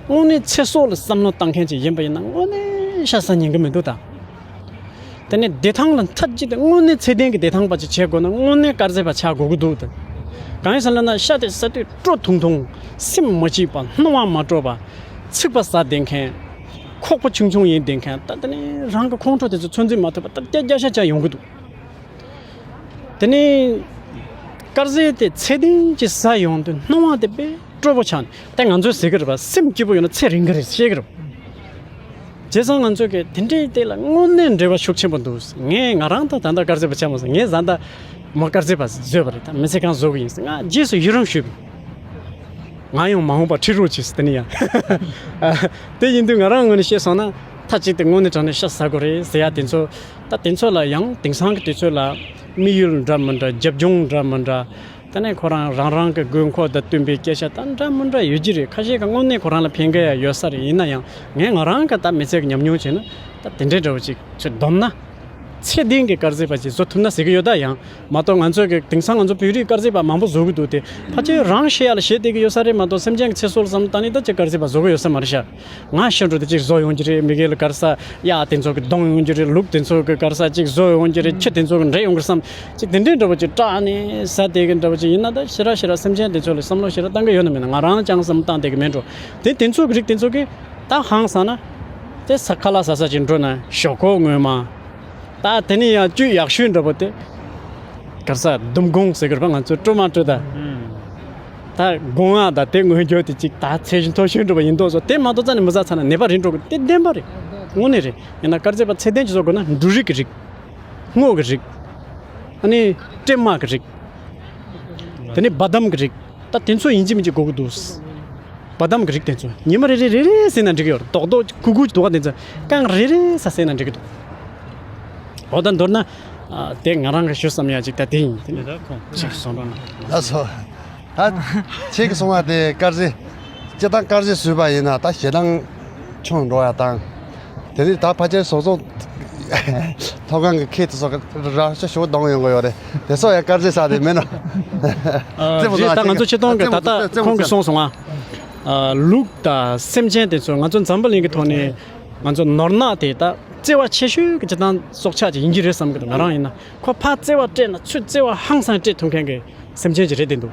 དངོས་གནས་ཚེ་སྲོག་ལ་བསམ་བློ་བཏང་མཁན་ཅིག་ཡིན་པ་ཡིན་ན་དངོས་གནས་ཤ་ཟ་ཉན་གི་མི་འདུག་ད། དེ་ནས་བདེ་ཐང་ལ་མཐའ་གཅིག་ཏུ་དངོས་གནས་ཚད་ལྡན་གྱི་བདེ་ཐང་པ་ཅིག་བྱེད་དགོས་ན་དངོས་གནས་དཀར་ཟས་པ་ཆགས་དགོས་ཀྱི་འདུག་ད། གང་ཡིན་ཟེར་ལབ་ན་ཤ་དེ་ཟ་དུས་སྤྲོ་ཐུང་ཐུང་། སེམས་མ་སྐྱིད་པ། སྣང་བ་མ་སྤྲོ་བ། ཚིག་པ་ཟ་བསྡད་མཁན། ཁོག་པ་ཆུང་ཆུང་ཡིན་བསྡད་མཁན། ད་དེ་ནས་རང་གི་ཁོང་ཁྲོ་དེ་ཚོ་ཚོད་འཛིན་མ་ཐུབ་པ་ད་བརྒྱ་བརྒྱ་ཆ་ཆ་ཡོང་གི་འདུག་དེ་ནས་དཀར་ཟས་དེ་ཚད་ལྡན་གྱི་ཟ་ཡོང་དུས་སྣང་བ་དེ་དཔེ་སྤྲོ་པོ་ཆགས་ནས། ད་ང་ཚོས་ཟེར་གི་རེད་པ། སེམས་སྐྱིད་པོ་ཡོང་ན་ཚེ་རིང་གི་རེད་ཤེས་གི་རེད། བྱས་ཙང་ང་ཚོས་གི་དེ་འདྲའི་དེ་ལ་དངོས་གནས་འབྲེལ་བ་ཤུགས་ཆེན་པོ་འདུག་ངས་ང་རང་ད་ད་ལྟ་དཀར་ཟས་པ་ཆགས་མ་སོང་། ངས་ད་ལྟ་མོ་དཀར་ཟས་པ་བཟོས་པ་རེད། ད་མི་ཚེ་གང་བཟོ་གི་ཡིན་ཟེར། ང་རྗེས་སུ་ཡི་རང་ཞུས་པ། ང་ཡང་མ་འོངས་པར་ཁྲིད་རོགས་བྱེད་ཟེར། དེ་ནི་ཡང་དེ་ཡིན་དུས་ང་རང་ངོས་ནས་བཤད་སོང་ན་མཐའ་གཅིག་ཏུ་དངོས་གནས་དྲང་གནས་ཤ་ཟ་དགོས་རེད་ཟེར་ཡ་དེ་ཚོ། ད་དེ་ཚོ་ལ་ཡང་དེང་སང་གི་དུས་ཚོད་ལ་དམིགས་ཡུལ་འདྲ་མི་འདྲ། རྒྱབ་ལྗོངས་འདྲ་མི་འདྲ། དེ་ནས་ཁོ་རང་རང་རང་གི་དགོས་མཁོ་དང་བསྟུན་པའི་སྐད་ཆ་ད་འདྲ་མི་འདྲ་ཡོད་ཀྱི་རེད། ཁ་ཤས་ཀྱིས་དངོས་གནས་ཁོ་རང་ལ་ཕན་གི་ཡ་ཡོད་ས་རེད། ཡིན་ན་ཡང་ངས་ང་རང་གི་ད་མི་ཚེ་གི་ཉམས་མྱོང་བྱས་ན་ད་དེ་འདྲའི་འདྲ་བོ་ཅིག་ཚོད་བསྡོམས་ན། ཚད་ལྡན་གྱི་དཀར་ཟས་པ་ཅིག་བཟོ་ཐུབ་ན་ཟེར་གྱི་ཡོད། ད་ཡང་མ་གཏོགས་ང་ཚོ་གི་དེང་སང་ང་ཚོ་བོད་རིགས་དཀར་ཟས་པ་མང་པོ་བཟོ་གི་འདུག་དེ་ཕལ་ཆེར་རང་ཤི་ཡ་ལ་ཞེད་བསྡད་ཀྱི་ཡོད་ས་རེད་མ་གཏོགས། སེམས་ཅན་གྱི་ཚེ་སྲོག་ལ་བསམ་བློ་བཏང་ནས་ད་ཅིག་དཀར་ཟས་པ་བཟོ་གི་ཡོད་ས་མ་རེད་ཤག་ང་ཤི་འགྲོ་དུས་ཅིག་བཟོ་ཡོང་གི་རེད། མི་སྒེར་ལ་དཀར་ས་གཡག་དེ་ཚོ་གིས་བརྡུངས་ཡོང་གི་རེད། ལུག་དེ་ཚོ་གིས་དཀར་ས་ཅིག་བཟོ་ཡོང་གི་རེད། ཁྱི་དེ་ཚོ་གིས་འདྲེད་ཡོང་གི་རེད་བསམ། ཅིག་དེ་འདྲའི་འདྲ་བོ་ཅིག་སྐྲག་ནས་ཟ་བསྡད་ཀྱི་འདྲ་བོ་ཅིག་ཡིན་ན། ད་ཞེ་དྲག་ཞེ་དྲག་སེམས་ཅན་དེ་ཚོ་ལ་བསམ་བློ་ཞེ་དྲག་བཏང་གི་ཡོད་ན་མེད་ན། ང་རང་ཅང་བསམ་བློ་བཏང་བསྡད་ཀྱི་མེད་འགྲོ། དེ་དེ་ཚོ་གི་རིགས་དེ་ཚོ་གིས་ད་ཧང་སང་ན། དེ་ས་ཁ་ལག་ཟ་ས་ཅིག་འགྲོ་ན་ཞོག་ཁོག་ངོ་མ། ད་དེ་ནས་ཡང་བཅུད་ཡག་ཤོས་འདྲ་པོ་དེ། ག་རེ་ཟ། ལྡུམ་སྒོང་ཟེར་གི་རེད་པ། ང་ཚོས་སྤྲོ་མ་སྤྲོ་ད། ཨུམ། ད་སྒོང་ང་ད་དེ་ངོས་འགྱོ་དེ་ཅིག་ད་ཚད་གཞི་མཐོ་ཤོས་འདྲ་པོ་ཡིན་མདོག་བཟོ། དེ་མ་གཏོགས་རྩ་ནས་མི་ཟ་ཚར་ན་ནད་པ་རེད་འགྲོ་གི། དེ་བདེན་པ་རེད། དངོས་གནས་རེད། ཡིན་ན་དཀར་ཟས་པ་ཚད་ལྡན་ཅིག་བཟོ་དགོས་ན་འབྲུ་རིགས་ཀྱི་རིགས། སྔོ་གི་རིགས། ཨ་ནི་སྲན་མ་གི་རིགས། དེ་ནས་བ་དམ་གི་རིགས། ད་དེ་ཚོ་ཡིན་གཅིག་མིན་གཅིག་དགོས་ཀྱི་འདུག་བ་དམ་གྱི་རིགས་དེ་ཚོ་ཉི་མ་རེ་རེ་རེ་རེ་ཟས་ན་འགྲིག་གི་ཡོད་རེད། རྡོག་རྡོག་ཀུ་ཀུ་རྡོག་དེ་ཚོ་རྐང་རེ་རེ་ས་ཟས་ན་འགྲིག་གི་འདུག་འོ་ད་མདོར་ན། ཨ། དེ་ང་རང་གི་ཞུ་བསམ་ཡ་ཅིག་ད་དེ་ཡིན། དེ་ནས་ད་ཁོང་ཅིག་གསུང་རོགས་གནང་། ལགས་སོ། ད་ཁྱེད་ཀྱིས་གསུང་བ་དེ་དཀར་ཟས། སྤྱིར་བཏང་དཀར་ཟས་ཟོས་པ་ཡིན་ན་ད་ཞེ་སྡང་ཆུང་འགྲོ་ཡ་དང་། དེ་ནས་ད་ཕལ་ཆེར་བཟོ་ཚོང་ཐོག་ཁང་གི་ཁྱི་དེ་ཚོ་རང་ཤ་ཞོ་གཏོང་ཡོང་གི་ཡོད་རེད། དེ་ཚོ་ཡང་དཀར་ཟས་ཟ་དེ་མིན་ནོ། ཨ། རེད། ད་ང་ཚོ་སྤྱིར་བཏང་གི་ད་ལྟ་ཁོང་གིས་གསུངས་སོང་ང་། ཨ། ལུག་དང་སེམས་ཅན་དེ་ཚོ་ང་ཚོ་འཛམ་བུ་གླིང་གི་ཐོག་ནས་ང་ཚོ་ནོར་གནག་དེ་ད་བརྩེ་བ་ཆེ་ཤོས་ཀྱི་སྤྱིར་བཏང་སྲོག་ཆགས་ཅིག་ཡིན་གྱི་རེད་བསམ་གི་འདུག་ང་རང་ཡིན་ན། ཁོ་ཕར་བརྩེ་བ་སྤྲད་ན་ཚུར་བརྩེ་བ་ཧང་སང་སྤྲད་ཐུབ་མཁན་གྱི་སེམས་ཅན་ཅིག་རེད་བསྡད་འདུག་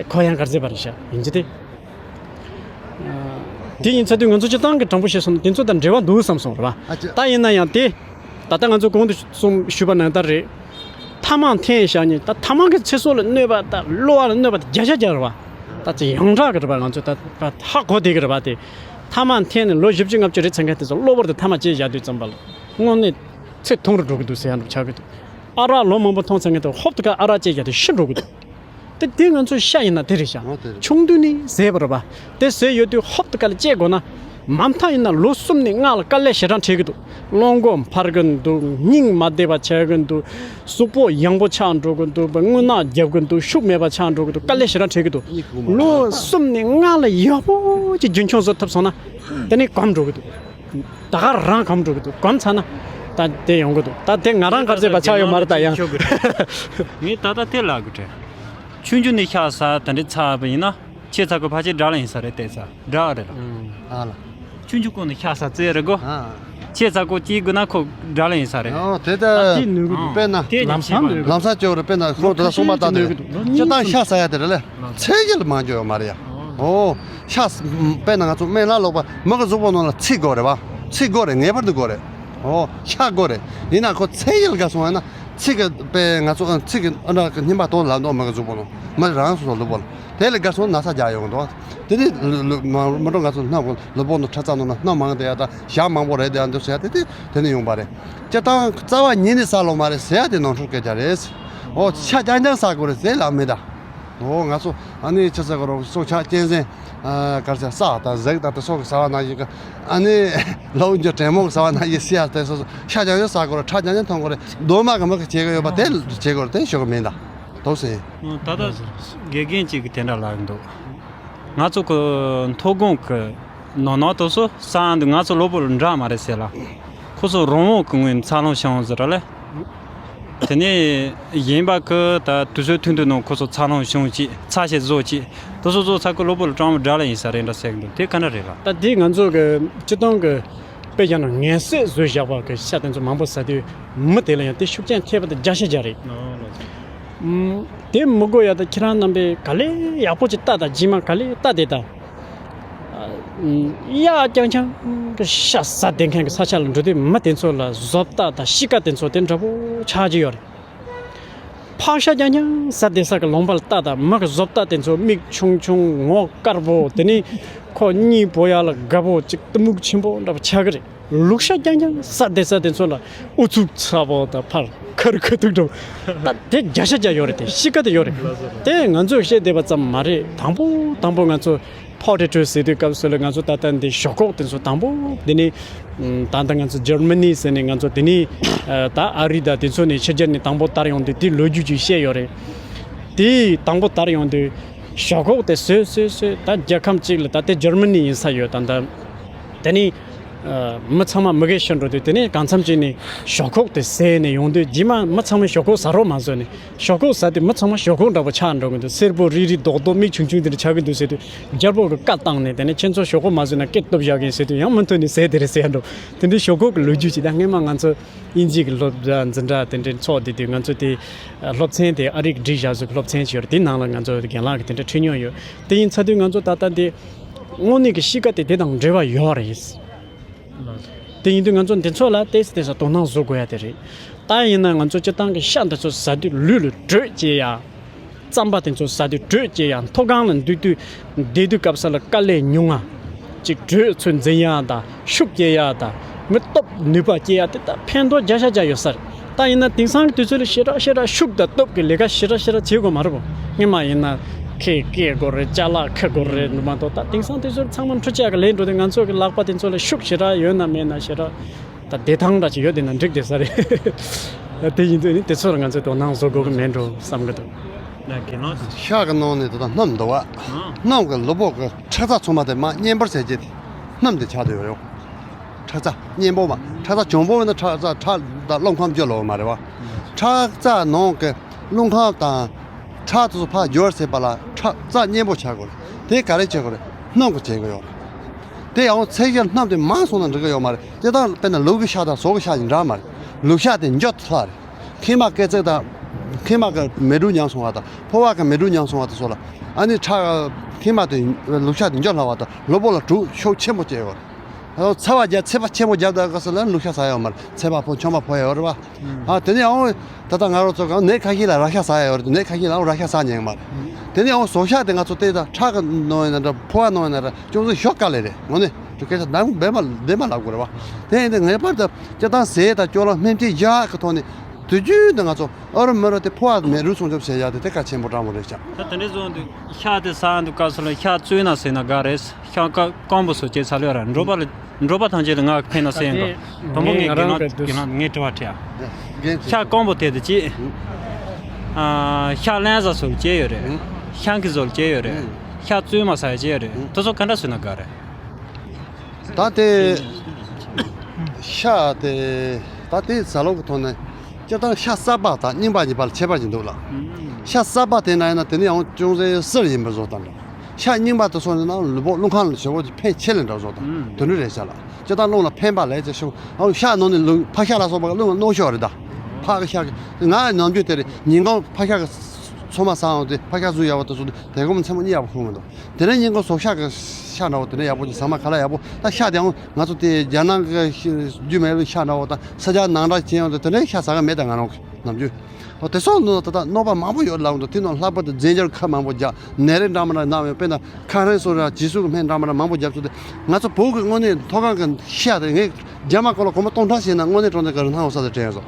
ཁོ་ཡང་དཀར་ཟས་པ་རེད་ཤག་ཡིན་གྱི་དེ། དེ་ཡིན་ཚར་དུས་ང་ཚོ་སྤྱིར་བཏང་གི་དྲང་པོ་བཤད་སོང་ན་དེ་ཚོ་དང་འབྲེལ་བ་འདུག་བསམ་སོང་རེད་བ། ཨ་ཅེ། ད་ཡིན་ན་ཡང་དེ། ད་ལྟ་ང་ཚོ་གོང་དུ་གསུངས་ཞུས་པ་ནང་ལྟར་རེད། ཐ་མག་འཐེན་བཞག་ནས་ད་ཐ་མག་གིས་ཚེ་སྲོག་ལ་གནོད་པ་དང་གློ་བ་ལ་གནོད་པ་དང་བརྒྱ་ཆ་བརྒྱ་རེད་བ། ད་ཅིག་ཡོངས་གྲགས་ཀྱི་རེད་བ། ང་ཚོ་ད་ད་ཧ་གོ་བསྡད་ཀྱི་རེད་བ། དེ་ཐ་མག་འཐེན་ནས་ལོ་བཞི་བཅུ་ལྔ་བཅུ་རེད་ཚར་མཁན་དེ་ཚོ་གློ་བུར་དུ་ཐ་མག་བཅད་བཞག་དུས་ཙམ་པ་ལ་དངོས་གནས་ཚེ་ཐུང་རུ་འགྲོ་གི་འདུག་ཟེར་ཡ་འདྲ་ཆགས་ཀྱི་འདུག་ཨ་རག་ལོ་མང་པོ་འཐུང་ཚར་མཁན་དེ་ཧོབ་ཏེ་ཁ་ཨ་རག་བཅད་བཞག་དུས་ཤི་འགྲོ་གི་འདུག་དེ་དེ་ང་ཚོའི་ཤ་ཡིན་ན་དེ་རེད་ཤག་ཨོ་དེ་རེད། ཆུང་དུས་ནས་བཟས་པ་རེད་པ། དེ་བཟས་ཡོད་དུས་ཧོབ་ཏེ་ཁ་ལ་བཅད་དགོས་ན། མ་མཐའ་ཡིན་ན་ལོ་གསུམ་ནས་ལྔ་ལ་དཀའ་ལས་ཞེ་དྲག་འཕྲད་ཀྱི་འདུག་རླུང་མགོ་འཕར་གྱི་འདུག་སྙིང་མ་བདེ་བ་ཆགས་ཀྱི་འདུག་གཟུགས་པོ་ཡང་པོ་ཆགས་འགྲོ་གི་འདུག་རྔུལ་ནག་རྒྱབ་ཀྱི་འདུག་ཤུགས་མེད་པ་ཆགས་འགྲོ་གི་འདུག་དཀའ་ལས་ཞེ་དྲག་འཕྲད་ཀྱི་འདུག་ལོ་གསུམ་ནས་ལྔ་ལ་ཡག་པོ་ཅིག་རྒྱུན་འཁྱོངས་བཟོ་ཐུབ་སོང་ན། དེ་ནས་གོམས་འགྲོ་གི་འདུག་ད་ག་རང་གོམས་འགྲོ་གི་འདུག་གོམས་ཚར་ན། ད་དེ་ཡོང་གི་འདུག་ད་དེ་ང་རང་དཀར་ཟས་པ་ཆགས་ཡོད་མ་རེད། ད་ཡང་། ངས་ད་ལྟ་དེ་ལབ་དགོས་དྲན། ཆུང་ཆུང་ནས་ཤ་ཟ་དེ་འདྲ་ཚར་བ་ཡིན་ན། ཆེ་ཚར་གོ་ཕལ་ཆེར་དགྲ་ལ་ཡིན་ས་རེད། བལྟས་ཚར་དགྲ་རེད་ལ། ཨ་ལ། ཆུང་ཆུང་སྒང་ནས་ཤ་ཟ་རྩེད་རེད་གོ། ཨ། ཆེ་ཚར་གོ་སྐྱེས་དགོས་ན་ཁོ་དགྲ་ལ་ཡིན་ས་རེད། ཨོ་དེ་ད། ཨ་དེ་ནུས་གི་འདུག་དཔེར་ན། དེ་ལམ་སང་ནུས་གི་འདུག་ལམ་སང་སྐྱོ་རེད། དཔེར་ན་ཁོང་དེ་ལ་གསུངས་པ་ལྟར་དུ། ལོ་གཉིས་སྤྱིར་བཏང་ཤ་ཟ་ཡ་དེ་རེད་ལ། ཚད་གཞི་ལ་མ་འཇོག་ཡོད་མ་རེད་ཡ། ཨོ། ཤ་དཔེར་ན་ང་ཚོ་སྨན་བླ་ལོག་པ་མི་གི་གཟུགས་པོ་ནང་ལ་ཚིལ་དགོས་རེད་བ། ཚིལ་དགོས་རེད། ངེས་པར་དུ་དགོས་རེད། ཨོ་ཤ་དགོས་རེད། ཡིན་ན་ཁོ་ཚད་གཞི་ལ་ག་སོང་བ་ན་ཚིལ་གི་དཔེ་ང་ཚོ་ཚིལ་གི་ཨ་འདྲ་གི་སྙིམ་པ་དོ་ལ་འདུག་མི་གི་གཟུགས་པོ་ནང་མི་རང་སོ་སོ་ལུས་པོ་ལ། དེ་ལས་ག་སོང་ན་ས་རྒྱག་ཡོང་གི་འདུག་དེ་ནི་ལུ་ལུ་མ་མ་འགྲོ་ང་ཚོ་སྣ་ལུས་པོ་ནང་ཁྲག་རྩ་ནང་ན་སྣ་མང་དེ་ཡ་ད་ཞག་མང་པོ་རེད་དེ་ཡ་འདུག་ཟེར་ཡ་དེ་དེ་དེ་ནི་ཡོང་པ་རེད། སྤྱིར་བཏང་རྩ་བ་ཉིད་ནས་ཟ་ལོང་མ་རེད་ཟེར་ཡ་དེ་ནོར་འཁྲུལ་སྐད་ཆ་རེད། ཨོ་ཤ་རྐྱང་རྐྱང་ཟ་དགོས་རེད་ཟེར་ལབ་མེད་ད། འོ་ང་ཚོ་ཨ་ནི་ཆི་ཟེར་གི་རོ། སྲོག་ཆགས་གཅན་གཟན། ཨ་གར་ཆ་ས་དང་གཟིག་དང་དེ་སོགས་ཀྱི་ཟ་བ་ན་ཡི་གི། ཨ་ནི་ལའུ་འཇོ་དྲེད་མོང་གི་ཟ་བ་ན་ཡི་སི་ཡ་དེ་སོགས་སོགས་ཤ་རྐྱང་རྐྱང་ཟ་གི་རོ། ཁྲག་རྐྱང་རྐྱང་འཐུང་གི་རེད། རྡོ་མ་གི་མི་གི་བྱེད་གི་ཡོད་པ་དེ་བྱེད་གི་རེད། དེ་ཞོག་གི་མིན་ད། དོགས་ཟེར། ད་ལྟ་དགེ་རྒན་གཅིག་གི་དེ་འདྲ་ལབ་འདུག་ང་ཚོ་གི་མཐོ་སྒང་གི་ནང་ན་དེ་ཚོ་ས་འདི་ང་ཚོ་གློ་བུར་འདྲ་མ་རེད་ཟེར་ལ། ཁོ་ཚོ་རང་དབང་གི་ངོས་ནས་འཚར་ལོངས་བྱུང་ཟེར་ར་ལེ། དེ་ནས་གཞན་པ་གི་ད་དུས་ཚོད་ཐུང་ཐུང་ནང་ཁོ་ཚོ་འཚར་ལོངས་བྱུང་ཅིག་ཚ་ཞིག་བཟོ་ཅིག་དེ་ཚོ་བཟོ་ཚར་གི་གློ་བུར་སྐྲངས་པ་འདྲ་ལ་ཡིན་ས་རེད་འདྲ་ཟེར་གི་འདུག་དེ་ག་འདྲ་རེད་ལ། ད་འདི་ང་ཚོ་གི་སྤྱི་བཏང་གི་དཔེ་བཞག་ན་ངན་གསོས་བཟོས་བཞག་པ་གི་ཤ་དེ་ཚོ་མང་པོ་ཟ་དུས་མི་དེ་ལ་ཡང་དེ་ཤུགས་རྐྱེན་ཐེབས་པ་དེ་བརྒྱ་ཆ་བརྒྱ་རེད། ཨོ་ལགས་སོ། ཨམ། དེ་མི་དགོས་ཡ། ད་ཁྱེད་རང་རྣམ་པས་ག་ལེ་ཡག་པོ་ཅིག་ལྟ་དང་། རྗེས་མ་ག་ལེ་ལྟ་དེ་དང་། གཡག་རྐྱང་རྐྱང་གི་ཤ་ཟ་བསྡད་མཁན་གྱི་ས་ཆ་ལ་འགྲོ་དུས་མི་དེ་ཚོ་ལ་བཟོ་ལྟ་དང་གཤིས་ཀ་དེ་ཚོ་དེ་འདྲ་པོ་ཆགས་ཀྱི་ཡོད་རེད། ཕག་ཤ་རྐྱང་རྐྱང་ཟ་བསྡད་ས་གི་ལུང་པ་ལ་ལྟ་དང་། མི་གི་བཟོ་ལྟ་དེ་ཚོ་མིག་ཆུང་ཆུང་ངོ་དཀར་པོ། དེ་ནས་ཁོ་གཉིད་སྤོ་ཡ་ལ་དགའ་པོ་ཅིག་གཏི་མུག་ཆེན་པོ་འདྲ་པོ་ཆགས་ཀྱི་རེད། ལུག་ཤ་རྐྱང་རྐྱང་ཟ་བསྡད་ས་དེ་ཚོ་ལ་ཨུ་ཚུགས་ཚ་པོ་དང་ཕར་ཁ་རུ་ཁ་ཐུག་འགྲོ། ད་དེ་བརྒྱ་ཆ་བརྒྱ་ཡོད་རེད། དེ་གཤིས་ཀ་དེ་ཡོད་རེད། དེ་ང་ཚོས་བཤད་བསྡད་པ་ཙམ་མ་རེད། དང་པོ་དང་པོ་ང་ཚོ་ཕོ་ཊི་ཊི་ཟེར་དུས་སྐབས་སུ་ལ་ང་ཚོ་ད་ལྟ་འདི་ཞོག་ཁོག་དེ་ཚོ་དང་པོ་འདི་ནས། ད་ལྟ་ང་ཚོ་འཇར་མ་ནི་ཟེར་ནས། ང་ཚོ་དེ་ནས་ད་ཨ་རི་དང་དེ་ཚོ་ནས་ཕྱི་རྒྱལ་ནས་དང་པོ་དར་ཡོང་དུས་དེའི་ལོ་རྒྱུས་ཅིག་བཤད་ཡོད་རེད། དེ་དང་པོ་དར་ཡོང་དུས་ཞོག་ཁོག་དེ་བཟོས་བཟོས་བཟོས། ད་རྒྱལ་ཁམས་གཅིག་ལ་ད་ལྟའི་འཇར་མ་ནི་ཡིན་ས་ཡོད། ད་ལྟ་དེ་ནས་མི་ཚང་མ་མི་གེ་ཤི་འགྲོ་དུས། དེ་ནས་གང་འཚམ་ཅིག་ནས་ཞོག་ཁོག་དེ་བཟས་ནས་ཡོང་དུས། རྗེས་མ་མི་ཚང་མས་ཞོག་ཁོག་ཟ་རོགས་མ་བཟོས་ནས། ཞོག་ཁོག་ཟ་དུས་མི་ཚང་མ་ཞོག་ཁོག་འདྲ་པོ་ཆགས་འགྲོ་གི་འདུག་སེར་པོ་རིག་རིག་རྡོག་རྡོག་མིག་ཆུང་ཆུང་དེ་འདྲ་ཆགས་ཀྱི་འདུག་ཟེར་དུས། རྒྱལ་པོ་གི་བཀའ་བཏང་ནས། དེ་ནས་ཁྱེད་ཚོ་ཞོག་ཁོག་མ་བཟོས་ན་སྐད་སྟོབས་བཞག་གི་ཡིན་ཟེར་དུས། ཡང་མུ་མཐུད་ནས་ཟས་དེ་རེད་ཟེར་འགྲོ། དེ་འདྲའི་ཞོག་ཁོག་གི་ལོ་རྒྱུས་ཅིག་ད་སྔས་མ་ང་ཚོ་དབྱིན་ཇི་གི་སློབ་གྲྭ་འཛིན་གྲྭ་དེ་འདྲའི་ཚོགས་བསྡད་དུས། ང་ཚོ་དེ་སློབ་ཚན་དེ་ཨ་རི་གི་སྒྲིག་བཞག་བཟོ་གི་སློབ་ཚན་ཞིག་ཡོད་རེད། དེའི་ནང་ལ་ང་ཚོ་རྒན་ལགས་ཀྱིས་དེ་འདྲ་ཁྲིད་མྱོང་ཡོད། དེ་ཡིན་ཚར་དུས་ང་ཚོ་ད་ལྟ་འདི་དངོས་གནས་ཀྱི་གཤིས་ཀ་དེ་དེ་དང་འབྲེལ་བ་ཡོད་རེད། དེ་ཡིན་དུས་ང་ཚོ་འདི་ཚོ་ལ་ཏོག་ཙམ་ཏོག་ཙམ་དོ་སྣང་བཟོ་དགོས་ཡ་དེ་རེད། ད་ཡིན་ན་ང་ཚོ་སྤྱིར་བཏང་གི་ཤ་འདི་ཚོ་ཟ་དུས་ལུས་ལ་དྲོད་སྐྱེ་ཡ། རྩམ་པ་དེ་ཚོ་ཟ་དུས་དྲོད་སྐྱེ་ཡ། མཐོ་སྒང་ལ་འདུག་དུས་བསྡད་དུས་སྐབས་ས་ལ་དཀའ་ལས་ཉུང་ང་། ཅིག་དྲོད་ཚོད་འཛིན་ཡ་དང་ཤུགས་སྐྱེ་ཡ་དང་། མི་སྟོབས་ནུས་པ་སྐྱེ་ཡ་དེ་ད་ཕན་ཐོགས་བརྒྱ་ཆ་བརྒྱ་ཡོད་ས་རེད། ད་ཡིན་ན་དེང་སང་གི་དུས་ཚོད་ལ་ཞེ་དྲག་ཞེ་དྲག་ཤུགས་དང་སྟོབས་ཀྱི་ལས་ཀ་ཞེ་དྲག་ཞེ་དྲག་བྱེད་དགོས་མ་རེད་པོ། སྔོན་མ་ཡིན་ན་ཁེ་སྐྱེལ་དགོས་རེད། ཅ་ལག་ཁེ་དགོས་རེད་མ་གཏོགས། ད་དེང་སང་དུས་ཚོད་ཚང་མ་འཕྲུལ་ཆས་ཀྱི་ལས་འགྲོ་དུས། ང་ཚོ་གི་ལག་པ་དེ་ཚོ་ལ་ཤུགས་ཞེ་དྲག་ཡོད་ན་མེད་ན་ཞེ་དྲག་ད་བདེ་ཐང་འདྲ་ཅིག་ཡོད་བསྡད་ན་འགྲིག་བསྡད་ས་རེད། དེ་ཡིན་དུས་ནི་དེ་ཚོར་ང་ཚོས་དོ་སྣང་བཟོ་དགོས་ཀྱི་མེད་འགྲོ་བསམ་གྱི་འདུག་ན་དགེ་སློང་ཞིག་ཤ་གི་ནང་ནས་དེ་དག་སྣུམ་འདུག་བ། ཨང་། སྣུམ་གྱི་ལུས་པོ་གི་ཁྲག་རྩ་ཚང་མ་དེ་མར་མཉེན་འབར་བྱས་རྗེས་དེ་སྣུམ་དེ་ཆགས་བསྡད་ཡོད་རེད། ཁྲག་རྩ་མཉེན་པོ་མ། ཁྲག་རྩ་གྱོང་པོ་ཡིན་ན་ཁྲག་རྩ། ཁྲག་དང་རླུང་ཁམས་སྐྱོ་ལོ་མ་རེད་བ། ཁྲག་རྩ་ནང་གི་རླུང་ཁམས་དང་ཁྲག་དེ་ཚོ་ཕར་རྒྱུ་བར་བྱེད་པ་ལ་ཁྲག་རྩ་མཉེན་པོ་ཆགས་དགོས་རེད། དེ་ག་རེ་བྱེད་དགོས་རེད། སྣུམ་གྱིས་བྱེད་དགོས་ཡོད་རེད། དེ་ཡང་ཚད་གཞི་སྣུམ་དེ་མང་སོང་ན་འགྲིག་གི་ཡོད་མ་རེད། དེ་དང་དཔེར་ན་ལུག་གི་ཤ་དང་ཟོག་གི་ཤ་གཉིས་འདྲ་མ་རེད། ལུག་ཤ་དེ་འཇོ་སླ་རེད། མཁལ་མ་སྐེ་ཚེག་དང་། མཁལ་མ་གི་མེ་དྲོད་ཉམས་སོང་བ་དང་། ཕོ་བ་གི་མེ་དྲོད་ཉམས་སོང་བ་དང་སོགས་ལ། ཨ་ནི་ཁྲག་མཁལ་མ་དེ། ལུག་ཤ་དེ་འཇོ་སླ་བ་དང་ལུས་པོ་ལ་དྲོད་ཤུགས་ཆེན་པོ་སྐྱེ་ཡོད་རེད། ཨ་ཚ་བ་རྒྱབ། ཚད་པ་ཆེན་པོ་རྒྱབ་དུས་སྐབས་སུ་ལ་ལུག་ཤ་ཟ་ཡོད་མ་རེད། ཚད་པ་ཕོ། མཆིལ་མ་ཕོ་ཡ་ཡོད་རེད་བ། ཨ་དེ་ནས་ཨང་། ད་ལྟ་ང་རང་ཚོ་གང་ནད་ཁ་ཤས་ལ་ར་ཤ་ཟ་ཡ་ཡོད་རེད། ནད་ཁ་ཤས་ལའང་ར་ཤ་ཟ་ཉན་གི་མ་རེད། དེ་ནས་ཨང་ཟོག་ཤ་དེ་ང་ཚོ་དེ་དང་ཁྲག་གི་ནང་ཡིན་ན་འདྲ། ཕོ་བ་ནང་ཡིན་ན་འདྲ། ཅུང་ཟད་ཞོག་དཀའ་ལས་རེད། དངོས་གནས་དེ་སྐད་ཆ་ནང་བདེན་པ་བདེན་པ་ལབ་དགོས་རེད་བ། དེ་ཡིན་དུས་ངེས་པར་དུ་སྤྱིར་བཏང་ཟས་དང་སྐྱོ་ལོ་སྨན་བཅོས་བཞག་གི་ཐོག་ནས་དུས་རྒྱུན་དུ་ང་ཚོ་ཨ་རུ་མི་རུ་དེ་ཕོ་བ་མེ་རུ་སྲུང་སྐྱོབ་བྱེད་ཡ་དེ་དེ་གལ་ཆེན་པོ་དྲང་པོ་རེད་ཤག་ད་དེ་འདྲའི་བཟོ་འདུག་ཤ་དེ་ཟ་འདུག་སྐབས་སུ་ལ་ཤ་བཙོས་ན་ཟོས་ན་དགའ་རེད། ཤ་ཀ་སྐམ་པོ་བཟོ་བྱས་ཚར་ལོས་ར། འབྲོག་པ་ལ། འབྲོག་པ་ཐམས་ཅད་ལ་ང་ཕན་ན་སེམས་འགྲོ། དང་པོ་ངས་ང་རང་རྒན་ལགས་གི་རྒན་ལགས་ངས་དྲི་བ་དྲིས་ཨ། རྒན་ཅིག་ཤ་སྐམ་པོ་དེ་དུ་ཅི། ཨ་ཤ་རློན་ཟ་སོགས་ཀྱི་ཡོད་རེད། ཤ་གི་བཟོ་ལ་ཅི་ཡོད་རེད། ཤ་བཙོས་མ་ཟ་ཡ་ཅི་ཡོད་རེད། དེ་ཚོ་ག་འདྲ་བཟོས་ན་དགའ་རེད། ད་དེ་ཤ་དེ་ད་དེ་ཟ་ལུགས་ཀྱི་ཐོག་ནས་སྤྱིར་བཏང་ཤ་གསར་པ་དང་རྙིང་པ་གཉིས་བར་ལ་ཁྱད་པར་ཅིག་འདུག་ལ། ཤ་གསར་པ་དེ་ན་ཡིན་ན་དེ་ནི་ཡང་ཅུང་ཟད་བསིལ་ཡིན་པའི་བཟོ་ལྟ་འདྲ། ཤ་རྙིང་པ་དེ་ཚོ་ནི་ན་ལུས་པོ་རླུང་ཁམས་ལ་ཞེ་པོ་ཅིག་ཕན་ཆེ་ལེ་འདྲ་བཟོ་དང་དོན་འགྲུབ་རེད་ཤག་ལ། སྤྱིར་བཏང་རླུང་ལ་ཕན་པ་ལས་ཅི་ཤོག་ཨ་ཤ་ནང་ནས་ལུག་ཕག་ཤ་ལ་སོགས་པ་རླུང་ལ་གནོད་ཤོག་རེད་ད། ཕག་གི་ཤ་གི་ང་ནམ་རྒྱུན་དེ་རེད། ཉིན་གང་ཕག་ཤ་གི་ཚོད་མ་ཟ་འོང་དུས། ཕག་ཤ་ཟོས་ཡག་པོ་དེ་ཚོ་དེ་གོ་མ་མཚན་མོ་གཉིད་ཡག་པོ་ཁུག་མི་འདུག་དེ་ནས་ཉིན་གང་ཟོག་ཤ་གི་ཤ་འདྲ་བོ་དེ་འདྲ་ཡག་པོ་ཅིག་ཟ་མ་ཁ་ལག་ཡག་པོ། ད་ཤ་དེའང་ང་ཚོ་དེ་རྒྱ་ནག་གི་རྒྱུ་མེད་པའི་ཤ་འདྲ་བོ་དང་ས་ཆ་ནང་འདྲ་ཅན་ཡོང་དུས་དེ་འདྲའི་ཤ་ཟ་གི་མེད་ད་ང་རང་གི་ནམ་རྒྱུན། འོ་དེ་སོགས་ནང་ད་ལྟ་གནོད་པ་མང་པོ་ཡོད་ལབ་འདུག་དེ་ནང་ལྷག་པར་དུ་རྫས་འགྱུར་ཁ་མང་པོ་རྒྱག་ནད་རིགས་འདྲ་མི་འདྲ་ནང་ཡོད། དཔེར་ན་ཁ་ཧྲན་སོགས་ར་ཇི་སུ་གི་སྨན་འདྲ་མི་འདྲ་མང་པོ་རྒྱབ་ཚུལ་དེ། ང་ཚོ་བོད་ཀྱི་དངོས་གནས་མཐོ་སྒང་གི་ཤ་དེ་ངས་རྒྱ་མ་སྐོར་ལ་སྒོར་མོ་སྟོང་ཕྲག་བྱས་ན་དངོས་གནས་དྲང་གནས་ཀྱི་རིན་ཐང་ཡོད་ས་དེ་དྲན་སོང་།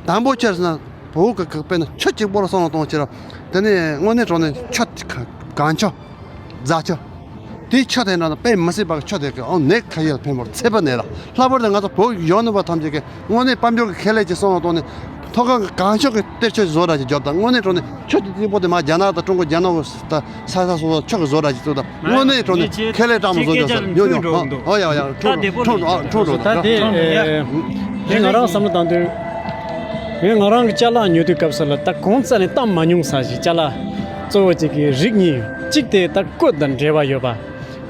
དང་པོ་ཆེར་ཟེར་ན། བོད་གི་གི་དཔེར་ན་ཆུ་གཅིག་པོ་ལ་བསམ་བློ་གཏོང་ཕྱིར། དེ་ནས་དངོས་གནས་དྲང་གནས་ཆུ་དེ་ག་གངས་ཆུ། རྫ་ཆུ། དེའི་ཆུ་དེ་འདྲ་དང་དཔེ་མི་སྲིད་པ་གི་ཆུ་དེ་གི་ཨང་ནད་ཁ་ཡིས་ཕན་པར་ཚད་པ་ནས་ལ། ལྷག་པར་དུ་ང་ཚོ་བོད་ཡོང་ནུས་པ་ཐམས་ཅད་ཀྱི་དངོས་གནས་དཔལ་འབྱོར་གྱི་ཁེ་ལས་ཀྱི་བསམ་བློ་གཏོང་ནས། མཐོ་སྒང་གི་གངས་ཆུ་གི་གཏེར་ཆུ་བཟོ་འདྲ་ཅིག་རྒྱོབ་དང་། དངོས་གནས་དྲང་གནས་ཆུ་དེ་གཅིག་པོ་དེ་མ་རྒྱ་ནག་དང་ཀྲུང་གོ་རྒྱ་ནག་ས་ས་སོ་སོ་ཆུ་གི་བཟོ་འདྲ་ཅིག་བཙུགས་དང་། དངོས་གནས་དྲང་གནས་ཁེ་ལས་སྤྲང་མོ་བཟོ་རྒྱོབ་ཟེར་ཉོ་ཉོ། ཨོ་ཡ་ཡ། ཁྲུང་ཁྲུང་ཨ་ཁྲུང་ཁྲུང་། ད་དེ་ངས་ང་རང་བསམ་བློ་བཏང་དུས། ངས་ང་རང་གི་ཅ་ལག་ཉོ་དུས་སྐབས་སུ་ལ་ད་གོང་རྩ་ནས་བཏང་མ་མྱོང་ས་ཞིག་ཅ་ལག་གཙོ་བོ་གཅིག་གི་རིགས་གཉིས། གཅིག་དེ་ད་སྐུ་དང་འབྲེལ་བ་ཡོད་པ།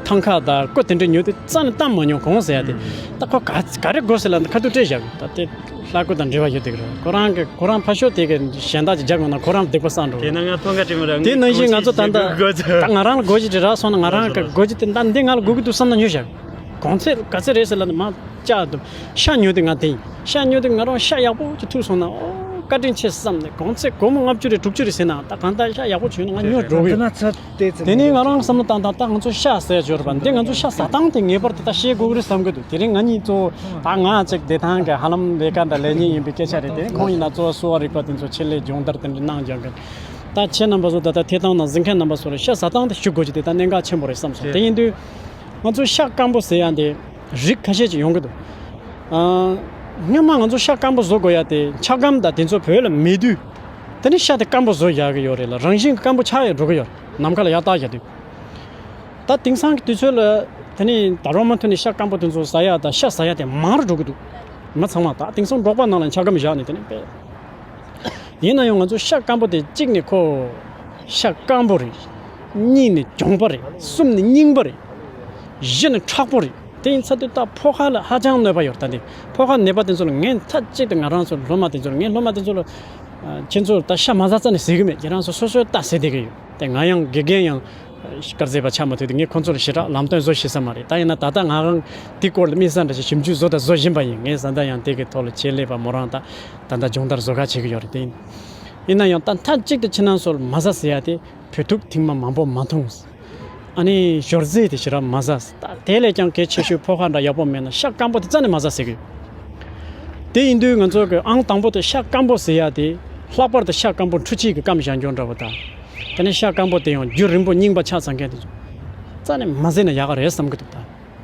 ཐང་ཀ་དང་སྐུ་དེ་འདྲ་ཉོ་དུས་རྩ་ནས་བཏང་མ་མྱོང་གོང་ཟེར་ཡ་དེ། ད་ཁོ་ག་ག་རེ་དགོས་ཟེར་ལ་ཁ་ཐུག་སྤྲད་བཞག་ད་དེ་ལྷ་སྐུ་དང་འབྲེལ་བ་ཡོད་དེ་གི་རེད། ཁོ་རང་གི་ཁོ་རང་ཕ་ཤོ་དེ་གི་གཞན་དག་ཅིག་རྒྱག་དགོས་ན་ཁོ་རང་སྡིག་པ་བསགས་འགྲོ། དེ་ན་ང་ཐང་ཀ་ཅིག་མ་རེད། དེ་ནང་བཞིན་ང་ཚོ་ད་ལྟ་ད་ང་རང་ལ་དགོས་ཀྱི་དེ་རག་སོང་ན། ང་རང་གི་དགོས་ཀྱི་དེ་ད་འདི་ང་ལ་དགོས་ཀྱི་འདུག་བསམ་ན་ཉོས་བཞག་གོང་ཚད་ག་ཚད་རེད་ཟེར་ལ་ནི་མ་བཅག་འདུག་ཤ་ཉོས་དུས་ང་དེ་ཡིན། ཤ་ཉོས་དུས་ང་རང་ཤ་ཡག་པོ་ཅིག་ཐུག་སོང་ན། ཨོ་བཀའ་དྲིན་ཆེ་བསམ་ནས། གོང་ཚད་སྒོར་མོ་ལྔ་བཅུ་རེད་དྲུག་ཅུ་རེད་ཟེར་ན་ད་གང་ལྟར་ཤ་ཡག་པོ་བྱུང་ན་ང་ཉོས་འགྲོ་གི་ཡོད། དེ་ནས་ང་རང་བསམ་བློ་བཏང་དང་། ད་ང་ཚོ་ཤ་ཟ་ཡ་འབྱོར་བ་འདི། ང་ཚོ་ཤ་ཟ་སྟངས་དེ་ངེས་པར་དུ་ད་ཤེས་དགོས་ཀྱི་རེད་བསམ་གི་འདུག་དེ་རིང་ང་གཉིས་གཙོ་བོ་ད་ང་ཅིག་བདེ་ཐང་གི་ཧ་ལམ་ལས་ཀ་འདྲ་ལས་ཉེན་ཡིན་པའི་སྐད་ཆ་རེད། དེ་ཁོང་ཡིན་ན་གཙོ་བོ་གསོ་བ་རིག་པ་དེ་ཚོ་ཆེད་ལས་སྦྱོང་བརྡར་དེ་འདྲ་གནང་སྦྱང་གི། ད་ཁྱེད་རྣམ་པ་ཚོ་ད་ལྟ་ཐད་གཏོང་ནང་གཟིགས་མཁན་རྣམ་པ་ཚོ་ལ་ཤ་ཟ་སྟངས་དེ་ཞུ་དགོས་ཀྱི་དེ་ད་གནད་འགག་ཆེན་པོ་རེད་བསམ་སོང་། དེ་ཡིན་དུས་ང་ཚོ་ཤ་སྐམ་པོ་ཟེར་ཡ་དེ་རིགས་ཁ་ཤས་ཅིག་ཡོང་གི་འདུག་ཨ། སྔོན་མ་ང་ཚོ་ཤ་སྐམ་པོ་བཟོ་དགོས་ཡ་དེ་འཁྱག་སྒམ་དང་དེ་ཚོ་བོད་ལ་མེད་དུས། དེ་ནི་ཤ་དེ་སྐམ་པོ་བཟོ་ཡག་གི་ཡོད་རེད་ལ། རང་བཞིན་གྱི་སྐམ་པོ་ཆགས་ཡ་འགྲོ་གི་ཡོད་རེད། ནམ་མཁའ་ལ་ཡར་བཏགས་བཞག་དུས། ད་དེང་སང་གི་དུས་ཚོད་ལ་དེ་ནི་ད་རོགས་མ་ཐུག་ནས་ཤ་སྐམ་པོ་དེ་ཚོ་ཟ་ཡ་དང་ཤ་ཟ་ཡ་དེ་མང་རུ་འགྲོ་གི་འདུག་མི་ཚང་མ་ད་དེང་སང་འབྲོག་པ་ནང་ལ་འཁྱག་སྒམ་བཞག་ནས་དེ་ནི་དཔེ། ཡིན་ན་ཡང་ང་ཚོ་ཤ་སྐམ་པོ་དེ་གཅིག་ནས་ཁོ་ཤ་སྐམ་པོ་རེད། གཉིས་ནས་གྱོང་པོ་རེད། གསུམ་ནས་རྙིང་པ་རེད། བཞི་ནས་མཁྲེགས་པོ་རེད། དེ་ཡིན་ཚ་དུས་ད་ཕོ་ཁ་ལ་ཧ་ཅང་གནོད་པ་ཡོད། ད་འདི་ཕོ་ཁ་ནད་པ་དེ་ཚོ་ལ་ངས་མཐའ་གཅིག་ཏུ་ང་རང་ཚོ་སློབ་མ་དེ་ཚོ་ལ། ངས་སློབ་མ་དེ་ཚོ་ལ་ཁྱེད་ཚོ་ད་ཤ་མ་ཟ་རྩ་ནས་ཟེར་གི་མེད། ཁྱེད་རང་ཚོ་སོ་སོའི་ལྟ་ཟེར་བསྡད་གི་ཡོད། དེ་ང་ཡང་དགེ་རྒན་ཡང་དཀར་ཟས་པ་ཆགས་མ་ཐུབ་དུས་ངས་ཁོང་ཚོ་ལ་ཞེ་དྲག་ལམ་སྟོན་བཟོ་ཤེས་ས་མ་རེད། ད་ཡིན་ན་ད་ལྟ་ང་རང་དེ་སྐོར་ལ་དམིགས་བསལ་འདྲ་ཞིག་ཞིབ་འཇུག་བཟོ་དང་བཟོ་བཞིན་པ་ཡིན། ངས་ད་ལྟ་ཡང་དེ་གི་ཐོག་ལ་ཆེད་ལས་པ་མོ་རང་ད་ད་ལྟ་སྦྱོང་བརྡར་བཟོ་ག་བྱེད་ཀྱི་ཡོད་རེད། དེ་ཡིན་ཡིན་ན་ཡང་ད་མཐའ་གཅིག་ཏུ་ཁྱེད་རང་ཚོ་ལ་མ་ཟ་ཟེར་ཡ་དེ་བོད་ཐུག་ཐེངས་མ་མང་པོ་མ་འཐུང་། ཨ་ནི་ཞོར་རྩིས་དེ་ཞེ་དྲག་མ་ཟ། ད་དེ་ལས་ཀྱང་གལ་ཆེ་ཤོས་ཕོ་ཁ་འདྲ་ཡག་པོ་མེད་ན་ཤ་སྐམ་པོ་དེ་རྩ་ནས་མ་ཟ་ཟེར་གི། དེ་ཡིན་དུས་ང་ཚོ་གི་ཨང་དང་པོ་དེ་ཤ་སྐམ་པོ་ཟེར་ཡ་དེ། ལྷག་པར་དུ་ཤ་སྐམ་པོ་འཕྲུལ་ཆས་ཀྱིས་སྐམ་བཞག་རྒྱུ་འདྲ་བོ་དང་། དེ་ནས་ཤ་སྐམ་པོ་དེ་ཡང་རྒྱུན་རིང་པོ་རྙིང་པ་ཆགས་ཚར་མཁན་དེ་ཚོ་རྩ་ནས་མ་ཟས་ན་ཡག་ག་རེད་བསམ་གི་འདུག་ད་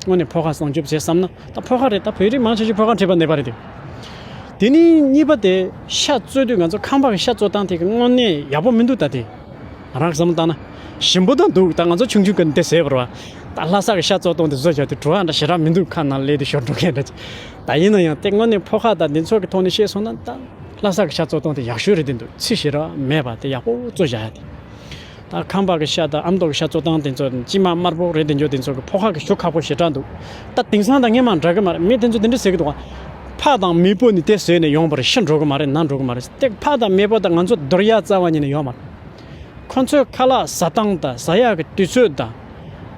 དངོས་གནས་ཕོ་ཁ་སྲུང་སྐྱོབ་བྱེད་བསམ་ན་ད་ཕོ་ཁ་རེད། ད་བོད་རིགས་མང་ཆེ་ཤོས་ཕོ་ཁ་མཁྲེགས་པ་ནད་པ་རེད་དེ། དེ་ནས་གཉིས་པ་དེ་ཤ་བཙོས་དུས་ང་ཚོ་ཁང་པ་གི་ཤ་བཙོ་སྟངས་དེ་གི་དངོས་གནས་ཡག་པོ་མི་འདུག་ད་དེ། ང་རང་བསམ་བློ་བཏང་ན། ཞིམ་པོ་དང་འདུག་ད་ང་ཚོ་ཆུང་ཆུང་གི་འདི་ཟས་པ་རེད་བ། ད་ལྷ་ས་གི་ཤ་བཙོ་སྟངས་དེ་བཟོ་བྱ་དུས་བྲོ་བ་འདྲ་ཞེ་དྲག་མི་འདུག་ཁ་ནང་སླེབས་དུས་ཤོར་འགྲོ་མཁན་འདྲ་ཅིག་ད་ཡིན་ན་ཡང་དེ་དངོས་གནས་ཕོ་ཁ་དང་འདི་ཚོ་གི་ཐོག་ནས་བཤད་སོང་ན་ད་ལྷ་ས་གི་ཤ་བཙོ་སྟངས་དེ་ཡག་ཤོས་རེད་དེ་འདུག་ཚིག་ཞེ་དྲག་མེད་པ་དེ་ཡག་པོ་བཙོ་བྱ་ཡ་དེ། ད་ཁང་པ་གི་ཤ་དང་ཨ་མདོ་གི་ཤ་བཙོ་སྟངས་དེ་ཚོ་དཀྱིལ་མ་དམར་པོ་རེད་དེ་འཇོག་དེ་ཚོ་གི་ཕོ་ཁ་གི་ཞུ་ཁག་པོ་ཞེ་དྲག་འདུག་ད་དེང་སང་ད་སྔན་མ་འདྲ་གི་མ་རེད། མི་དེ་ཚོ་དེ་འདྲ་ཟེར་གི་འདུག་ཕག་དང་མེས་པོ་ནི་དེ་བཟོས་ནས་ཡོང་པ་རེད། ཤི་འགྲོ་གི་མ་རེད། ན་འགྲོ་གི་མ་རེད། དེ་ཕག་དང་མེས་པོ་དང་ང་ཚོ་རྡོར་ཡ་རྩ་བ་ཉིད་ནས་ཡོད་མ་རེད། ཁོ་ཚོའི་ཁ་ལག་ཟ་སྟངས་དང་ཟ་ཡག་གི་དུས་ཚོད་དང་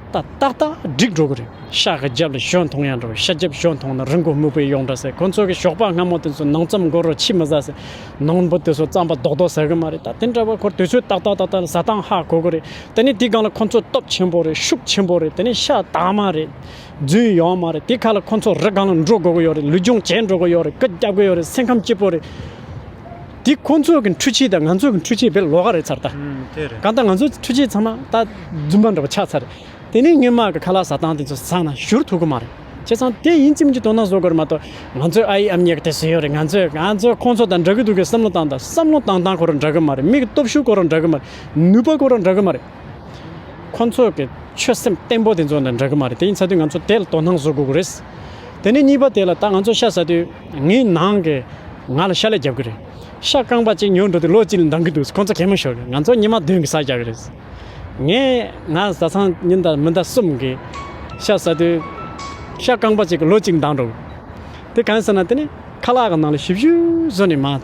ད་ཏག་ཏག་འགྲིག་འགྲོ་གི་རེད། ཤ་གི་རྒྱབ་ལ་ཞོན་མཐོང་ཡ་འགྲོ། ཤ་རྒྱབ་ཞོན་མཐོང་ན་རི་མགོ་སྨུག་པོ་ཡོང་འདྲ་ཟེར། ཁོ་ཚོ་གི་ཞོགས་པ་སྔ་མོ་དེ་ཚོ་ནང་རྩམ་མགོ་རོ་ཕྱི་མི་ཟ་ཟེར། ནང་པོ་དེ་ཚོ་རྩམ་པ་རྡོག་རྡོག་ཟ་གི་མ་རེད། ད་དེ་འདྲ་བ་ཁོ་དུས་ཚོད་ཏག་ཏག་ཏག་ཏག་ཟ་སྟངས་ཧ་གོ་གི་རེད། དེ་ནས་དེའི་སྒང་ལ་ཁོ་ཚོ་སྟོབས་ཆེན་པོ་རེད། ཤུགས་ཆེན་པོ་རེད། དེ་ནས་ཤ་དྭངས་མ་རེད། རྫུན་ཡོད་མ་རེད། དེ་ཁ་ལ་ཁོ་ཚོ་རི་སྒང་ལ་འགྲོ་དགོས་ཀྱི་ཡོད་རེད། ལུས་སྦྱོང་བྱེད་འགྲོ་དགོས་ཡོད་རེད། སྐད་རྒྱབ་ཀྱི་ཡོད་རེད། སེམས་ཁམས་སྐྱིད་པོ་རེད། དེ་ཁོ་ཚོ་གི་འཕྲུལ་ཆས་དང་ང་ཚོ་གི་འཕྲུལ་ཆས་དཔེ་ལོགས་ཀ་རེད་ཚར་ད། ཨུམ། དེ་རེད། གང་ལྟར་ང་ཚོ་འཕྲུལ་ཆས་ཚང་མ་ད་རྫུན་པ་འདྲ་བ་ཆགས་ཚར་རེད། དེ་ནས་སྔོན་མ་གི་ཁ་ལག་ཟ་སྟངས་དེ་ཚོ་ཟ་ན་བཞུར་ཐུབ་གི་མ་རེད། བྱས་ཙང་དེ་ཡིན་གཅིག་མིན་གཅིག་དོ་སྣང་བཟོ་དགོས་རེད་མ་གཏོགས། ང་ཚོའི་ཨ་ཡེ་ཨ་མྱེས་གི་དེ་ཟེར་ཡོད་རེད། ང་ཚོས་ང་ཚོ་ཁོང་ཚོ་དང་འདྲ་གི་འདུག་གི་བསམ་བློ་བཏང་དང་། བསམ་བློ་བཏང་སྟངས་ཁོ་རང་འདྲ་གི་མ་རེད། མི་གི་སྟོབས་ཤུགས་ཁོ་རང་འདྲ་གི་མ་རེད། ནུས་པ་ཁོ་རང་འདྲ་གི་མ་རེད། ཁོང་ཚོ་གི་ཆོད་སེམས་བརྟན་པོ་དེ་ཚོ་དང་འདྲ་གི་མ་རེད། དེ་ཡིན་ཚར་དུས་ང་ཚོ་དེ་ལ་དོ་སྣང་བཟོ་དགོས་ཀྱི་རེད། དེ་ནས་གཉིས་པ་དེ་ལ་ད་ང་ཚོ་ཤ་ཟ་དུས་ངའི་ནང་གི་ང་ལ་ཤ་ལས་རྒྱབ་ཀྱི་རེད། ཤ་རྐང་པ་གཅིག་ཉོ་འགྲོ་དུས་ལོ་གཅིག་ལ་འདང་གི་འདུག་ཁོང་ཚོ་གད་མོ་ཤོར་གི། ང་ཚོ་ཉི་མ་བདུན་གི་ཟ་རྒྱག་གི་རེད། ངས་ང་བཟའ་ཚང་ཉིན་ལྟར་མི་ཟླ་གསུམ་གི་ཤ་ཟ་དུས་ཤ་རྐང་པ་གཅིག་གི་ལོ་གཅིག་ལ་འདང་འགྲོ་གི། དེ་གང་ཟེར་ན་དེ་ནི་ཁ་ལག་གི་ནང་ལ་ཞིབ་ཞིབ་བཟོ་ནས་མར་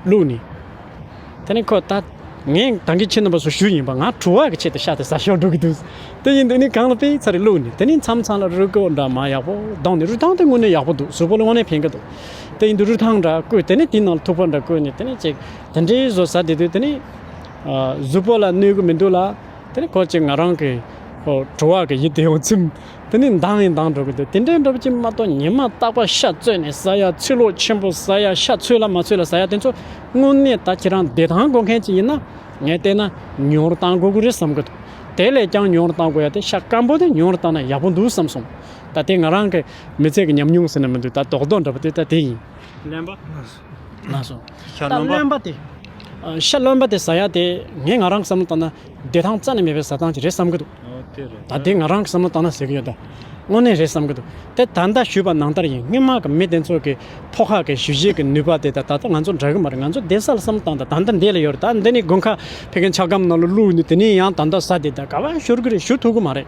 བླུགས་ནས། དེ་ནས་ཁོ་ད་ངས་ད་གིན་ཁྱེད་རྣམ་པ་ཚོ་ཞུས་ཡིན་པ། ང་བྲོ་བ་གི་ཆེད་དུ་ཤ་དེ་ཟ་ཤོར་འགྲོ་གི་འདུག་དེ་ཡིན་དུས་ནི་གང་ལ་དཔེ་ཚ་རེ་བླུགས་ནས། དེ་ནས་མཚམས་མཚམས་ལ་རུས་ཁོག་འདྲ་མ་ཡག་པོ་བརྡུངས་ནས། རུས་ཐང་དེ་དངོས་གནས་ཡག་པོ་འདུག་གཟུགས་པོ་ལ་དངོས་གནས་ཕན་གི་འདུག་དེ་ཡིན་དུས་རུས་ཐང་འདྲ་བསྐོལ། དེ་ནས་དེའི་ནང་ལ་ཐུག་པ་འདྲ་བསྐོལ་ནས། དེ་ནས་ཅིག་དེ་འདྲའི་བཟོ་ཟ་བསྡད་དུས་དེ་ནས་གཟུགས་པོ་ལ་གནོད་གི་མི་འདུག་ལ། དེ་ནས་ཁོ་ཅིག་ང་རང་གི་ ཨོ། བྲོ་བ་གི་ཡིད་དུ་འོང་ཚིམ། དེ་ནི་མདངས་ཡིན་མདངས་འགྲོ་གི་འདུག་དེ་འདྲའི་འགྲོ་བ་ཅིག་མ་གཏོགས། ཉི་མ་རྟག་པར་ཤ་བཙོས་ནས་ཟ་ཡ། ཚོས་ལོ་ཆེན་པོ་ཟ་ཡ། ཤ་ཚོས་ལ་མ་ཚོས་ལ་ཟ་ཡ་དེ་ཚོ་དངོས་གནས་ད་ཁྱེད་རང་བདེ་ཐང་དགོས་མཁན་ཅིག་ཡིན་ན། ངས་བལྟས་ན་ཉུང་རུ་བཏང་དགོས་ཀྱི་རེད་བསམ་གི་འདུག་དེ་ལས་ཀྱང་ཉུང་རུ་བཏང་དགོས་ཡ་དེ། ཤ་སྐམ་པོ་དེ་ཉུང་རུ་བཏང་ན་ཡག་པོ་འདུག་བསམ་སོང་། ད་དེ་ང་རང་གི་མི་ཚེ་གི་ཉམས་མྱོང་ཟེར་ན་མི་འདུག་ད་རྡོག་རྡོག་འདྲ་པོ་དེ་ད་དེ་ཡིན། ལན་པ། ལགས་སོ། ཤ་ད་རློན་པ། རློན་པ་དེ། ཨ། ཤ་རློན་པ་དེ་ཟ་ཡ་དེ་ངས་ང་རང་བསམ་བློ་བཏང་ན་བདེ་ཐང་རྩ་ནས་མེད་པའི་ཟ་སྟངས་ཅིག་རེད་བསམ་གི་འདུག་ཨོ། དེ་རེད། ད་དེ་ང་རང་གི་བསམ་བློ་བཏང་ན་ཟེར་གི་ཡོད་ད། དངོས་གནས་རེད་བསམ་གི་འདུག་དེ་ད་ལྟ་ཞུས་པ་ནང་ལྟར་ཡིན། སྔོན་མ་གི་མི་དེ་ཚོ་གི་ཕོ་ཁ་གི་ཞུ་བཞེས་ཀྱི་ནུས་པ་དེ་ད་ད་ལྟ་ང་ཚོ་འདྲ་གི་མ་རེད། ང་ཚོ་བསྡད་ས་ལ་བསམ་བློ་བཏང་ད། ད་ལྟ་འདི་ལ་ཡོད་རེད། ད་འདི་ནས་དགུན་ཁ་ཕ་གིའི་ཆ་སྒམ་ནང་ལ་བླུགས་ནས་དེ་ནས་ཡང་ད་ལྟ་ཟ་དེ་ད་ག་བ་བཞུར་གི་རེད། བཞུར་ཐུབ་གི་མ་རེད།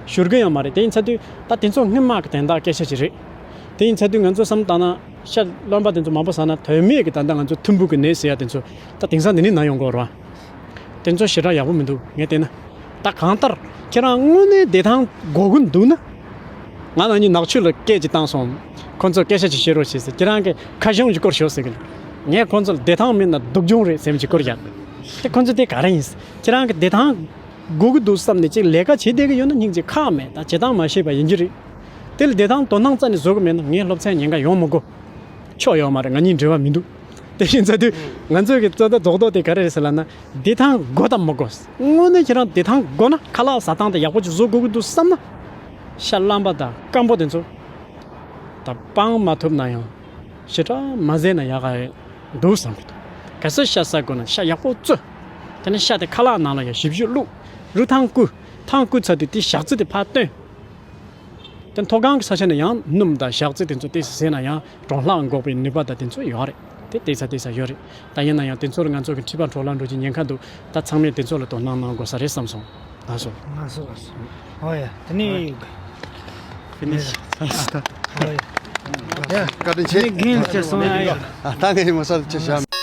བཞུར་གི་ཡང་མ་རེད། དེ་ཡིན་ཚ་དུས་ད་དེ་ཚོ་སྔོན་མ་གི་དན་རྟགས་སྐད་ཆ་ཅིག་རེད། དེ་ཡིན་ཚ་དུས་ང་ཚོ་བསམ་བློ་བཏང་ན། ཤ་རློན་པ་དེ་ཚོ་མང་པོ་ཟ་ན་དོན་མེད་ཀྱི་ད་ལྟ་ང་ཚོ་ཐུམ་འབུ་གི་ནད་ཟེར་ཡ་དེ་ཚོ་ད་དེང་སང་འདི་ནས་ན་ཡོང་གི་རེད་བ། དེ་ཚོ་ཞེ་དྲག་ཡག་པོ་མི་འདུག་ངས་བལྟས་ན། ད་གང་ལྟར་ཁྱེད་རང་དངོས་གནས་བདེ་ཐང་དགོས་ཀྱི་འདུག་ན། ང་རང་གཉིས་ནག་ཆུ་ལ་སྐད་ཅིག་བཏང་སོང་། ཁོང་ཚོར་སྐད་ཆ་ཅིག་བཤད་རོགས་བྱེད་ཟེར། ཁྱེད་རང་གི་ཁ་གཞུང་ཅིག་བསྐོར་ཤོག་ཟེར་གི། ངས་ཁོང་ཚོར་བདེ་ཐང་མིན་ན་སྡུག་སྦྱོང་རེད་ཟེར་མ་ཅིག་བསྐོར་ཡ། དེ་ཁོང་ཚོ་དེ་ག་རེ་ཡིན། ཁྱེད་རང་གི་བདེ་ཐང་དགོས་ཀྱི་འདུག་བསམ་ནས་ཅིག་ལས་ཀ་བྱེད་བསྡད་ཀྱི་ཡོད་ན་སྙིང་རྗེ། ཁག་མེད། ད་བྱེད་སྟངས་མ་ཤེས་པ་ཡིན་གྱི་རེད། དེ་ལ་བདེ་ཐང་དོ་སྣང་རྩ་ནས་བཟོ་གི་མེད་ན་ངས་སློབ་ཚན་ཉན་ག་ཡོང་མི་དགོས། ཆོག་ཡོད་མ་རེད། ང་གཉིས་འབྲེལ་བ་མི་འདུག་དེ་བཞིན་ཚ་དུས་ང་ཚོའི་གི་རྩ་ད་རྡོག་རྡོག་དེ་ག་རེ་རེད་ཟེར་ལབ་ན། བདེ་ཐང་དགོས་དང་མི་དགོས། དངོས་གནས་ཁྱེད་རང་བདེ་ཐང་དགོས་ན། ཁ་ལག་ཟ་སྟངས་དེ་ཡག་པོ་ཅིག་བཟོ་དགོས་ཀྱི་འདུག་བསམ་ན། ཤ་རློན་པ་དང་སྐམ་པོ་དེ་ཚོ་ད་སྤང་མ་ཐུབ་ན་ཡང་ཞེ་དྲག་མ་ཟས་ན་ཡག་ག་འདུག་བསམ་གི་འདུག་གལ་སྲིད་ཤ་ཟ་དགོས་ན་ཤ་ཡག་པོ་བཙོས། དེ་ནས་ཤ་དེ་ཁ་ལག་ནང་ལ་ཡང་ཞིབ་ཞིབ་བླུགས། རུ་ཐང་བསྐུས། ཐང་བསྐུས་ཚར་དུས་དེའི་ཞག་རྩི་དེ་ཕར་བཏོན། དེ་མཐོ་སྒང་གི་ས་ཆ་ནས་ཡང་སྣུམ་དང་ཞག་རྩི་དེ་ཚོ་ཏོག་ཙམ་ཟས་ན་ཡང་གྲང་ལྷགས་འགོག་པའི་ནུས་པ་དང་དེ་ཚོ་ཡོད་རེད། དེ་ཏོག་ཙམ་ཏོག་ཙམ་ཡོད་རེད། ད་ཡིན་ན་ཡང་དེ་ཚོ་ལ་ང་ཚོ་གི་མཁྲིས་པ་འཕྲོ་བརླག་འགྲོ་རྒྱུ་ཉེན་ཁ་འདུག་ད་ཚང་མས་དེ་ཚོ་ལ་དོ་སྣང་གནང་དགོས་ས་རེད་བསམ་སོང་། ལགས་སོ། ལགས་སོ། ལགས་སོ། ཨོ་ཡ། དེ་ནི། ཧྥི་ནིཤ། ཨོ་ཡ། ཡ། བཀའ་དྲིན་ཆེ། དེ་ནི་རྒན་ལགས་སོང་ཡ། ཡ། ཨ། ད་ངས་མ་ས་ཆ་བཞག